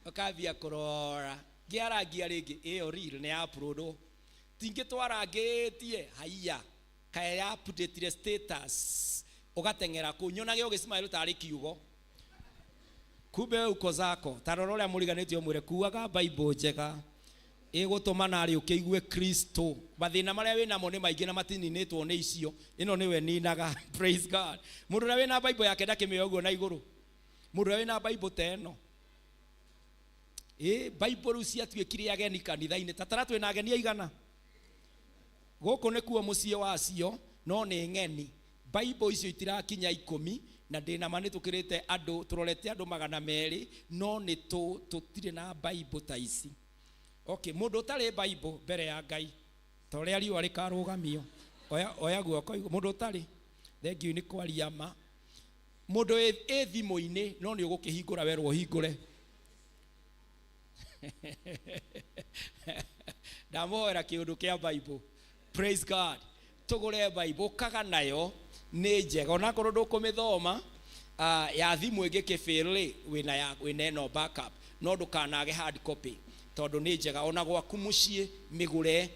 ũkambia kũrora, ngĩarangia rĩngĩ, ĩyo reel nĩ upload, tingĩ twarangĩtie haiya kae ya update status, ũgateng'era kũu, nyonage ũgĩsmile tarĩ kiugo, kumbe uko zako. Ta rora ũrĩa mũriganĩtie, ũmwĩre kuaga Bible njega ĩgũtũma narĩ ũkĩigue Kristo. Mathĩna marĩa wĩnamo nĩ maingĩ na matininĩtwo nĩ icio, ĩno nĩwe ninaga. Praise God. Mũndũ ũrĩa wĩna Bible yake ndakĩmĩoya ũguo na igũrũ. Mũndũ ũrĩa wĩna Bible ta ĩno, ĩ Bible rĩu ciatuĩkire ageni kanitha-inĩ. Tatara twĩna ageni aigana gũkũ? Nĩkuo mũciĩ wacio, no nĩ ng'eni. Bible icio itirakinya 10, na ndĩna ma nĩ tũkĩrĩte andũ, tũrorete andũ 200, no nĩ tũtirĩ na Bible ta ici. Okay, mũndũ ũtarĩ Bible mbere ya Ngai, ta ũrĩa riũa rĩkarũgamio, oya, oya guoko igũrũ. Mũndũ ũtarĩ, thengiũ nĩ kwaria ma. Mũndũ ĩ thimũ-inĩ, no nĩ ũgũkĩhingũra werwo ũhingũre. Ndamũhoera kĩũndũ kĩa Bible. Praise God. Tũgũre Bible, ũkaga nayo nĩ njega, onakorwo ndũkũmĩthoma, ya thimũ ĩngĩkĩfail rĩ, wĩna ya wĩna ĩno backup, no ndũkanage hard copy tondũ nĩ njega ona gwaku mũciĩ. Mĩgũre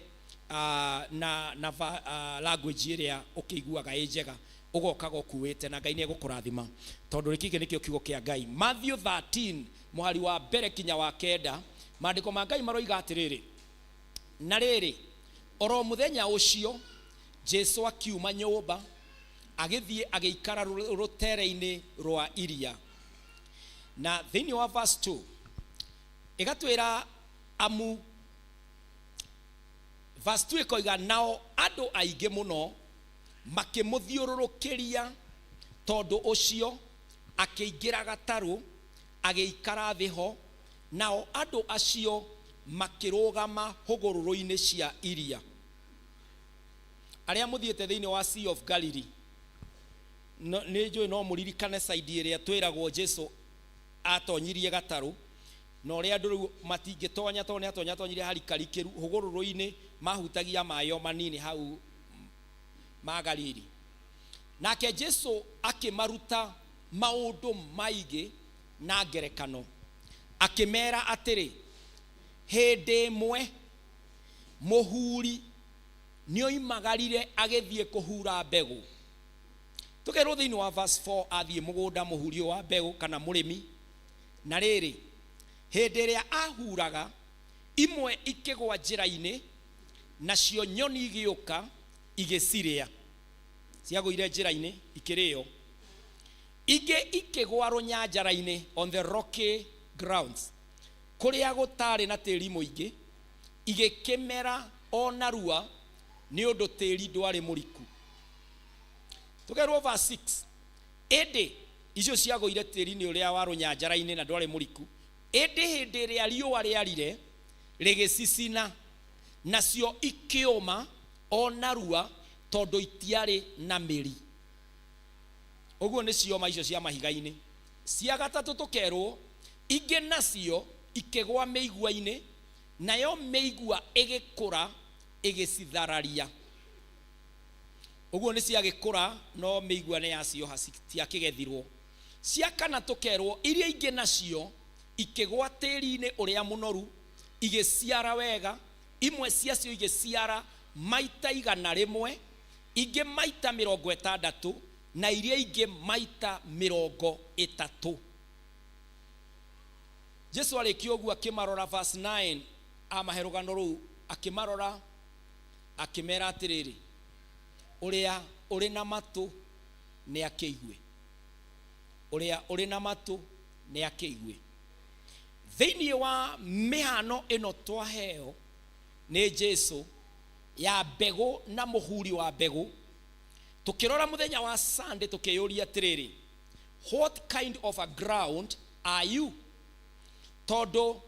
na language ĩrĩa ũkĩiguaga ĩ njega. Ũgokaga ũkuĩte na Ngai nĩ egũkũrathima, tondũ gĩkĩ nĩkĩo kiugo kĩa Ngai. Matthew 13 mũhari wa mbere kinya wa 9, maandĩko ma Ngai maroiga atĩrĩrĩ: "Na rĩrĩ, oro mũthenya ũcio Jesu akiuma nyũmba, agĩthiĩ agĩikara rũtere-inĩ rwa iria." Na thĩinĩ wa verse 2 ĩgatwĩra, amu verse 2 ĩkoiga, "Nao andũ aingĩ mũno makĩmũthiũrũrũkĩria, tondũ ũcio akĩingĩra gatarũ, agĩikara thĩ ho, nao andũ acio makĩrũgama hũgũrũrũ-inĩ cia iria." Arĩa mũthiĩte thĩinĩ wa Sea of Galilee, nĩ njũĩ no mũririkane side ĩrĩa twĩragwo Jesu atonyirie gatarũ, na ũrĩa andũ rĩu matingĩtonya, tondũ nĩ atonya atonyirie harikarikĩru hũgũrũrũ-inĩ, mahutagia maĩ o manini hau ma Galili. Nake Jesu akĩmaruta maũndũ maingĩ na ngerekano, akĩmera atĩrĩ: "Hĩndĩ ĩmwe mũhuri nĩoimagarire agĩthiĩ kũhura mbegũ." Tũkerwo thĩinĩ wa verse 4, athiĩ mũgũnda mũhuri ũyũ wa mbegũ kana mũrĩmi. "Na rĩrĩ, hĩndĩ ĩrĩa ahuraga, imwe ikĩgwa njĩra-inĩ, nacio nyoni igĩũka igĩcirĩa." Ciagũire njĩra-inĩ ikĩrĩo. "Ingĩ ikĩgwa rũnyanjara-inĩ, on the rocky grounds, kũrĩa gũtarĩ na tĩri mũingĩ, igĩkĩmera o narua nĩ ũndũ tĩri ndwarĩ mũriku." Tũkerwo verse 6, ĩndĩ icio ciagũire tĩri-inĩ ũrĩa wa rũnyanjara-inĩ na ndwarĩ mũriku, "ĩndĩ hĩndĩ ĩrĩa riũa rĩarire, rĩgĩcicina, nacio ikĩũma o narua, tondũ itiarĩ na mĩri." Ũguo nĩ cioma icio cia mahiga-inĩ. Cia gatatũ tũkerwo, "Ingĩ nacio ikĩgwa mĩigua-inĩ, nayo mĩigua ĩgĩkũra ĩgĩcithararia." Ũguo nĩ ciagĩkũra, no mĩigua nĩ yacioha, citiakĩgethirwo. Cia kana tũkerwo, "Iria ingĩ nacio ikĩgwa tĩri-inĩ ũrĩa mũnoru, igĩciara wega, imwe ciacio igĩciara maita 100, ingĩ maita 60, na iria ingĩ maita 30." Jesu arĩkia ũguo akĩmarora, verse 9, amahe rũgano rũu, akĩmarora akĩmera atĩrĩrĩ: "Ũrĩa ũrĩ na matũ nĩ akĩigue. Ũrĩa ũrĩ na matũ nĩ akĩigue." Thĩinĩ wa mĩhano ĩno twaheo nĩ Jesu ya mbegũ na mũhuri wa mbegũ, tukĩrora mũthenya wa Sunday, tukĩyũria atĩrĩrĩ, what kind of a ground are you? Tondũ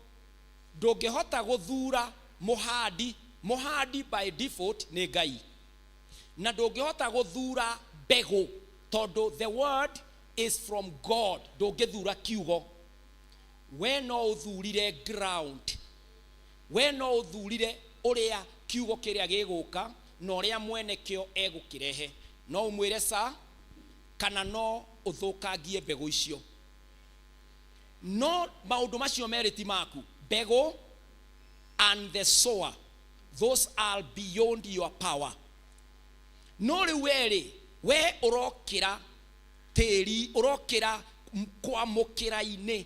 ndũngĩhota gũthura mũhandi. Mũhandi by default nĩ Ngai, na ndũngĩhota gũthura mbegũ, tondũ the word is from God. Ndũngĩthura kiugo. We no ũthurire ground, we no ũthurire ũrĩa kiugo kĩrĩa gĩgũka na ũrĩa mwene kĩo egũkĩrehe. No ũmwĩre ca, kana no ũthũkangie mbegũ icio, no maũndũ macio merĩ ti maku. Mbegũ and the sower, those are beyond your power. No rĩu werĩ, we ũrokĩra tĩri, ũrokĩra kwamũkĩra-inĩ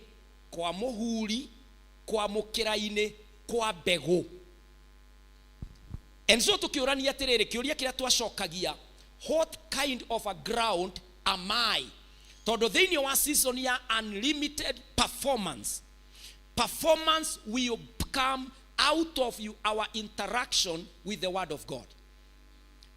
kwa mũhuri, kwamũkĩra-inĩ kwa mbegũ. And so tũkĩũrania atĩrĩrĩ, kĩũria kĩrĩa twacokagia, what kind of a ground am I? Tondũ thĩinĩ wa season ya unlimited performance, performance will come out of you, our interaction with the word of God.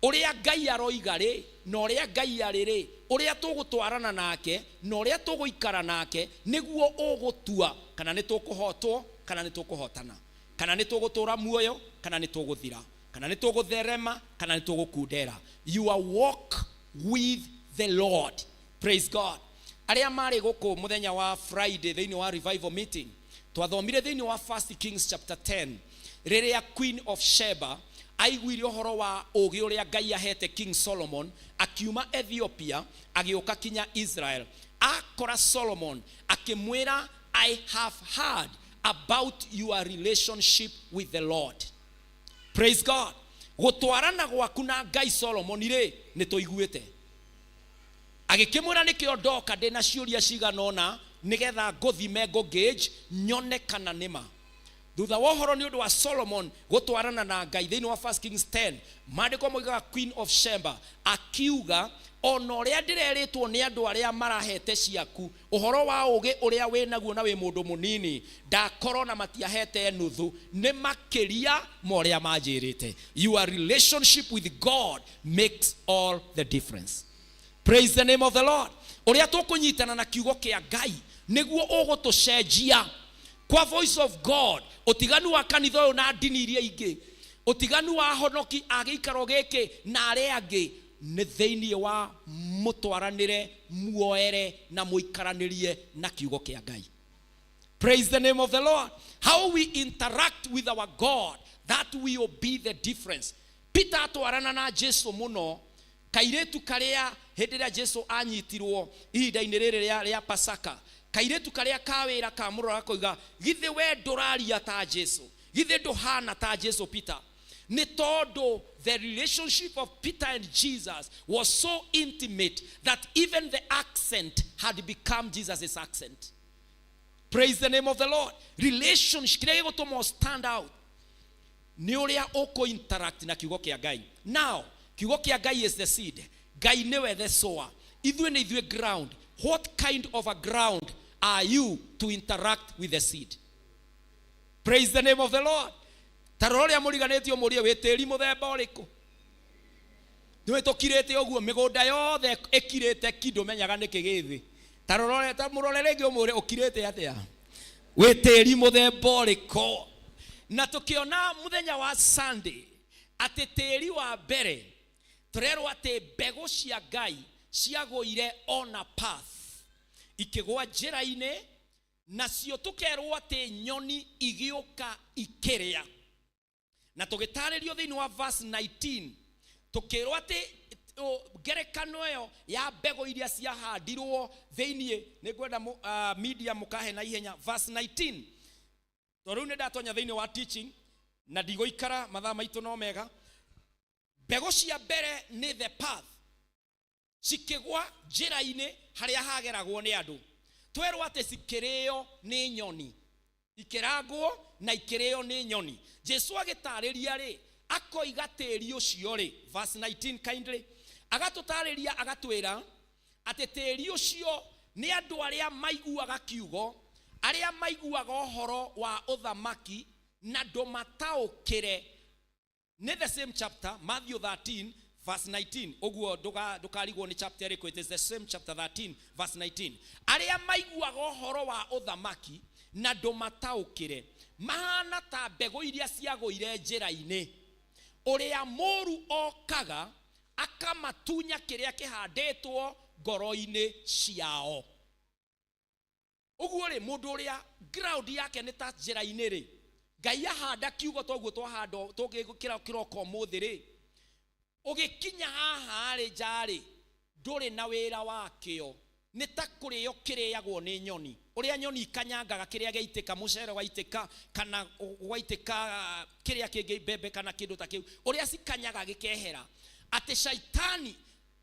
Ũrĩa Ngai aroiga rĩ, na ũrĩa Ngai arĩ rĩ, ũrĩa tũgũtwarana nake na ũrĩa tũgũikara nake, nĩguo ũgũtua kana nĩ tũkũhotwo kana nĩ tũkũhotana, kana nĩ tũgũtũra muoyo kana nĩ tũgũthira, kana nĩ tũgũtherema kana nĩ tũgũkundera. Your walk with the Lord. Praise God. Arĩa marĩ gũkũ mũthenya wa Friday thĩinĩ wa revival meeting, twathomire thĩinĩ wa First Kings chapter 10, rĩrĩa Queen of Sheba aiguire ũhoro wa ũũgĩ ũrĩa Ngai ahete King Solomon, akiuma Ethiopia agĩũka kinya Israel, akora Solomon, akĩmwĩra, "I have heard about your relationship with the Lord." Praise God. Gũtwarana gwaku na Ngai, Solomon, rĩ, nĩ tũiguĩte. Agĩkĩmwĩra nĩkĩo ndoka ndĩna ciũria cigana ũna nĩgetha ngũthime, ngũ-gauge, nyone kana nĩma. Thutha wa ũhoro nĩ ũndũ wa Solomon gũtwarana na Ngai thĩinĩ wa 1 Kings 10, maandĩko moigaga Queen of Sheba akiuga, ona ũrĩa ndĩrerĩtwo nĩ andũ arĩa marahete ciaku ũhoro wa ũgĩ ũrĩa wĩ naguo na wĩ mũndũ mũnini, ndakorwo na matiahete nuthu, nĩ makĩria ma ũrĩa manjĩrĩte. Your relationship with God makes all the difference. Praise the name of the Lord. Ũrĩa tũkũnyitana na kiugo kĩa Ngai nĩguo ũgũtũcenjia kwa voice of God. Ũtiganu wa kanitha ũyũ na ndini iria ingĩ, ũtiganu wa honoki a gĩikaro gĩkĩ na arĩa angĩ, nĩ thĩinĩ wa mũtwaranĩre, muoere na mũikaranĩrie na kiugo kĩa Ngai. Praise the name of the Lord. How we interact with our God, that will be the difference. Peter atwarana na Jesu mũno, kairĩtu karĩa hĩndĩ ĩrĩa Jesu anyitirwo ihinda-inĩ rĩrĩ rĩa Pasaka, kairĩtu karĩa ka wĩra kamũrora gakoiga, githĩ we ndũraria ta Jesu, githĩ ndũhana ta Jesu? Peter, nĩ tondũ the relationship of Peter and Jesus was so intimate that even the accent had become Jesus' accent. Praise the name of the Lord. Relationship kĩrĩa gĩgũtũma stand out nĩ ũrĩa ũkũ interact na kiugo kĩa Ngai. Now kiugo kĩa Ngai is the seed. Ngai nĩwe the sower, ithuĩ nĩ ithuĩ ground. What kind of a ground are you to interact with the seed? Praise the name of the Lord. Ta rora ũrĩa mũriganĩtio, mũrie wĩ tĩri mũthemba ũrĩkũ. Nĩwĩ tũkirĩte ũguo, mĩgũnda yothe ĩkirĩte ki, ndũmenyaga nĩkĩ gĩthĩ. Ta rora, ta mũrore rĩngĩ ũmũre ũkirĩte atĩa, wĩ tĩri mũthemba ũrĩkũ. Na tũkĩona mũthenya wa Sunday atĩ tĩri wa mbere tũrerwo atĩ mbegũ cia Ngai ciagũire on a path, ikĩgwa njĩra-inĩ, nacio tũkerwo atĩ nyoni igĩũka ikĩrĩa. Na tũgĩtarĩrio thĩinĩ wa verse 19, tũkĩrwo atĩ ngerekano ĩyo ya mbegũ iria ciahandirwo thĩinĩ, nĩ ngwenda media mũkahe na ihenya verse 19, tondũ rĩu nĩ ndatonya thĩinĩ wa teaching na ndigũikara, mathaa maitũ no mega. Mbegũ cia mbere nĩ the path, cikĩgwa njĩra-inĩ harĩa hageragwo nĩ andũ. Twerwo atĩ cikĩrĩo nĩ nyoni, ikĩrangwo na ikĩrĩo nĩ nyoni. Jesu agĩtarĩria rĩ, akoiga tĩri ũcio rĩ, verse 19 kindly, agatũtarĩria, agatwĩra atĩ tĩri ũcio nĩ andũ arĩa maiguaga kiugo, arĩa maiguaga ũhoro wa ũthamaki na ndũmataũkĩre. Nĩ the same chapter, Matthew 13 verse 19. Ũguo ndũkarigwo nĩ chapter ĩrĩkũ. It is the same chapter 13 verse 19. Arĩa maiguaga ũhoro wa ũthamaki na ndũmataũkĩre mahana ta mbegũ iria ciagũire njĩra-inĩ, ũrĩa mũru okaga akamatunya kĩrĩa kĩhandĩtwo ngoro-inĩ ciao. Ũguo rĩ, mũndũ ũrĩa ground yake nĩ ta njĩra-inĩ rĩ, Ngai ahanda kiugo toguo twahanda tũgĩkĩra kĩroko ũmũthĩ rĩ, ũgĩkinya haha rĩ, nja rĩ, ndũrĩ na wĩra wakĩo, nĩ ta kũrĩo kĩrĩagwo nĩ nyoni. Ũrĩa nyoni ikanyangaga kĩrĩa gĩaitĩka, mũcere waitĩka kana gwaitĩka kĩrĩa kĩngĩ, mbembe kana kĩndũ ta kĩu, ũrĩa cikanyaga gĩkehera. Atĩ shaitani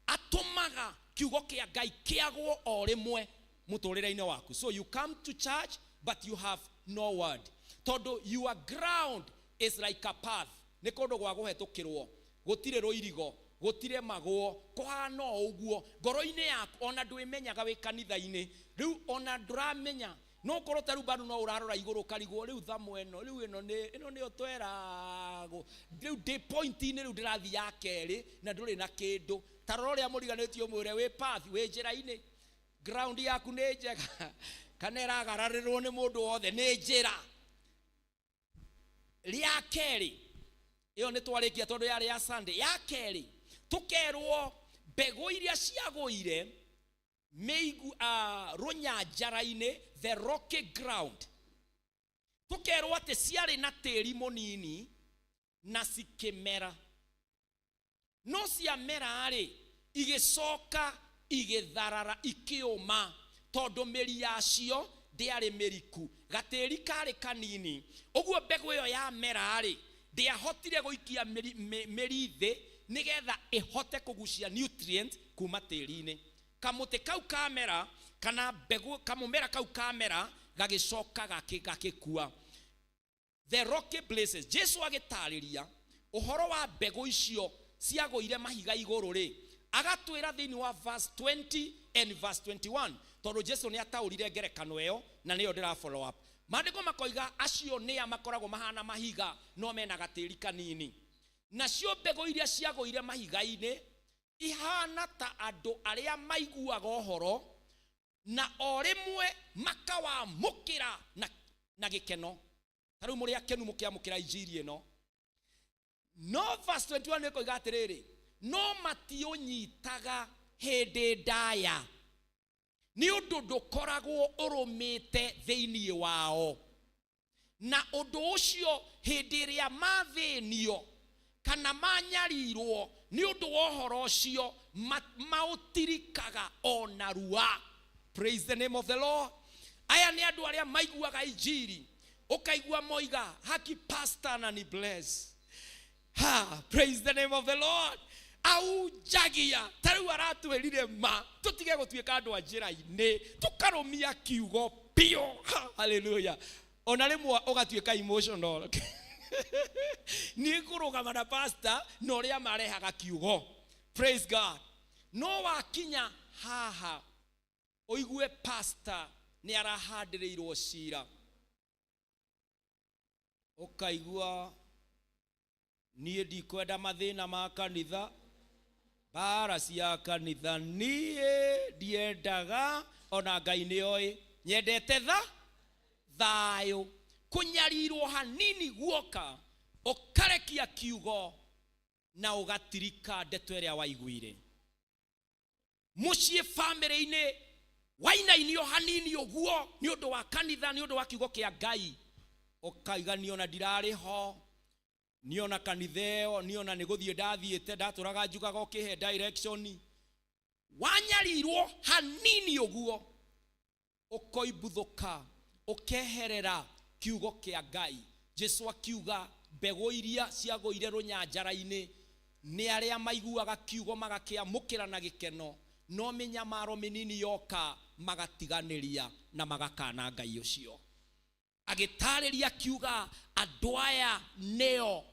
atũmaga kiugo kĩa Ngai kĩagwo o rĩmwe mũtũrĩre-inĩ waku. So you come to church but you have no word, tondũ your ground is like a path, nĩ kũndũ gwa kũhetũkĩrwo, gũtirĩ rũirigo, gũtirĩ magwo, kũhana o ũguo ngoro-inĩ yaku. Ona ndwĩmenyaga wĩ kanitha-inĩ rĩu, ona ndũramenya, no ũkorwo ta rĩu bado no ũrarora igũrũ ũkarigwo, rĩu thamo ĩno, rĩu ĩno nĩ ĩno nĩyo tweragwo, rĩu ndĩ point-inĩ, rĩu ndĩrathiĩ ya kerĩ na ndũrĩ na kĩndũ. Ta rora ũrĩa mũriganĩtie ũmwĩre wĩ path, wĩ njĩra-inĩ, ground yaku nĩ njega kana ĩragararĩrwo nĩ mũndũ wothe nĩ njĩra. Rĩa kerĩ ĩyo nĩ twarĩkia, tondũ yarĩ ya Sunday. Ya kerĩ tũkerwo mbegũ iria ciagũire mĩigu rũnyanjara-inĩ, the rocky ground, tũkerwo atĩ ciarĩ na tĩri mũnini na cikĩmera, no ciamera rĩ, igĩcoka igĩtharara, ikĩũma, tondũ mĩri yacio ndĩarĩ mĩriku, gatĩri karĩ kanini. Ũguo mbegũ ĩyo yamera rĩ, ndĩahotire gũikia mĩri thĩ nĩgetha ĩhote kũgucia nutrient kuma tĩri-inĩ. Kamũtĩ kau kamera kana mbegũ, kamũmera kau kamera gagĩcoka gagĩkua. The rocky places, Jesu agĩtarĩria ũhoro wa mbegũ icio ciagũire mahiga igũrũ rĩ, agatwĩra thĩinĩ wa verse 20 and verse 21, tondũ Jesu nĩ ataũrire ngerekano ĩyo na nĩyo ndĩra follow up. Maandĩko makoiga acio nĩa makoragwo mahana mahiga no mena gatĩri kanini. Nacio mbegũ iria ciagũire mahiga-inĩ ihana ta andũ arĩa maiguaga ũhoro na o rĩmwe makawamũkĩra na gĩkeno. Ta rĩu mũrĩ akenu mũkĩamũkĩra injiri ĩno. No verse 21 ĩkoiga atĩrĩrĩ, no matiũnyitaga hĩndĩ ndaya nĩ ũndũ ndũkoragwo ũrũmĩte thĩinĩ wao. Na ũndũ ũcio hĩndĩ ĩrĩa mathĩnio kana manyarirwo nĩ ũndũ wa ũhoro ũcio maũtirikaga o narua. Praise the name of the Lord. Aya nĩ andũ arĩa maiguaga injiri, ũkaigua moiga haki pastor na ni bless. Ha, praise the name of the Lord. Aunjagia ta rĩu aratwĩrire ma tũtige gũtuĩka andũ a njĩra-inĩ, tũkarũmia kiugo biũ. Ha, hallelujah. Ona rĩmwe ũgatuĩka emotional. Niĩ ngũrũgama na pastor na ũrĩa marehaga kiugo. Praise God. No wakinya haha ũigue pastor nĩ arahandĩrĩirwo cira, ũkaigua niĩ ndikwenda mathĩna ma kanitha, mbara cia kanitha niĩ ndiendaga, ona Ngai nĩ oĩ nyendete thayũ. Kũnyarirwo hanini guoka ũkarekia kiugo na ũgatirika ndeto ĩrĩa waiguire. Mũciĩ bamĩrĩ-inĩ wainainio hanini ũguo nĩ ũndũ wa kanitha, nĩ ũndũ wa kiugo kĩa Ngai, ũkaiga niĩ ona ndirarĩ ho, niĩ ona kanitha ĩyo niĩ ona nĩ gũthiĩ ndathiĩte, ndatũraga njugaga ũkĩhe direction. Wanyarirwo hanini ũguo ũkoimbuthũka ũkeherera kiugo kĩa Ngai. Jesu akiuga mbegũ iria ciagũire rũnyanjara-inĩ nĩ arĩa maiguaga kiugo magakĩamũkĩra na gĩkeno, no mĩnyamaro mĩnini yoka magatiganĩria na magakana Ngai ũcio. Agĩtarĩria akiuga andũ aya nĩo.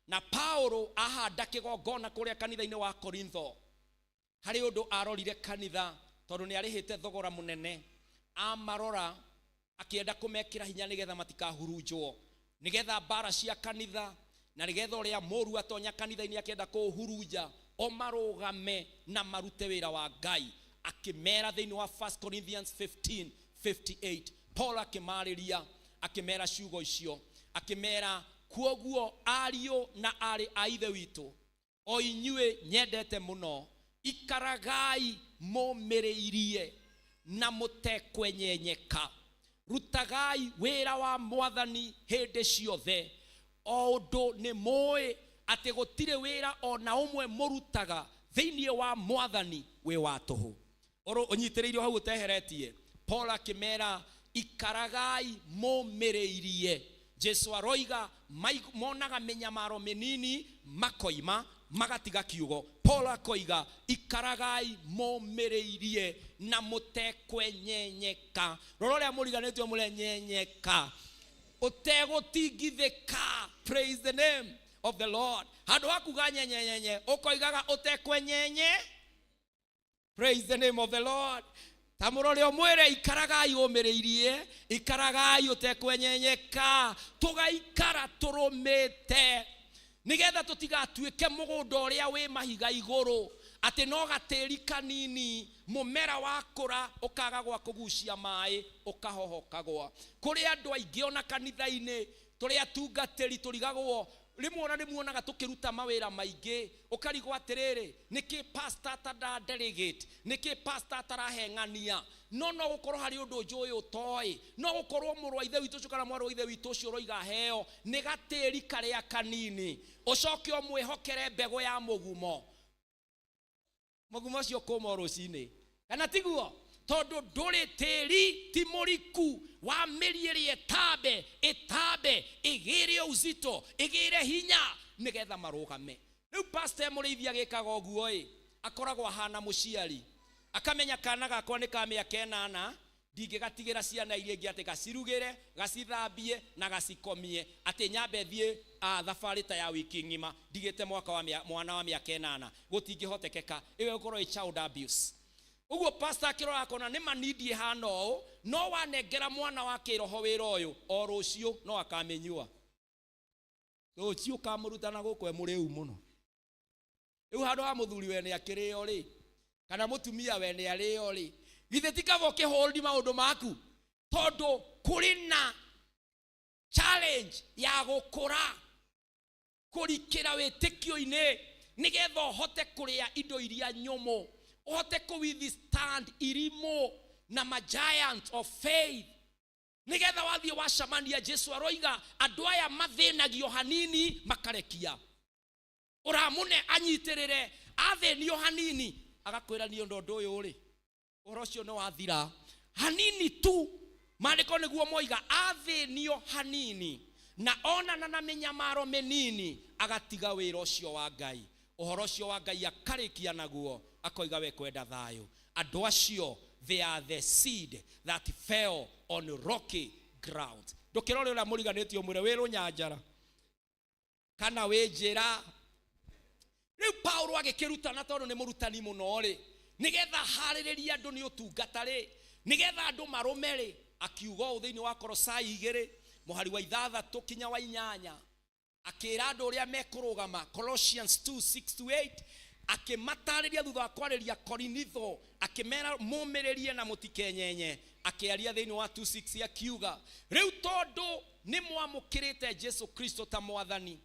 Na Paulo ahanda kĩgongona kũrĩa kanitha-inĩ wa Korintho, harĩ ũndũ arorire kanitha tondũ nĩ arĩhĩte thogora mũnene, amarora akĩenda kũmekĩra hinya nĩgetha matikahurunjwo, nĩgetha mbara cia kanitha na nĩgetha ũrĩa mũru atonya kanitha-inĩ akĩenda kũũhurunja, o marũgame na marute wĩra wa Ngai. Akĩmera thĩinĩ wa 1 Corinthians 15:58, Paul akĩmarĩria akĩmera ciugo icio, akĩmera kuoguo ariũ na aarĩ a ithe witũ, o inyuĩ nyendete mũno, ikaragai mũmĩrĩirie na mũtekwenyenyeka, rutagai wĩra wa mwathani hĩndĩ ciothe, o ũndũ nĩ mũĩ atĩ gũtirĩ wĩra ona ũmwe mũrutaga thĩinĩ wa mwathani wĩ wa tũhũ. Oro ũnyitĩrĩirio hau ũteheretie. Paul akĩmera ikaragai mũmĩrĩirie. Jesu aroiga monaga mĩnyamaro mĩnini makoima magatiga kiugo. Paul akoiga ikaragai mũmĩrĩirie na mũtekwenyenyeka. Rora ũrĩa mũriganĩtio mũrenyenyeka, ũtegũtingithĩka. Praise the name of the Lord. Handũ ha kuga nyenyenyenye ũkoigaga ũtekwenyenye. Praise the name of the Lord. Ta mũrore ũmwĩre ikaragai ũmĩrĩirie, ikaragai ũtekwenyenyeka, tũgaikara tũrũmĩte nĩgetha tũtigatuĩke mũgũnda ũrĩa wĩ mahiga igũrũ, atĩ no gatĩri kanini mũmera wakũra ũkaga gwa kũgucia maĩ ũkahoha ũkagwa. Kũrĩ andũ aingĩ ona kanitha-inĩ tũrĩ atungatĩri tũrigagwo rĩmwe ona nĩmuonaga tũkĩruta mawĩra maingĩ, ũkarigwo atĩrĩrĩ, nĩkĩ pastor atara delegate, nĩkĩ pastor ataraheng'ania? No no gũkorwo harĩ ũndũ njũĩ ũtoĩ, no gũkorwo mũrũ wa ithe witũ ũcio kana mwarĩ wa ithe witũ ũcio ũroiga heo nĩ gatĩri karĩa kanini, ũcoke ũmwĩhokere mbegũ ya mũgumo. Mũgumo ũcio kũma o rũcinĩ, kana tiguo? Tondũ ndũrĩ tĩri ti mũriku wa mĩri ĩrĩa ĩtambe ĩtambe ĩgĩre uzito ĩgĩre hinya nĩgetha marũgame. Rĩu pastor mũrĩithi agĩkaga ũguo ĩ, akoragwo ahana mũciari. Akamenya kana gakwa nĩ ka mĩaka 8, ndingĩgatigĩra ciana iria ingĩ atĩ gacirugĩre, gacithambie na gacikomie, atĩ nyambe thiĩ thabarĩ ta ya wiki ng'ima ndigĩte mwaka wa mwana wa mĩaka 8, gũtingĩhotekeka. Ĩyo ĩgũkorwo ĩ child abuse. Ũguo pastor akĩrora akona nĩ manindie hana ũũ, no wanengera mwana wa kĩroho wĩra ũyũ, o rũciũ no akamĩnyua, rũciũ kamũruta na gũkũ e mũrĩu mũno. Rĩu handũ ha mũthuri wene akĩrĩo rĩ, kana mũtumia wene arĩo rĩ, githĩ ti kaba ũkĩhold maũndũ maku, tondũ kũrĩ na challenge ya gũkũra kũrikĩra wĩtĩkio-inĩ, nĩgetha ũhote kũrĩa indo iria nyũmũ, ũhote kũ withstand irimũ na ma giant of faith, nĩgetha wathiĩ wacemania. Jesu aroiga andũ aya mathĩnagio hanini makarekia, ũramũne anyitĩrĩre, athĩnio hanini agakwĩra niĩ ũndũ ũyũ rĩ, ũhoro ũcio nĩ wathira hanini tu. Maandĩko nĩguo moiga athĩnio hanini na onana na mĩnyamaro mĩnini agatiga wĩra ũcio wa Ngai, ũhoro ũcio wa Ngai akarĩkia naguo, akoiga we kwenda thayũ. Andũ acio, they are the seed that fell on rocky ground. Ndũkĩrore ũrĩa mũriganĩtie ũmwĩre wĩ rũnyanjara kana wĩ njĩra. Rĩu Paulo agĩkĩrutana, tondũ nĩ mũrutani mũno rĩ, nĩgetha harĩrĩrie andũ nĩ ũtungata rĩ, nĩgetha andũ marũme rĩ, akiuga ũũ thĩinĩ wa Kolosai 2 mũhari wa 6 kinya wa 8, akĩra andũ ũrĩa mekũrũgama. Colossians 2:6 to 8, akĩmatarĩria thutha wa kwarĩria Korinitho, akĩmera mũmĩrĩrie na mũtikenyenye. Akĩaria thĩinĩ wa 2:6 akiuga, rĩu tondũ nĩ mwamũkĩrĩte Jesu Kristo ta mwathani,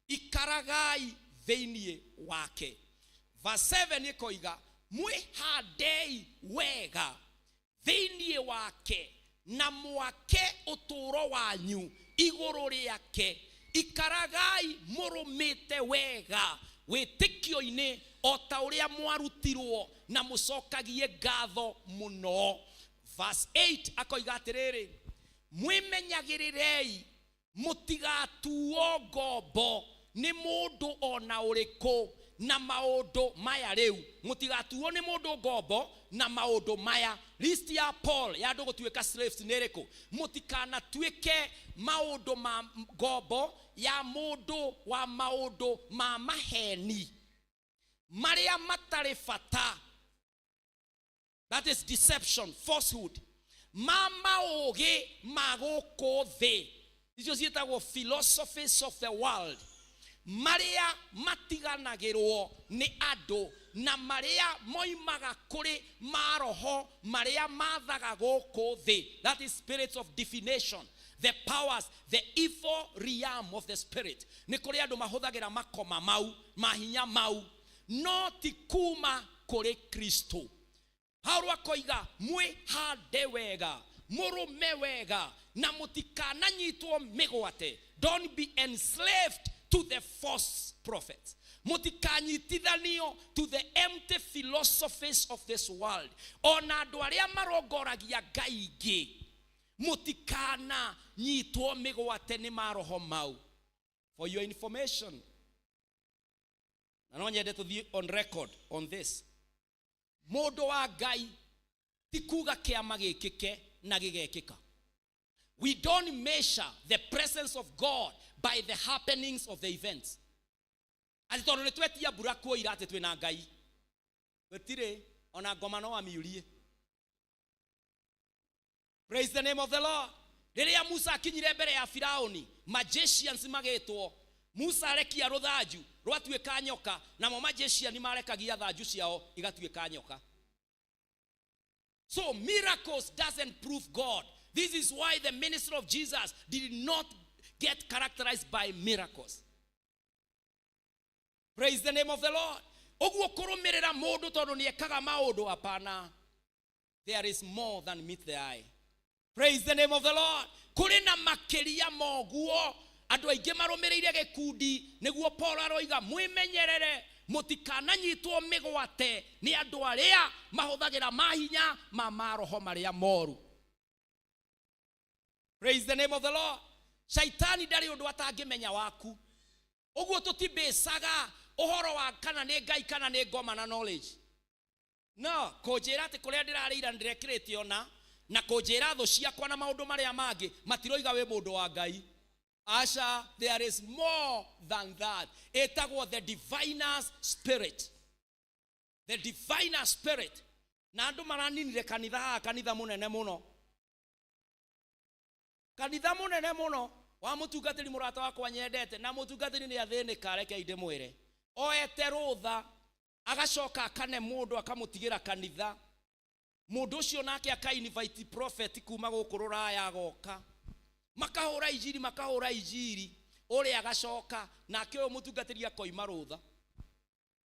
ikaragai thĩinĩ wake. Verse 7 ĩkoiga, mwĩhandei wega thĩinĩ wake na mwake ũtũũro wanyu igũrũ rĩake, ikaragai mũrũmĩte wega wĩtĩkio-inĩ o ta ũrĩa mwarutirwo, na mũcokagie ngatho mũno. Verse 8 akoiga atĩrĩrĩ, mwĩmenyagĩrĩrei mũtigatuo ngombo nĩ mũndũ ona ũrĩkũ na maũndũ maya. Rĩu mũtigatuo nĩ mũndũ ngombo na maũndũ maya. List ya Paul ya andũ gũtuĩka slaves nĩ ĩrĩkũ? Mũtikanatuĩke maũndũ ma ngombo ya mũndũ wa maũndũ ma maheni marĩa matarĩ bata, that is deception, falsehood, ma maũgĩ ma gũkũ thĩ, icio ciĩtagwo philosophies of the world, marĩa matiganagĩrwo nĩ andũ na marĩa moimaga kũrĩ maroho marĩa mathaga gũkũ thĩ, that is spirits of divination, the powers, the evil realm of the spirit. Nĩ kũrĩ andũ mahũthagĩra makoma mau, mahinya mau, no ti kuma kũrĩ Kristo. Paulo akoiga mwĩhande wega, mũrũme wega, na mũtikananyitwo mĩgwate. Don't be enslaved to the false prophets. Mũtikanyitithanio to the empty philosophies of this world. Ona andũ arĩa marongoragia ngai ingĩ, mũtikananyitwo mĩgwate nĩ maroho mau. For your information, na no nyende tũthiĩ on record on this, mũndũ wa Ngai ti kuga kĩama gĩkĩke na gĩgekĩka. We don't measure the presence of God by the happenings of the events, atĩ tondũ nĩ twetia mbura kuoira atĩ twĩna Ngai. Gũtirĩ ona ngoma no amiurie. Praise the name of the Lord. Rĩrĩa Musa akinyire mbere ya Firauni, magicians magĩtwo, Musa arekia rũthanju rwatuĩka nyoka, namo magician marekagia thanju ciao igatuĩka nyoka. So miracles doesn't prove God. This is why the ministry of Jesus did not get characterized by miracles. Praise the name of the Lord. Ũguo kũrũmĩrĩra mũndũ tondũ nĩ ekaga maũndũ, hapana. There is more than meet the eye. Praise the name of the Lord. Kũrĩ na makĩria moguo. Andũ aingĩ marũmĩrĩire gĩkundi, nĩguo Paul aroiga mwĩmenyerere mũtikananyitwo mĩgwate nĩ andũ arĩa mahũthagĩra mahinya ma maroho marĩa moru. Praise the name of the Lord. Shaitani ndarĩ ũndũ atangĩmenya waku. Ũguo tũtibĩcaga ũhoro wa kana nĩ Ngai kana nĩ ngoma na knowledge. No kũnjĩra atĩ kũrĩa ndĩrarĩira ndĩrekĩrĩte ona na kũnjĩra thũ ciakwa na maũndũ marĩa mangĩ matiroiga wĩ mũndũ wa Ngai. Aca, there is more than that. Ĩtagwo the diviners spirit, the diviner spirit. Na andũ maraninire kanitha haha, kanitha mũnene mũno, kanitha mũnene mũno wa mũtungatĩri mũrata wakwa nyendete, na mũtungatĩri nĩ athĩnĩka. Reke ndĩmwĩre, oete rũtha agacoka akane mũndũ akamũtigĩra kanitha. Mũndũ ũcio nake aka-invite prophet kuma gũkũ rũraya, agoka makahũra injiri, makahũra injiri ũrĩa, agacoka nake ũyũ mũtungatĩri akoima rũtha.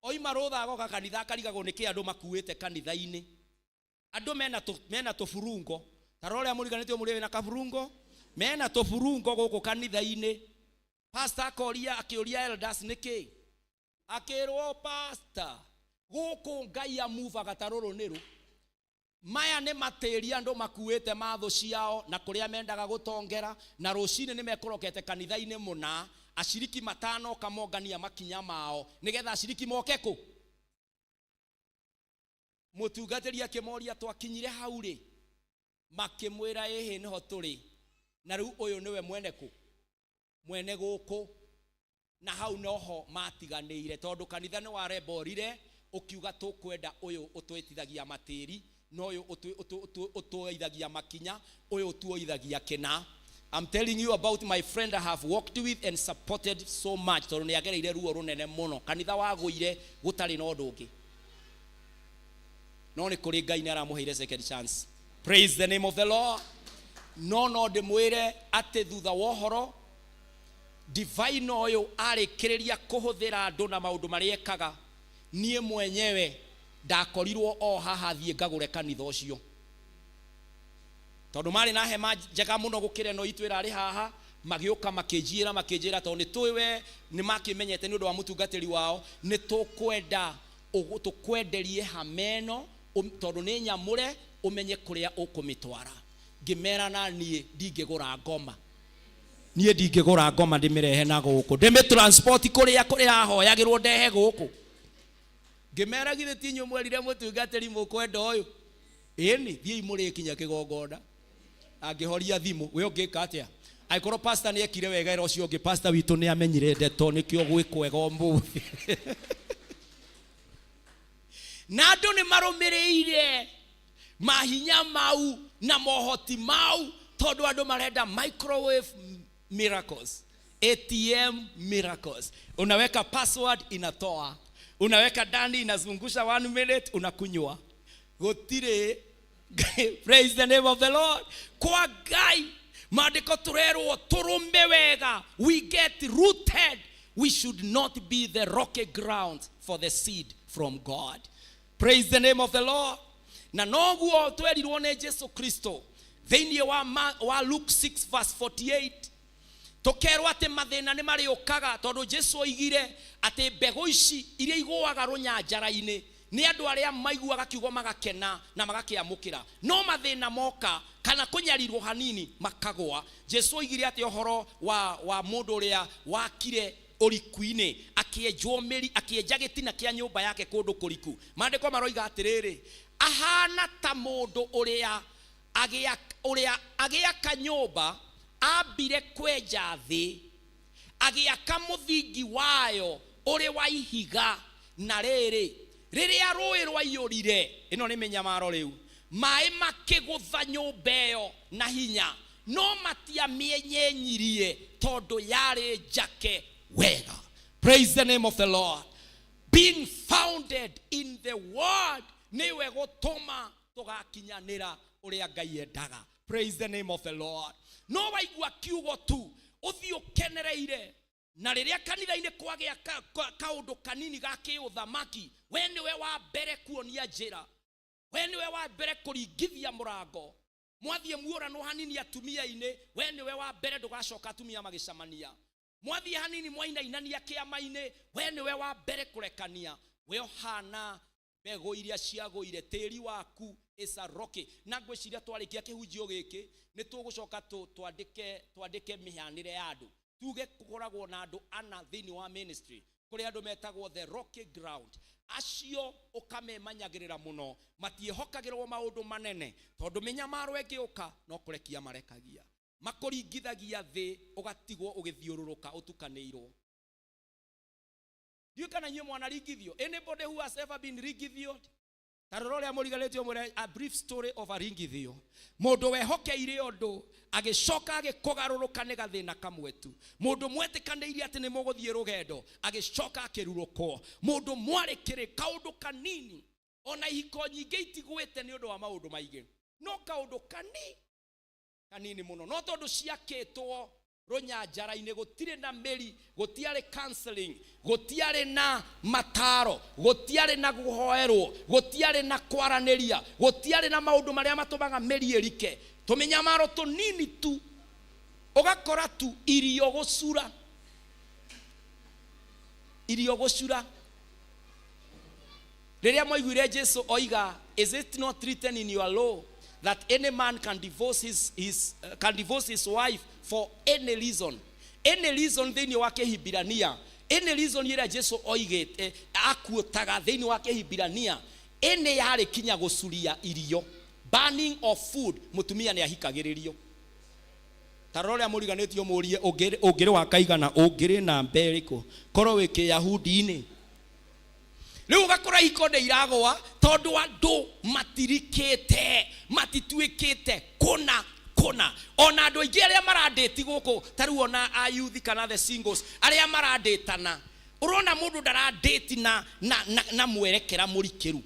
Oima rũtha agoka kanitha, akarigagwo nĩkĩ andũ makuĩte kanitha-inĩ. Andũ mena tũburungo ta rora ũrĩa mũriganĩtio mũrĩ wĩna kaburungo, mena tũburungo gũkũ kanitha-inĩ. Pastor akoria, akĩũria elders nĩkĩ, akĩrwo, "Pastor, gũkũ Ngai amuvaga ta rũrũ nĩrũ maya nĩ matĩri andũ makuĩte mathũ ciao na kũrĩa mendaga gũtongera, na rũcinĩ nĩ mekũrokete kanitha-inĩ mũna aciriki matanoka mongania makinya mao nĩgetha aciriki moke kũ." Mũtungatĩri akĩmoria, "Twakinyire hau rĩ?" Makĩmwĩra, "Ĩhĩ, nĩho tũrĩ, na rĩu ũyũ nĩwe mwene kũ mwene gũkũ." Na hau noho matiganĩire, tondũ kanitha nĩ waremborire ũkiuga, "Tũkwenda ũyũ ũtwĩtithagia matĩri, na ũyũ ũtuoithagia makinya, ũyũ ũtuoithagia kĩna." I'm telling you about my friend I have worked with and supported so much, tondũ nĩ agereire ruo rũnene mũno. Kanitha wagũire gũtarĩ na ũndũ ũngĩ, no nĩ kũrĩ Ngai nĩ aramũheire second chance. Praise the name of the Lord. No ndĩmwĩre atĩ thutha wa ũhoro divine ũyũ arĩkĩrĩria kũhũthĩra andũ na maũndũ marĩa ekaga, niĩ mwenyewe ndakorirwo o haha thiĩ ngagũre kanitha ũcio, tondũ marĩ na hema njega mũno gũkĩra ĩno itũ ĩrarĩ haha. Magĩũka makĩnjĩra tondũ nĩ tũĩ we nĩ makĩmenyete nĩ ũndũ wa mũtungatĩri wao, nĩ tũkwenda tũkwenderie hama ĩno tondũ nĩ nyamũre, ũmenye kũrĩa ũkũmĩtwara. Ngĩmera na niĩ ndingĩgũra ngoma, niĩ ndingĩgũra ngoma ndĩmĩrehe na gũkũ, ndĩmĩ transport kũrĩa kũrĩa ahoyagĩrwo ndehe gũkũ. Ngĩmera, "Githĩ ti inyuĩ mwerire mũtungatĩri mũkwenda ũyũ? Ĩni, thiĩi mũrĩkinya kĩgongona." Angĩhoria thimũ, we ũngĩka atĩa angĩkorwo pastor nĩ ekire wega? Ĩra ũcio ũngĩ, pastor witũ nĩ amenyire ndeto, nĩkĩo gwĩ kwega ũmũthĩ. Na andũ nĩ marũmĩrĩire mahinya mau na mohoti mau, tondũ andũ marenda microwave miracles, ATM miracles. Unaweka password, inatoa, unaweka ndani, inazungusha one minute, unakunywa. Gũtirĩ. Praise the name of the Lord. Kwa Ngai maandĩko tũrerwo tũrũme wega. We get rooted. We should not be the rocky ground for the seed from God. Praise the name of the Lord. Na noguo twerirwo nĩ Jesu Kristo thĩinĩ wa Luke 6 verse 48, tũkerwo atĩ mathĩna nĩ marĩũkaga, tondũ Jesu oigire atĩ mbegũ ici iria igũaga rũnyanjara-inĩ nĩ andũ arĩa maiguaga kiugo magakena na magakĩamũkĩra, no mathĩna moka kana kũnyarirwo hanini makagwa. Jesu oigire atĩ ũhoro wa mũndũ ũrĩa wakire ũriku-inĩ, akĩenjwo mĩri, akĩenja gĩtina kĩa nyũmba yake kũndũ kũriku. Maandĩko maroiga atĩrĩrĩ, ahana ta mũndũ ũrĩa ũrĩa agĩaka nyũmba ambire kwenja thĩ, agĩaka mũthingi wayo ũrĩ wa ihiga, na rĩrĩ, rĩrĩa rũĩ rwaiyũrire, ĩno nĩ mĩnyamaro rĩu, maĩ makĩgũtha nyũmba ĩyo na hinya, no matiamĩenyenyirie tondũ yarĩ njake wega. Praise the name of the Lord. Being founded in the word nĩwe gũtũma tũgakinyanĩra ũrĩa Ngai endaga. Praise the name of the Lord. No waigua kiugo tu ũthiĩ ũkenereire, na rĩrĩa kanitha-inĩ kwagĩa kaũndũ kanini ga kĩũthamaki, we nĩwe wa mbere kuonia njĩra, we nĩwe wa mbere kũringithia mũrango. Mwathiĩ muoranwo hanini atumia-inĩ, we nĩwe wa mbere ndũgacoka atumia magĩcemania. Mwathiĩ hanini mwainainania kĩama-inĩ, we nĩwe wa mbere kũrekania. We ũhana mbegũ iria ciagũire, tĩri waku is a rocky. Na ngwĩciria twarĩkia kĩhunjio gĩkĩ nĩ tũgũcoka twandĩke mĩhanĩre ya andũ, tuge kũkoragwo na andũ ana thĩinĩ wa ministry. Kũrĩ andũ metagwo the rocky ground. Acio ũkamemanyagĩrĩra mũno, matiĩhokagĩrwo maũndũ manene, tondũ mĩnyamaro ĩngĩũka no kũrekia marekagia, makũringithagia thĩ, ũgatigwo ũgĩthiũrũrũka ũtukanĩirwo. Ndiũĩ kana inyuĩ mwanaringithio. Anybody who has ever been ringithio? Ta rora ũrĩa mũriganĩtio, mwĩre a brief story of a ringithio. Mũndũ wehokeire ũndũ agĩcoka agĩkũgarũrũka nĩ gathĩna kamwe tu. Mũndũ mwetĩkanĩirie atĩ nĩ mũgũthiĩ rũgendo agĩcoka akĩrurũkwo. Mũndũ mwarĩ kĩrĩ kaũndũ kanini. Ona ihiko nyingĩ itigwĩte nĩ ũndũ wa maũndũ maingĩ, no kaũndũ kanini mũno. No tondũ ciakĩtwo rũnyanjara-inĩ, gũtirĩ na mĩri, gũtiarĩ counseling, gũtiarĩ na mataro, gũtiarĩ na kũhoerwo, gũtiarĩ na kwaranĩria, gũtiarĩ na maũndũ marĩa matũmaga mĩri ĩrike. Tũmĩnyamaro tũnini tu, ũgakora tu irio gũcura, irio gũcura. Rĩrĩa mwaiguire Jesu oiga, "Is it not written in your law that any man can divorce his wife for any reason?" Any reason thĩinĩ wa Kĩhibirania, any reason ĩrĩa Jesu oigĩte akuotaga thĩinĩ wa Kĩhibirania, any yarĩ kinya gũcuria irio, burning of food. Mũtumia nĩ ahikagĩrĩrio. Ta rora ũrĩa mũriganĩtio, mũrie ũngĩrĩ wa kaigana, ũngĩrĩ namba ĩrĩkũ korwo wĩ kĩyahudi-inĩ. Rĩu ũgakora ihiko nĩ iragũa tondũ andũ matirikĩte, matituĩkĩte kũna kũna. Ona andũ aingĩ arĩa marandĩti gũkũ, ta rĩu ona ayuthi kana the singles arĩa marandĩtana, ũrona mũndũ ndarandĩti na mwerekera mũrikĩru.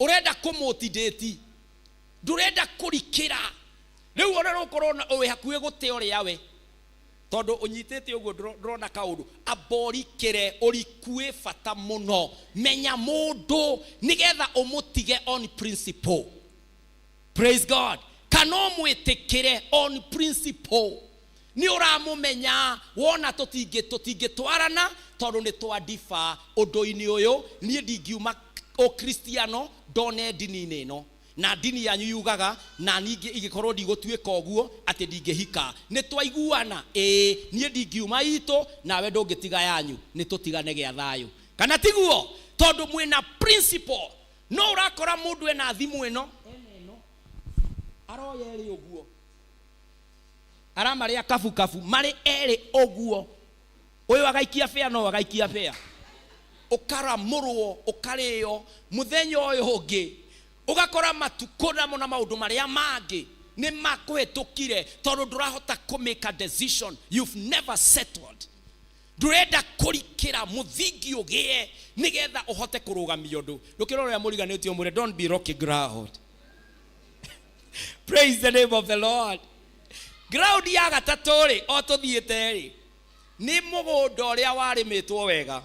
Ũrenda kũmũtindĩti, ndũrenda kũrikĩra. Rĩu ona rũkorwo wĩ hakuhĩ gũte ũrĩa we, tondũ ũnyitĩte ũguo ndũrona kaũndũ. Amborikĩre, ũriku wĩ bata mũno. Menya mũndũ nĩgetha ũmũtige on principle. Praise God. Kana ũmwĩtĩkĩre on principle. Nĩ ũramũmenya, wona tũtingĩtwarana tondũ nĩ twandiba ũndũ-inĩ ũyũ. Niĩ ndingiuma ũkristiano ndone ndini-inĩ ĩno, na ndini yanyu yugaga na ningĩ ingĩkorwo ndigũtuĩka ũguo atĩ ndingĩhika. Nĩ twaiguana, ĩĩ, niĩ ndingiuma itũ, nawe ndũngĩtiga yanyu, nĩ tũtigane gĩa thayũ, kana tiguo? Tondũ mwĩna principle. No ũrakora mũndũ ena thimũ ĩno, ena ĩno, aroya ĩrĩ ũguo, aramarĩa kabukabu marĩ erĩ ũguo, ũyũ agaikia bĩa, no agaikia bĩa, ũkaramũrwo, ũkarĩo. Mũthenya ũyũ ũngĩ ũgakora matukũ namo na maũndũ marĩa mangĩ nĩ makũhĩtũkire, tondũ ndũrahota kũ make a decision. You've never settled. Ndũrenda kũrikĩra mũthingi ũgĩe nĩgetha ũhote kũrũgamia ũndũ. Ndũkĩrora ũrĩa mũriganĩtio, mwĩre, "Don't be rocky ground." Praise the name of the Lord. Ground ya gatatũ rĩ, o tũthiĩte rĩ, nĩ mũgũnda ũrĩa warĩmĩtwo wega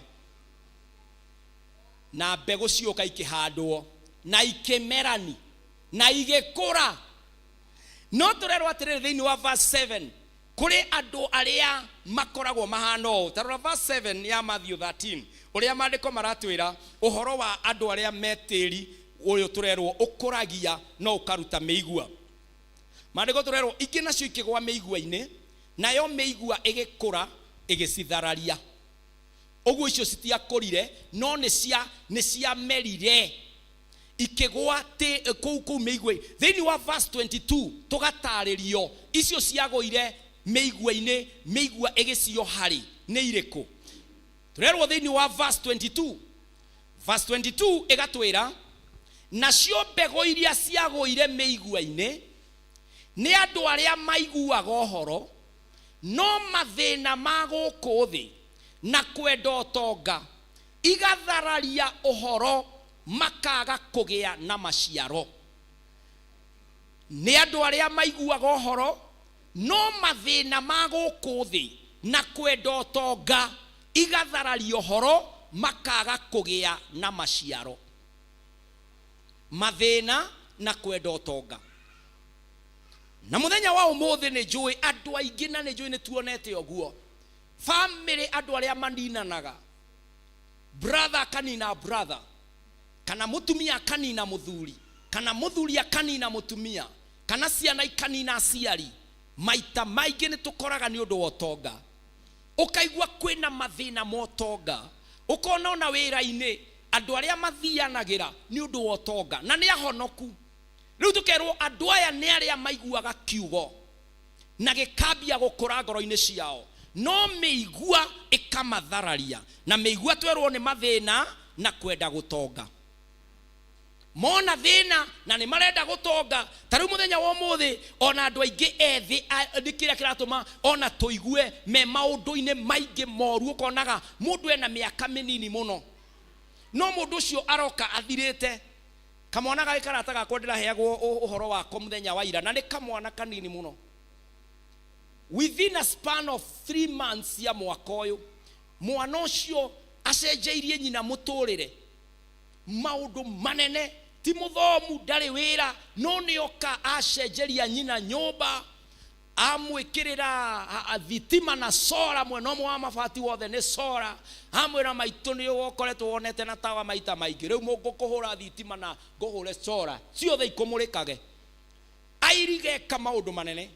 na mbegũ ciũka ikĩhandwo na ikĩmerani na igĩkũra. No tũrerwo atĩrĩrĩ thĩinĩ wa verse 7, kũrĩ andũ arĩa makoragwo mahana ũũ. Ta rora verse 7 ya Matthew 13, ũrĩa maandĩko maratwĩra ũhoro wa andũ arĩa me tĩri ũyũ tũrerwo ũkũragia no ũkaruta mĩigua. Maandĩko tũrerwo, ingĩ nacio ikĩgwa mĩigua-inĩ, nayo mĩigua ĩgĩkũra ĩgĩcithararia. Ũguo icio citiakũrire, no nĩ ciamerire ikĩgwa kũu mĩigua. Thĩinĩ wa verse 22 tũgatarĩrio icio ciagũire mĩigua-inĩ, mĩigua ĩgĩcioha-rĩ, nĩ irĩkũ? Tũrerwo thĩinĩ wa verse 22, verse 22 ĩgatwĩra, nacio mbegũ iria ciagũire mĩigua-inĩ nĩ andũ arĩa maiguaga ũhoro, no mathĩna ma gũkũ thĩ na kwenda ũtonga igathararia ũhoro, makaga kũgĩa na maciaro. Nĩ andũ arĩa maiguaga ũhoro, no mathĩna ma gũkũ thĩ na kwenda ũtonga igathararia ũhoro, makaga kũgĩa na maciaro. Mathĩna na kwenda ũtonga. Na mũthenya wa ũmũthĩ nĩ njũĩ andũ aingĩ, na nĩ njũĩ nĩ tuonete ũguo famĩlĩ, andũ arĩa maninanaga, brother akanina brother, kana mũtumia akanina mũthuri, kana mũthuri akanina mũtumia, kana ciana ikanina aciari. Maita maingĩ nĩ tũkoraga nĩ ũndũ wa ũtonga. Ũkaigua kwĩna mathĩna ma ũtonga ũkona ona wĩra-inĩ andũ arĩa mathianagĩra nĩ ũndũ wa ũtonga na nĩ ahonoku rĩu tũkerwo andũ aya nĩ arĩa maiguaga kiugo na gĩkambia gũkũra ngoro-inĩ ciao no mĩigua ĩkamathararia na mĩigua twerwo nĩ mathĩna na kwenda gũtonga mona thĩna na nĩ marenda gũtonga ta rĩu mũthenya wa ũmũthĩ ona andũ aingĩ ethĩ nĩ kĩrĩa kĩratũma ona tũigue me maũndũ-inĩ maingĩ moru ũkonaga mũndũ ena mĩaka mĩnini mũno no mũndũ ũcio aroka athirĩte kamwana gagĩ karata gakwa ndĩraheagwo ũhoro wako mũthenya wa ira na nĩ kamwana kanini mũno within a span of 3 months ya mwaka ũyũ mwana ũcio acenjeirie nyina mũtũrĩre maũndũ manene ti mũthomu ndarĩ wĩra no nĩoka acenjeria nyina nyũmba amwĩkĩrĩra thitima na sora mwena ũmwe wa mabati wothe nĩ sora amwĩra maitũ nĩ ũkoretwo wonete na tawa maita maingĩ rĩu ngũkũhũra thitima na ngũhũre sora ciothe ikũmũrĩkage airigeka maũndũ manene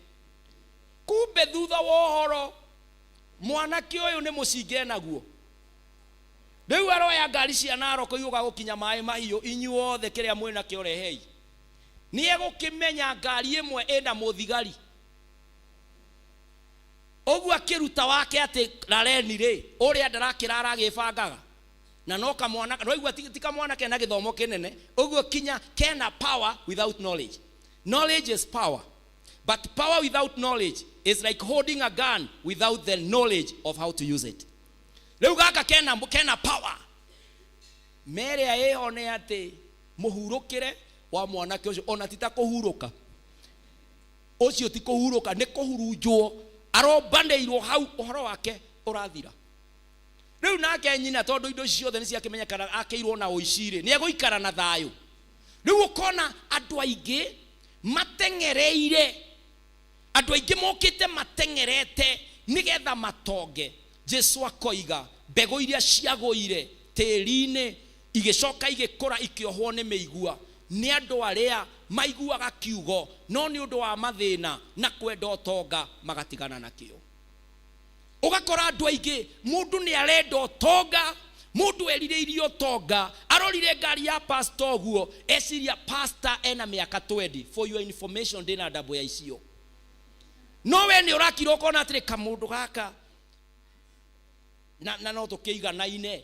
kumbe thutha wa ũhoro mwanake ũyũ nĩ mũcinge naguo rĩu aroya ngari cia Narok igũka gũkinya maĩ mahiũ inyuothe kĩrĩa mwĩ nakĩo rehei nĩ egũkĩmenya ngari ĩmwe ĩna mũthigari ũguo akĩruta wake atĩ rareni rĩ ũrĩa ndarakĩra aragĩbangaga na no kamwana no igua ti kamwana kena gĩthomo kĩnene ũguo kinya kena power without knowledge. Knowledge is power, but power without knowledge is like holding a gun without the knowledge of how to use it. Rĩu gaka kena power merĩa ĩho nĩ atĩ mũhurũkĩre wa mwanake ũcio ona ti ta kũhurũka ũcio ti kũhurũka nĩ kũhurunjwo arombanĩirwo hau ũhoro wake ũrathira rĩu nake nyina tondũ indo ici ciothe nĩ ciakĩmenyekana akĩirwo na ũici rĩ nĩ egũikara na thayũ rĩu ũkona andũ aingĩ mateng'ereire andũ aingĩ mokĩte mateng'erete nĩgetha matonge Jesu akoiga mbegũ iria ciagũire tĩri-inĩ igĩcoka igĩkũra ikĩohwo nĩ mĩigua nĩ andũ arĩa maiguaga kiugo no nĩ ũndũ wa mathĩna na kwenda ũtonga magatigana nakĩo ũgakora andũ aingĩ mũndũ nĩ arenda ũtonga mũndũ erirĩirie ũtonga arorire ngari ya pastor ũguo eciria pastor ena mĩaka 20 for your information ndĩna ndambo ya icio no we nĩ ũrakira ũkona atĩrĩ kamũndũ gaka na no tũkĩiganaine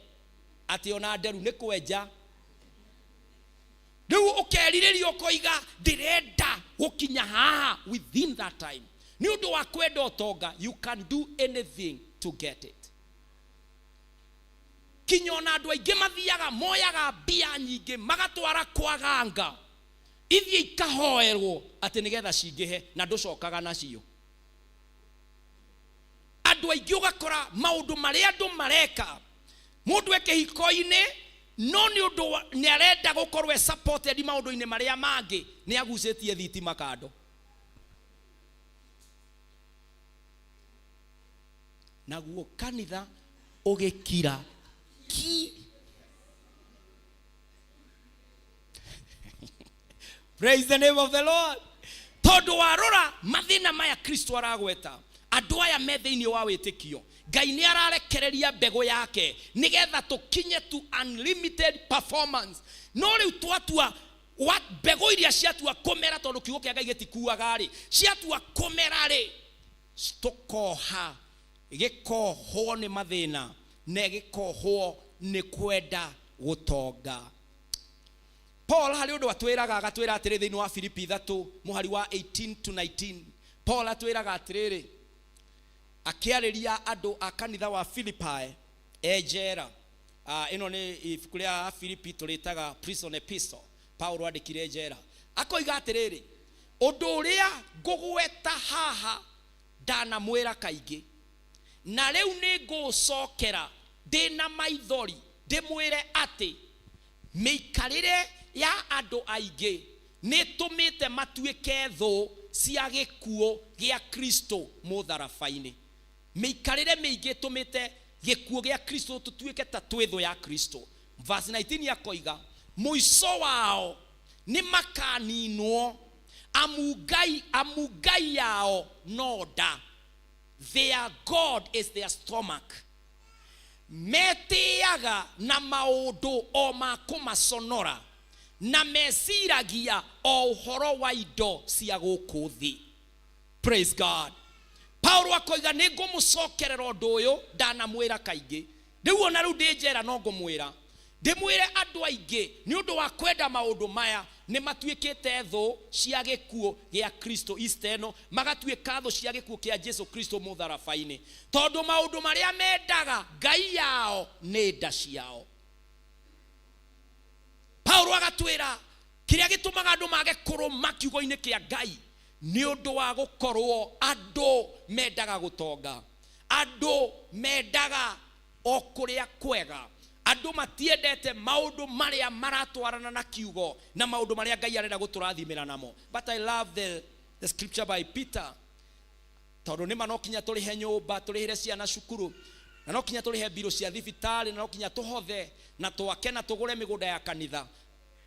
atĩ ona nderu nĩ kwenja rĩu ũkerirĩria ũkoiga ndĩrenda gũkinya haha within that time nĩ ũndũ wa kwenda ũtonga you can do anything to get it kinya ona andũ aingĩ mathiaga moyaga mbia nyingĩ magatwara kwa ganga ithiĩ ikahoerwo atĩ nĩgetha cingĩhe na ndũcokaga nacio andũ aingĩ ũgakora maũndũ marĩa andũ mareka mũndũ e kĩhiko-inĩ no nĩ ũndũ nĩ arenda gũkorwo e supported maũndũ-inĩ marĩa mangĩ nĩ agucĩtie thitima kando naguo kanitha ũgĩkira ki praise the name of the Lord tondũ warora mathĩna maya Kristo aragweta andũ aya me thĩinĩ wa wĩtĩkio Ngai nĩ ararekereria mbegũ yake nĩgetha tũkinye to unlimited performance no rĩu twatua mbegũ iria ciatua kũmera tondũ kiugo kĩa Ngai gĩtikuaga rĩ ciatua kũmera rĩ tũkoha gĩkohwo nĩ mathĩna na gĩkohwo nĩ kwenda gũtonga Paul harĩ ũndũ atwĩraga agatwĩra atĩrĩ thĩinĩ wa Filipi 3 mũhari wa 18 to 19 Paul atwĩraga atĩrĩrĩ akĩarĩria andũ a kanitha wa Filipi e njera ĩno nĩ ibuku rĩa Filipi tũrĩtaga prison epistle Paul andĩkire njera akoiga atĩrĩrĩ ũndũ ũrĩa ngũgweta haha ndanamwĩra kaingĩ na rĩu nĩ ngũũcokera ndĩna maithori ndĩmwĩre atĩ mĩikarĩre ya andũ aingĩ nĩ ĩtũmĩte matuĩke thũ cia gĩkuũ gĩa Kristo mũtharaba-inĩ mĩikarĩre mĩingĩ ĩtũmĩte gĩkuũ gĩa Kristo tũtuĩke ta twĩ thũ ya Kristo verse 19 akoiga mũico wao nĩ makaninwo amu ngai yao no nda their God is their stomach Metĩaga na maũndũ o ma kũmaconora na meciragia o ũhoro wa indo cia gũkũ thĩ. Praise God. Paulo akoiga nĩ ngũmũcokerera ũndũ ũyũ ndanamwĩra kaingĩ. Rĩu ona rĩu ndĩ njera no ngũmwĩra. Ndĩmwĩre andũ aingĩ nĩ ũndũ wa kwenda maũndũ maya nĩ matuĩkĩte thũ cia gĩkuũ gĩa Kristo Easter ĩno, magatuĩka thũ cia gĩkuũ kĩa Jesu Kristo mũtharaba-inĩ, tondũ maũndũ marĩa mendaga ngai yao nĩ nda ciao. Paulo agatwĩra kĩrĩa gĩtũmaga andũ mage kũrũma kiugo-inĩ kĩa Ngai nĩ ũndũ wa gũkorwo andũ mendaga gũtonga, andũ mendaga o kũrĩa kwega, andũ matiendete maũndũ marĩa maratwarana na kiugo na maũndũ marĩa Ngai arenda gũtũrathimĩra namo. But I love the scripture by Peter, tondũ nĩma no kinya tũrĩhe nyũmba, tũrĩhĩre ciana cukuru, na no kinya tũrĩhe mbirũ cia thibitarĩ, na no kinya tũhothe na twake na tũgũre mĩgũnda ya kanitha.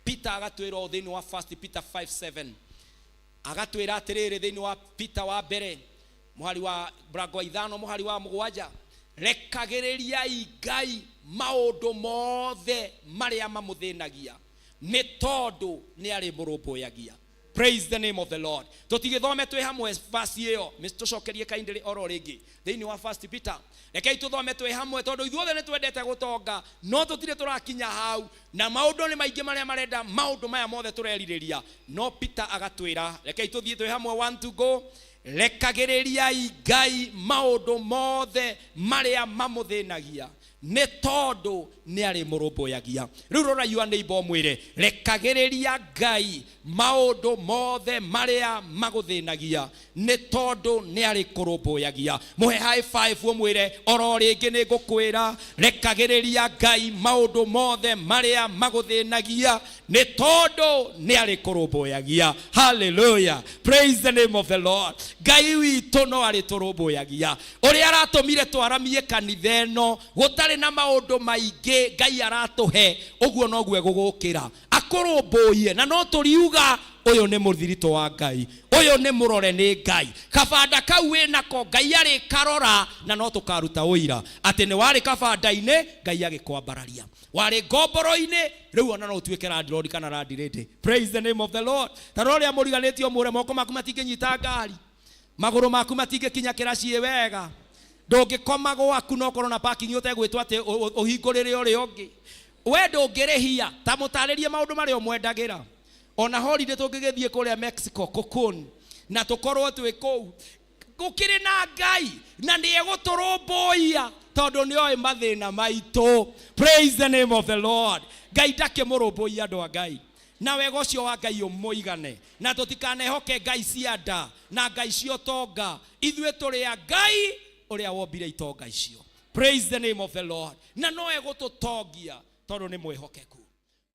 Peter agatwĩra ũũ thĩinĩ wa 1 Peter 5:7, agatwĩra atĩrĩrĩ thĩinĩ wa Peter wa mbere mũhari wa mũrango wa 5 mũhari wa 7, rekagĩrĩriai Ngai maũndũ mothe marĩa mamũthĩnagia, nĩ tondũ nĩ arĩmũrũmbũyagia. Praise the name of the Lord. Tũtigĩthome twĩ hamwe verse ĩyo, tũcokerie kaindĩrĩ oro rĩngĩ thĩinĩ wa 1 Peter. Rekei tũthome twĩ hamwe tondũ ithuothe nĩ twendete gũtonga, no tũtirĩ tũrakinya hau, na maũndũ nĩ maingĩ marĩa marenda maũndũ maya mothe tũrerirĩria. No Peter agatwĩra, rekei tũthiĩ twĩ hamwe, 1 to go. Rekagĩrĩriai Ngai maũndũ mothe marĩa mamũthĩnagia, nĩ tondũ nĩ arĩmũrũmbũyagia. Rĩu rora your neighbor ũmwĩre, rekagĩrĩria Ngai maũndũ mothe marĩa magũthĩnagia, nĩ tondũ nĩ arĩkũrũmbũyagia. Mũhe high five ũmwĩre, oro rĩngĩ nĩ ngũkwĩra, rekagĩrĩria Ngai maũndũ mothe marĩa magũthĩnagia, nĩ tondũ nĩ arĩkũrũmbũyagia. Hallelujah. Praise the name of the Lord. Ngai witũ no arĩtũrũmbũyagia. Ũrĩa aratũmire twaramie kanitha ĩno gũtarĩ na maũndũ maingĩ Ngai aratũhe, ũguo noguo egũgũkĩra akũrũmbũiye, na no tũriuga ũyũ nĩ mũthiritũ wa Ngai, ũyũ nĩ mũrore nĩ Ngai. Kabanda kau wĩnako Ngai arĩkarora, na no tũkaruta ũira atĩ nĩ warĩ kabanda-inĩ Ngai agĩkwambararia, warĩ ngomboro-inĩ, rĩu ona no ũtuĩke landlord kana landlady. Praise the name of the Lord. Ta rora ũrĩa mũriganĩtie ũmwĩre, moko maku matingĩnyita ngari, magũrũ maku matingĩkinya kĩraciĩ wega, ndũngĩkoma gwaku no ũkorwo na parking ũtegwĩtwo atĩ ũhingũrĩre ũrĩa ũngĩ. We ndũngĩrĩhia, ta mũtarĩrie maũndũ marĩa ũmwendagĩra. Ona holiday tũngĩgĩthiĩ kũrĩa Mexico, Cancun, na tũkorwo twĩ kũu, gũkĩrĩ na Ngai na nĩ egũtũrũmbũiya tondũ nĩ oĩ mathĩna maitũ. Praise the name of the Lord. Ngai ndakĩmũrũmbũiya andũ a Ngai, na wega ũcio wa Ngai ũmũigane, na tũtikanehoke Ngai cia nda na Ngai cia ũtonga. Ithuĩ tũrĩ a Ngai ũrĩa wombire itonga icio. Praise the name of the Lord. Na no egũtũtongia tondũ nĩ mwĩhokeku.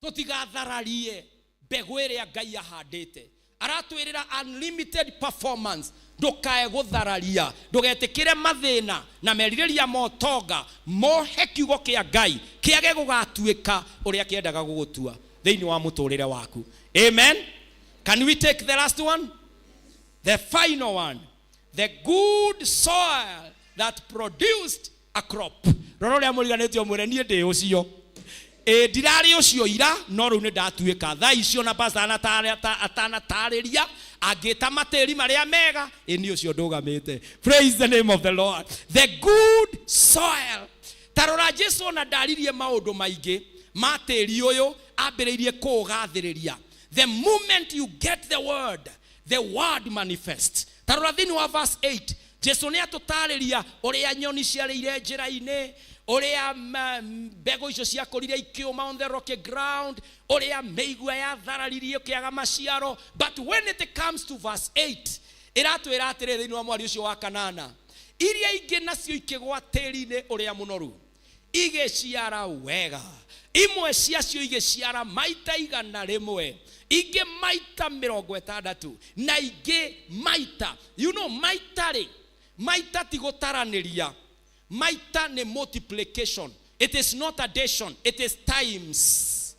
Tũtigathararie mbegũ ĩrĩa Ngai ahandĩte. Aratwĩrĩra unlimited performance. Ndũkae gũthararia, ndũgetĩkĩre mathĩna na merirĩria ma ũtonga mohe kiugo kĩa Ngai kĩage gũgatuĩka ũrĩa kĩendaga gũgũtua thĩinĩ wa mũtũrĩre waku. Amen. Can we take the last one? The final one. The good soil that produced a crop. Rora ũrĩa mũriganĩtie ũmwĩre, niĩ ndĩ ũcio. Ĩ ndirarĩ ũcio ira, no rĩu nĩ ndatuĩka. Thaa icio na pastor atanatarĩria, angĩta matĩri marĩa mega, ĩ niĩ ũcio ndũgamĩte. Praise the name of the Lord. The good soil. Ta rora Jesu ona ndaririe maũndũ maingĩ ma tĩri ũyũ, ambĩrĩirie kũũgathĩrĩria. The moment you get the word, the word manifests. Ta rora thĩinĩ wa verse 8, Jesu nĩ atũtarĩria ũrĩa nyoni ciarĩire njĩra-inĩ, ũrĩa mbegũ icio ciakũrire ikĩũma on the rocky ground, ũrĩa mĩigua yathararirie ĩkĩaga maciaro. But when it comes to verse 8, ĩratwĩra atĩrĩ thĩinĩ wa mweri ũcio wa kanana, iria ingĩ nacio ikĩgwa tĩri-inĩ ũrĩa mũnoru, igĩciara wega, imwe ciacio igĩciara maita 100, ingĩ maita 60, na ingĩ maita. You know, maita rĩ, maita ti gũtaranĩria, maita nĩ multiplication. It is not addition, it is times.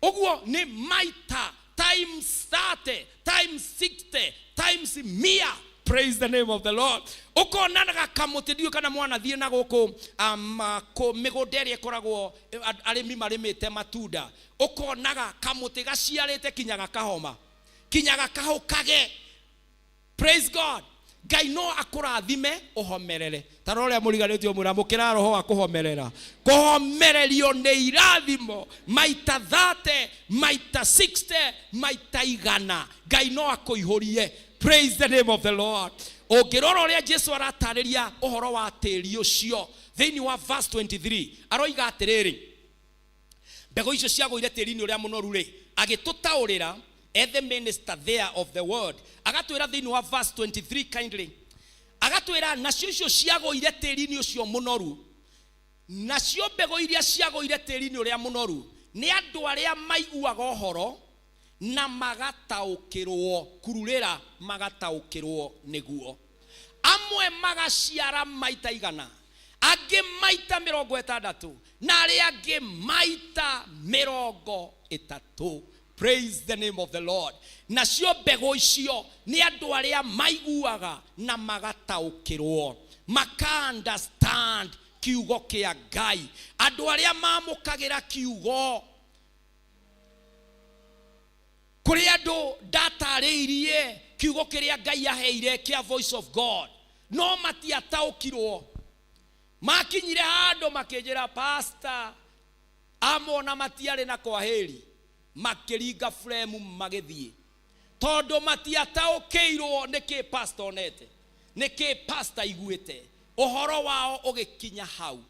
Ũguo nĩ maita times 30 times 60 times 100. Praise the name of the Lord. Ũkona gakamũtĩ, ndiũĩ kana mwanathiĩ na gũkũ mĩgũnda ĩrĩa ĩkoragwo arĩmi marĩmĩte matunda, ũkonaga kamũtĩ gaciarĩte kinya gakahoma, kinya gakahũkage. Praise God. Ngai no akũrathime ũhomerere. Ta rora ũrĩa mũriganĩtio mwĩra, mũkĩra roho wa kũhomerera. Kũhomererio nĩ irathimo maita 30, maita 60, maita 100. Ngai no akũihũrie. Praise the name of the Lord. Ũngĩrora ũrĩa Jesu aratarĩria ũhoro wa tĩri ũcio thĩinĩ wa verse 23, aroiga atĩrĩrĩ, mbegũ icio ciagũire tĩri-inĩ ũrĩa mũnoru rĩ, agĩtũtaũrĩra the minister there of the word, agatwĩra thĩinĩ wa verse 23 kindly, agatwĩra nacio icio ciagũire tĩri-inĩ ũcio mũnoru, nacio mbegũ iria ciagũire tĩri-inĩ ũrĩa mũnoru nĩ andũ arĩa maiguaga ũhoro na magataũkĩrwo, kururĩra magataũkĩrwo nĩguo. Amwe magaciara maita 100, angĩ maita 60, na arĩa angĩ maita 30. Praise the name of the Lord. Nacio mbegũ icio nĩ andũ arĩa maiguaga na magataũkĩrwo, maka understand kiugo kĩa Ngai. Andũ arĩa mamũkagĩra kiugo. Kũrĩ andũ ndatarĩirie kiugo kĩrĩa Ngai aheire kĩa Voice of God, no matiataũkirwo. Makinyire handũ makĩnjĩra, pastor, amona matiarĩ na kwaheri, makĩringa fremu magĩthiĩ, tondũ matiataũkĩirwo nĩkĩ pastor onete, nĩkĩ pastor aiguĩte. Ũhoro wao ũgĩkinya hau.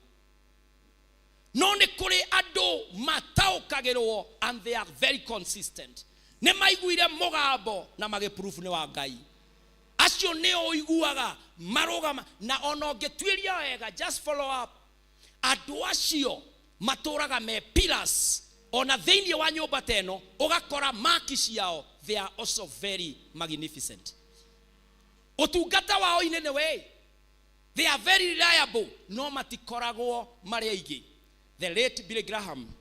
No nĩ kũrĩ andũ mataũkagĩrwo and they are very consistent. Nĩ maiguire mũgambo na magĩproof nĩ wa Ngai. Acio nĩo ũiguaga marũgama, na ona ũngĩtuĩria wega, just follow up, andũ acio matũraga me pillars. Ona thĩinĩ wa nyũmba ta ĩno ũgakora maki ciao, they are also very magnificent. Ũtungata wao in any way, they are very reliable, no matikoragwo marĩ aingĩ. The late Billy Graham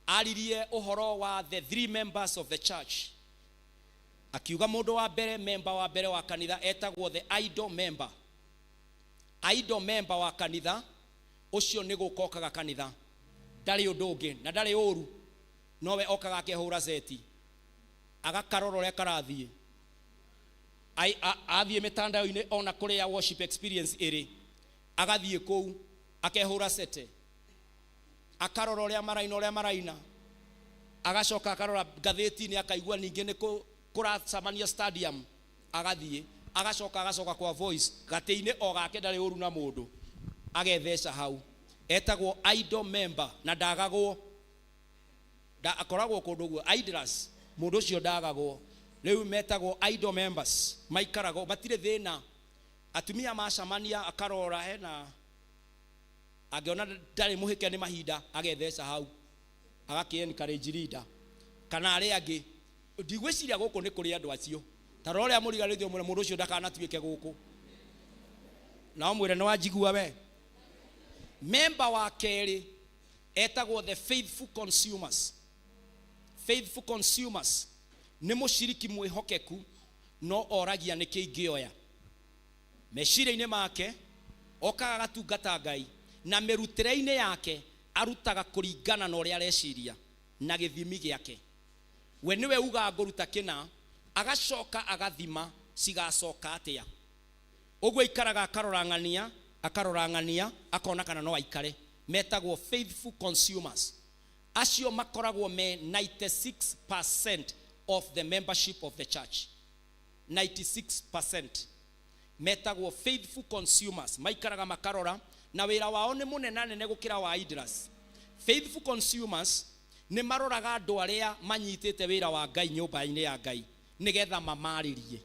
aririe ũhoro wa the three members of the church. Akiuga mũndũ wa mbere, member wa mbere wa kanitha etagwo the idle member. Idle member wa kanitha ũcio nĩ gũka okaga kanitha, ndarĩ ũndũ ũngĩ na ndarĩ ũru, nowe okaga akehũra ceti, agakarora ũrĩa karathiĩ. Athiĩ mĩtandao-inĩ ona kũrĩa worship experience ĩrĩ, agathiĩ kũu akehũra cete, akarora ũrĩa maraina, ũrĩa maraina, agacoka akarora ngathĩti-inĩ, akaigua ningĩ nĩ kũracemania stadium, agathiĩ, agacoka, agacoka kwa Voice gatĩ-inĩ o gake, ndarĩ ũru na mũndũ, agetheca hau. Etagwo idle member na ndagagwo, akoragwo kũndũ guo idlers, mũndũ ũcio ndagagwo. Rĩu metagwo idle members, maikaragwo matirĩ thĩna. Atumia macamania akarora hena, angĩona ndarĩ mũhĩke nĩ mahinda, agetheca hau, agakĩ encourage leader kana arĩa angĩ. Ndigwĩciria gũkũ nĩ kũrĩ andũ acio. Ta rora ũrĩa mũriganĩtio mũno, mũndũ ũcio ndakanatuĩke gũkũ. Na ũmwĩre nĩ wanjigua we. Member wa kerĩ etagwo the faithful consumers. Faithful consumers nĩ mũciriki mwĩhokeku, no oragia nĩkĩ ingĩoya. Meciria-inĩ make okaga agatungata Ngai, na mĩrutĩre-inĩ yake arutaga kũringana na ũrĩa areciria na gĩthimi gĩake. We nĩwe ugaga ngũruta kĩna, agacoka agathima cigacoka atĩa. Ũguo aikaraga akarora ng'ania, akarora ng'ania, akona kana no aikare. Metagwo faithful consumers. Acio makoragwo me 96% of the membership of the church. 96% metagwo faithful consumers. Maikaraga makarora, na wĩra wao nĩ mũnenanene gũkĩra wa idlers. Faithful consumers nĩ maroraga andũ arĩa manyitĩte wĩra wa Ngai nyũmba-inĩ ya Ngai nĩgetha mamarĩrie.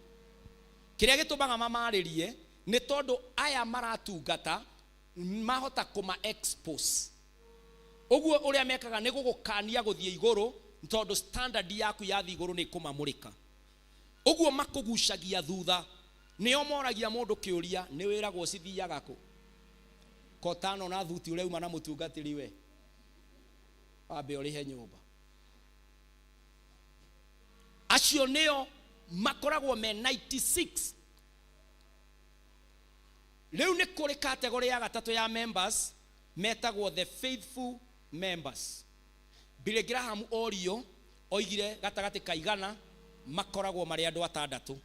Kĩrĩa gĩtũmaga mamarĩrie nĩ tondũ aya maratungata mahota kũma expose. Ũguo ũrĩa mekaga nĩ gũgũkania gũthiĩ igũrũ, tondũ standard yaku yathiĩ igũrũ nĩ kũmamũrĩka. Ũguo makũgucagia thutha. Nĩo moragia mũndũ kĩũria, nĩ wĩragwo cithiaga kũ? Kotano na thuti ũrĩa uma na mũtungatĩri we, wambe ũrĩhe nyũmba. Acio nĩo makoragwo me 96 Rĩu nĩ kũrĩ category ya gatatũ ya members metagwo the faithful members. Billy Graham orio oigire gatagatĩ ka igana makoragwo marĩ andũ atandatũ.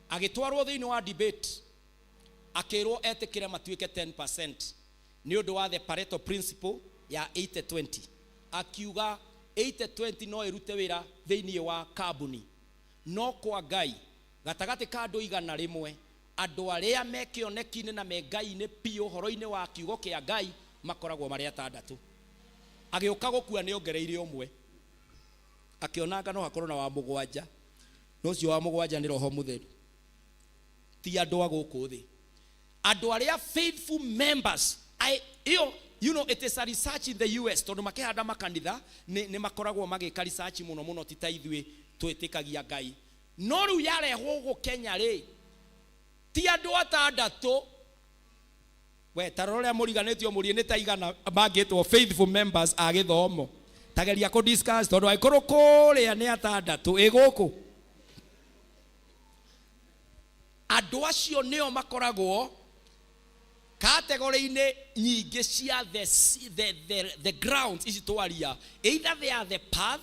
Agĩtwarwo thĩinĩ wa debate akĩrwo etĩkĩre matuĩke 10% nĩ ũndũ wa the Pareto principle ya 80-20. Akiuga 80-20 no ĩrute wĩra thĩinĩ wa kambuni, no kwa Ngai gatagatĩ ka andũ 100 andũ arĩa me kĩoneki-inĩ na me Ngai-inĩ biũ ũhoro-inĩ wa kiugo kĩa Ngai makoragwo marĩ atandatũ. Agĩũka gũkua nĩ ongereire ũmwe, akĩona no hakorwo na wa mũgwanja, na ũcio wa mũgwanja nĩ Roho Mũtheru, ti andũ a gũkũ thĩ, andũ arĩa faithful members. Iyo, you know, it is a research in the US, tondũ makĩhanda makanitha nĩ makoragwo magĩka research mũno mũno, ti ta ithuĩ twĩtĩkagia Ngai. No rĩu yarehwo gũkũ Kenya rĩ, ti andũ atandatũ. We ta rora ũrĩa mũriganĩtio mũrie nĩ ta igana mangĩtwo faithful members a gĩthomo. Tageria kũ discuss, tondũ angĩkorwo kũrĩa nĩ atandatũ, ĩ gũkũ andũ acio nĩo makoragwo kategori-inĩ nyingĩ cia the grounds ici twaria. Either they are the path,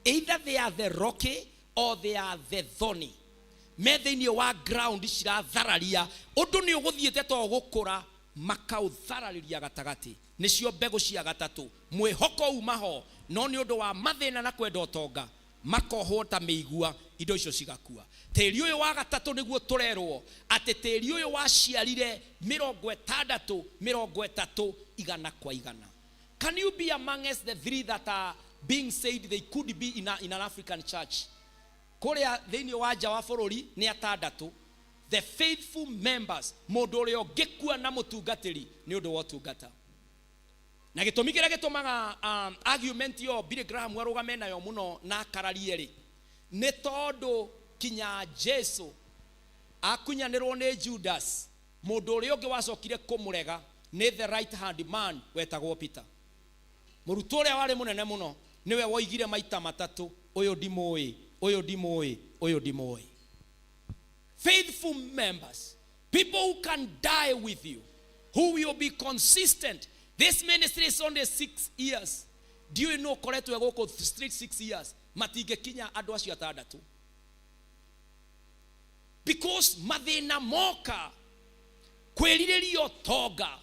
either they are the rocky, or they are the thorny. Me thĩinĩ wa ground cirathararia ũndũ nĩ ũgũthiĩte to gũkũra makaũthararĩria gatagatĩ, nĩcio mbegũ cia gatatũ. Mwĩhoko uma ho, no nĩ ũndũ wa mathĩna na kwenda ũtonga makohwo ta mĩigua, indo icio cigakua. Tĩri ũyũ wa gatatũ nĩguo tũrerwo atĩ tĩri ũyũ waciarire 60, 30, 100 kwa 100. Can you be amongst the three that are being said they could be in an African church? Kũrĩa thĩinĩ wa nja wa bũrũri nĩ atandatũ, the faithful members, mũndũ ũrĩa ũngĩkua na mũtungatĩri nĩ ũndũ wa ũtungata. Na gĩtũmi kĩrĩa gĩtũmaga argument ĩyo Billy Graham arũgame nayo mũno na akararie rĩ, nĩ tondũ kinya Jesu akunyanĩrwo nĩ Judas, mũndũ ũrĩa ũngĩ wacokire kũmũrega nĩ the right hand man wetagwo Peter. Mũrutwo ũrĩa warĩ mũnene mũno nĩwe woigire maita matatũ, ũyũ ndimũĩ, ũyũ ndimũĩ, ũyũ ndimũĩ. Faithful members, people who can die with you, who will be consistent. This ministry is only 6 years. Ndiũĩ nũ ũkoretwo gũkũ straight 6 years, matingĩkinya andũ acio atandatũ, because mathĩna moka, kwĩrirĩria ũtonga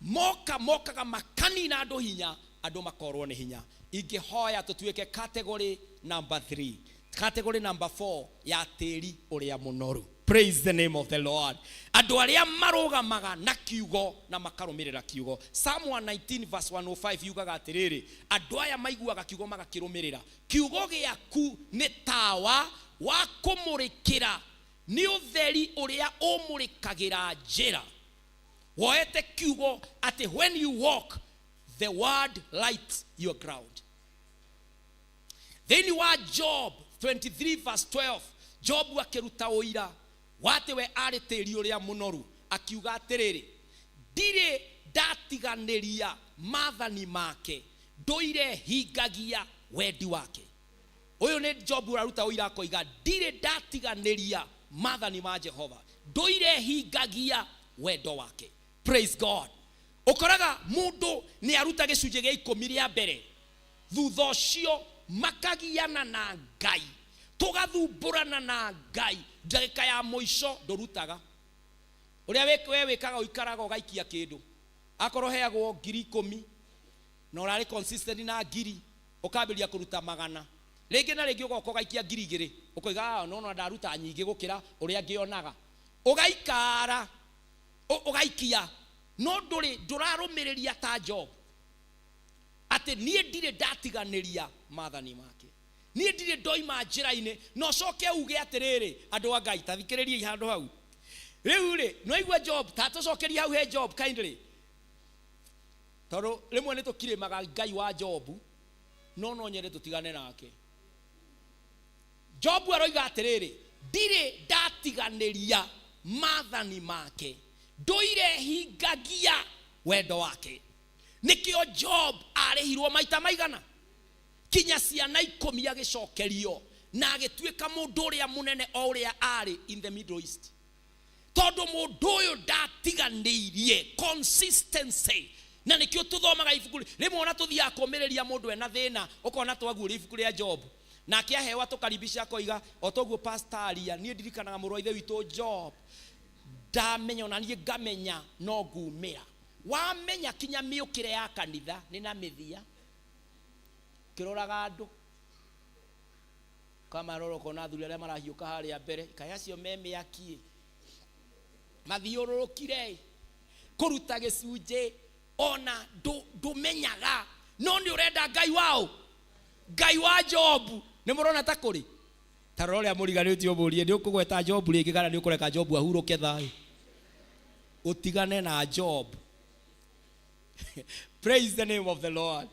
moka, mokaga makanina andũ hinya, andũ makorwo nĩ hinya. Ingĩhoya tũtuĩke category number 3, category number 4 ya tĩri ũrĩa mũnoru. Praise the name of the Lord. Andũ arĩa marũgamaga na kiugo na makarũmĩrĩra kiugo. Psalm 119 verse 105 yugaga atĩrĩrĩ, andũ aya maiguaga kiugo magakĩrũmĩrĩra. Kiugo gĩaku nĩ tawa wa kũmũrĩkĩra, nĩ ũtheri ũrĩa ũmũrĩkagĩra njĩra. Woete kiugo atĩ when you walk, the word lights your ground. Thĩinĩ wa Job 23 verse 12, Job akĩruta ũira wa atĩ we arĩ tĩri ũrĩa mũnoru, akiuga atĩrĩrĩ, ndirĩ ndatiganĩria maathani make, ndũire hingagia wendi wake. Ũyũ nĩ Job ũraruta ũira akoiga, ndirĩ ndatiganĩria maathani ma Jehova, ndũire hingagia wendo wake. Praise God. Ũkoraga mũndũ nĩ aruta gĩcunjĩ gĩa ikũmi rĩa mbere, thutha ũcio makagiana na Ngai, tũgathumbũrana na Ngai, ndagĩka ya mũico ndũrutaga. Ũrĩa we wĩkaga, ũikaraga ũgaikia kĩndũ, akorwo heagwo 10,000 na ũrarĩ consistent na ngiri, ũkambĩrĩria kũruta magana rĩngĩ na rĩngĩ, ũgoka ũgaikia 2,000, ũkoiga, "Ah, no no ndaruta nyingĩ gũkĩra ũrĩa ngĩonaga." Ũgaikara ũgaikia, no ndũrĩ ndũrarũmĩrĩria ta Job atĩ niĩ ndirĩ ndatiganĩria maathani make, niĩ ndirĩ ndoima njĩra-inĩ. Na ũcoke uge atĩrĩrĩ, andũ a Ngai, ta thikĩrĩriai handũ hau rĩu rĩ, nĩwaigua Job, ta tũcokerie hau he Job kindly, tondũ rĩmwe nĩ tũkirĩmaga Ngai wa Jobu, no no nyende tũtigane nake. Jobu aroiga atĩrĩrĩ, ndirĩ ndatiganĩria maathani make, ndũire hingagia wendo wake. Nĩkĩo Job arĩhirwo maita maigana, kinya ciana 10 agĩcokerio. Na agĩtuĩka mũndũ ũrĩa mũnene o ũrĩa arĩ in the Middle East. Tondũ mũndũ ũyũ ndatiganĩirie consistency. Na nĩkĩo tũthomaga ibuku rĩmwe, ona tũthiaga kũmĩrĩria mũndũ ena thĩna, ũkona twaguũria ibuku rĩa Job, nake ahewa tũkaribisha akoiga o toguo pastor aria. Niĩ ndirikanaga mũrũ wa ithe witũ Job, ndamenya ona niĩ ngamenya no ngumĩra. Wamenya kinya mĩũkĩre ya kanitha nĩ na mĩthia kĩroraga andũ kamarora, ũkona athuri arĩa marahiũka harĩa mbere, kaĩ acio me mĩaki mathiũrũrũkire kũruta gĩcunjĩ, ona ndũmenyaga no nĩ ũrenda Ngai wao, Ngai wa Jobu. Nĩ mũrona ta kũrĩ ta rora ũrĩa mũriganĩtie, ũmũrie nĩ ũkũgweta Jobu rĩngĩ kana nĩ ũkũreka Jobu ahurũke thayũ, ũtigane na Job. Praise the name of the Lord.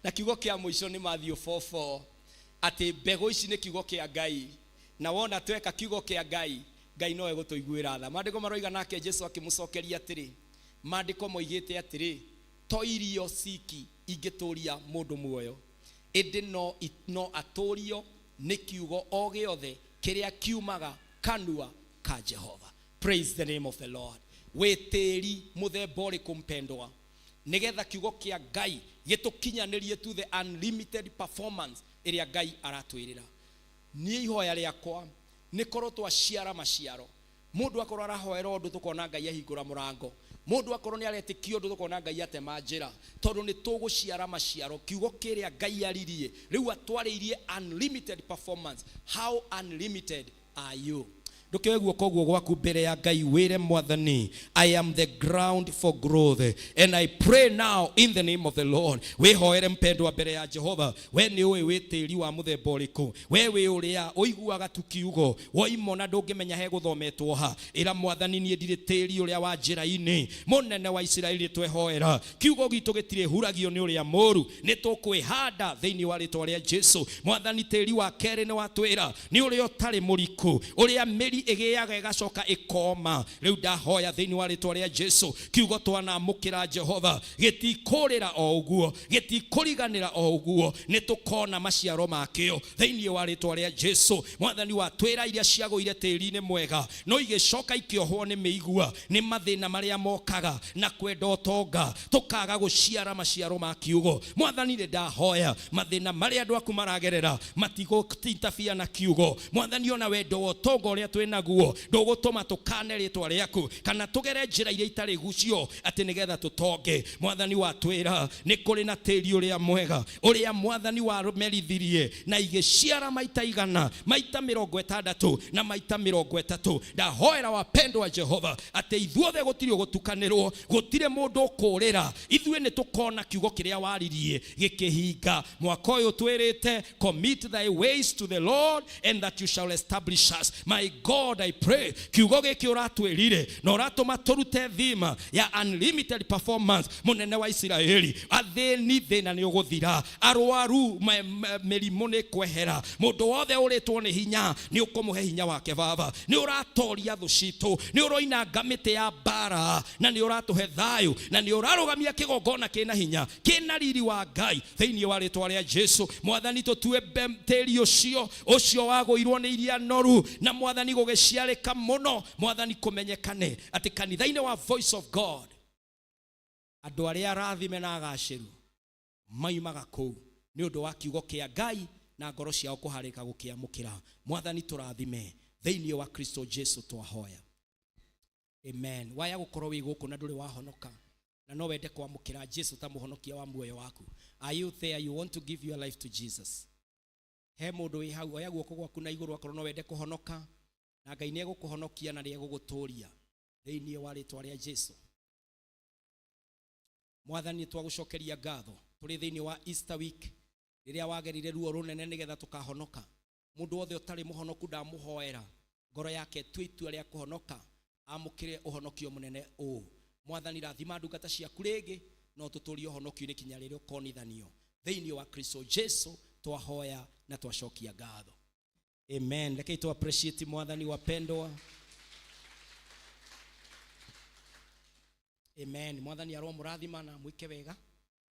Na kiugo kĩa mũico nĩ Matthew 4:4, atĩ mbegũ ici nĩ kiugo kĩa Ngai, na wona tweka kiugo kĩa Ngai, Ngai no egũtũiguĩra tha. Maandĩko maroiga, nake Jesu akĩmũcokeria atĩrĩ, maandĩko moigĩte atĩrĩ, to irio ciki ingĩtũria mũndũ muoyo, ĩndĩ no atũrio nĩ kiugo o gĩothe kĩrĩa kiumaga kanua ka Jehova. Praise the name of the Lord. Wĩ tĩri mũthemba ũrĩkũ, mpendwa, nĩgetha kiugo kĩa Ngai gĩtũkinyanĩrie to the unlimited performance ĩrĩa Ngai aratwĩrĩra? Niĩ ihoya rĩakwa nĩ korwo twaciara maciaro. Mũndũ akorwo arahoera ũndũ, tũkona Ngai ahingũra mũrango. Mũndũ akorwo nĩ aretĩkia ũndũ, tũkona Ngai atema njĩra, tondũ nĩ tũgũciara maciaro. Kiugo kĩrĩa Ngai aririe rĩu atwarĩirie unlimited performance. How unlimited are you? Ndũkĩoe guoko guo gwaku mbere ya Ngai, wĩre Mwathani, "I am the ground for growth and I pray now in the name of the Lord." Wĩhoere, mpendwa, mbere ya Jehova. We nĩ ũĩ wĩ tĩri wa mũthemba ũrĩkũ. We wĩ ũrĩa ũiguaga tu kiugo, woimona ndũngĩmenya he gũthometwo ha. Ĩra Mwathani, "Niĩ ndirĩ tĩri ũrĩa wa njĩra-inĩ." Mũnene wa Isiraeli, twehoera kiugo gitũ gĩtirĩ huragio nĩ ũrĩa mũru, nĩ tũkwĩhanda thĩinĩ wa rĩtwa rĩa Jesu. Mwathani, tĩri wa kerĩ nĩ watwĩra nĩ ũrĩa ũtarĩ mũriku, ũrĩa mĩri ĩgĩaga ĩgacoka ĩkoma. Rĩu ndahoya thĩinĩ wa rĩtwa rĩa Jesu, kiugo twanamũkĩra Jehova gĩtikũrĩra o ũguo, gĩtikũriganĩra o ũguo, nĩ tũkona maciaro makĩo thĩinĩ wa rĩtwa rĩa Jesu. Mwathani, watwĩra iria ciagũire tĩri-inĩ mwega no igĩcoka ikĩohwo nĩ mĩigua, nĩ mathĩna marĩa mokaga na kwenda ũtonga, tũkaga gũciara maciaro ma kiugo. Mwathani, nĩ ndahoya mathĩna marĩa andũ aku maragerera matigũtintabia na kiugo. Mwathani, ona wendo wa ũtonga ũrĩa twĩ naguo ndũgũtũma tũkane rĩtwa rĩaku kana tũgere njĩra iria itarĩ gucio atĩ nĩgetha tũtonge. Mwathani, watwĩra nĩ kũrĩ na tĩri ũrĩa mwega, ũrĩa Mwathani wamerithirie na igĩciara maita 100, maita 60 na maita 30. Ndahoera wapendwa Jehova atĩ ithuothe gũtirĩ ũgũtukanĩrwo, gũtirĩ mũndũ ũkũrĩra. Ithuĩ nĩ tũkona kiugo kĩrĩa waririe gĩkĩhinga mwaka ũyũ. Twĩrĩte, "Commit thy ways to the Lord and that you shall establish us." My God, I pray, kiugo gĩkĩ ũratwĩrire na ũratũma tũrute thima ya unlimited performance. Mũnene wa Isiraeli, athĩni thĩna nĩ ũgũthira, arwaru mĩrimũ nĩ kwehera, mũndũ wothe ũrĩtwo nĩ hinya nĩ ũkũmũhe hinya wake. Baba, nĩ ũratoria thũ citũ, nĩ ũroinanga mĩtĩ ya mbara, na nĩ ũratũhe thayũ, na nĩ ũrarũgamia kĩgongona kĩna hinya, kĩna riri wa Ngai thĩinĩ wa rĩtwa rĩa Jesu. Mwathani, tũtue tĩri ũcio wagũirwo nĩ iria noru, na Mwathani gũgĩciarĩka mũno. Mwathani, kũmenyekane atĩ kanitha-inĩ wa Voice of God andũ arĩa arathime na agacĩru maimaga kũu nĩ ũndũ wa kiugo kĩa Ngai na ngoro ciao kũharĩka gũkĩamũkĩra. Mwathani, tũrathime thĩinĩ wa Kristo Jesu twahoya, amen. Waya gũkorwo wĩ gũkũ na ndũrĩ wahonoka na no wende kwamũkĩra Jesu ta mũhonokia wa muoyo waku, are you there? You want to give your life to Jesus? He mũndũ wĩ hau? Oya guoko gwaku na igũrũ akorwo no wende kũhonoka, na Ngai nĩ egũkũhonokia na nĩ egũgũtũria thĩinĩ wa rĩtwa rĩa Jesu. Mwathani, twagũcokeria ngatho tũrĩ thĩinĩ wa Easter week, rĩrĩa wagerire ruo rũnene nĩgetha tũkahonoka. Mũndũ wothe ũtarĩ mũhonoku, ndamũhoera ngoro yake ĩtue itua rĩa kũhonoka, amũkĩre ũhonokio mũnene ũũ. Mwathani, rathima ndungata ciaku rĩngĩ, no tũtũrie ũhonokio-inĩ kinya rĩrĩa ũkonithanio. Thĩinĩ wa Kristo Jesu twahoya na twacokia ngatho, amen. Rekei tu appreciate Mwathani, wapendwa. Amen. Mwathani aromũrathima na mwĩke wega,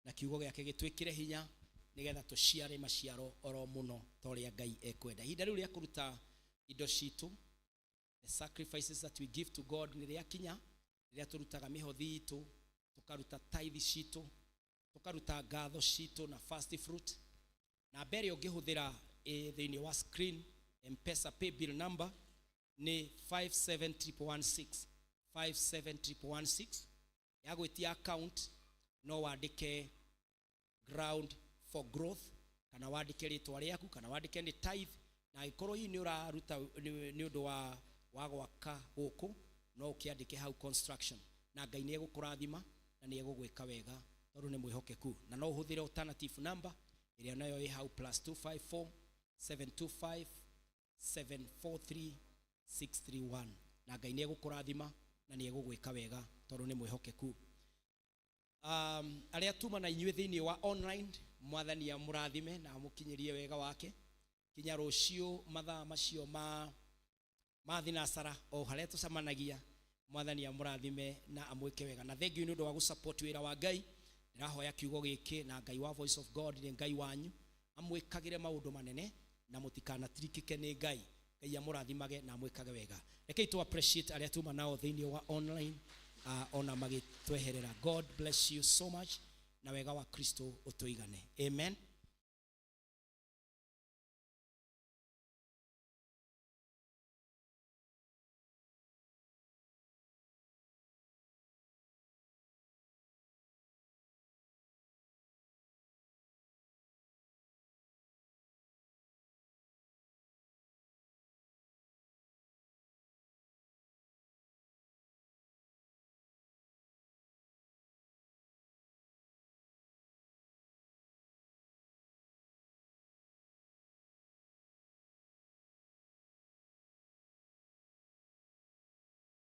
na kiugo gĩake gĩtwĩkĩre hinya. Nĩgetha tũciare maciaro oro mũno ta ũrĩa Ngai ekwenda. Ihinda rĩu rĩa kũruta indo citũ, the sacrifices that we give to God, nĩ rĩakinya, rĩrĩa tũrutaga mĩhothi itũ, tũkaruta tithe citũ, tũkaruta ngatho citũ na first fruit. Namba ĩrĩa ũngĩhũthĩra ĩ thĩinĩ wa screen, Mpesa pay bill number nĩ 57116, 57116. Ya gwĩtia account no wandĩke Ground for Growth, kana wandĩke rĩtwa rĩaku, kana wandĩke nĩ tithe. Na angĩkorwo hihi nĩ ũraruta nĩ ũndũ wa gwaka gũkũ, no ũkĩandĩke hau construction, na Ngai nĩ egũkũrathima na nĩ egũgwĩka wega tondũ nĩ mwĩhokeku. Na no ũhũthĩre alternative number ĩrĩa nayo ĩ hau, +254 725 743 631, na Ngai nĩ egũkũrathima na nĩ egũgwĩka wega tondũ nĩ mwĩhokeku. Arĩa tuma na inyuĩ thĩinĩ wa online, Mwathani amũrathime na amũkinyĩrie wega wake kinya rũciũ mathaa macio ma thinacara o harĩa tũcemanagia. Mwathani amũrathime na amwĩke wega, na thank you nĩ ũndũ wa gũsupport wĩra wa Ngai. Ndĩrahoya kiugo gĩkĩ na Ngai wa Voice of God nĩ Ngai wanyu amwĩkagĩre maũndũ manene na mũtikanatirikĩke nĩ Ngai. Ngai amũrathimage na amwĩkage wega. Rekei tu appreciate arĩa tuma nao thĩinĩ wa online, ona magĩtweherera. God bless you so much, na wega wa Kristo ũtũigane. Amen.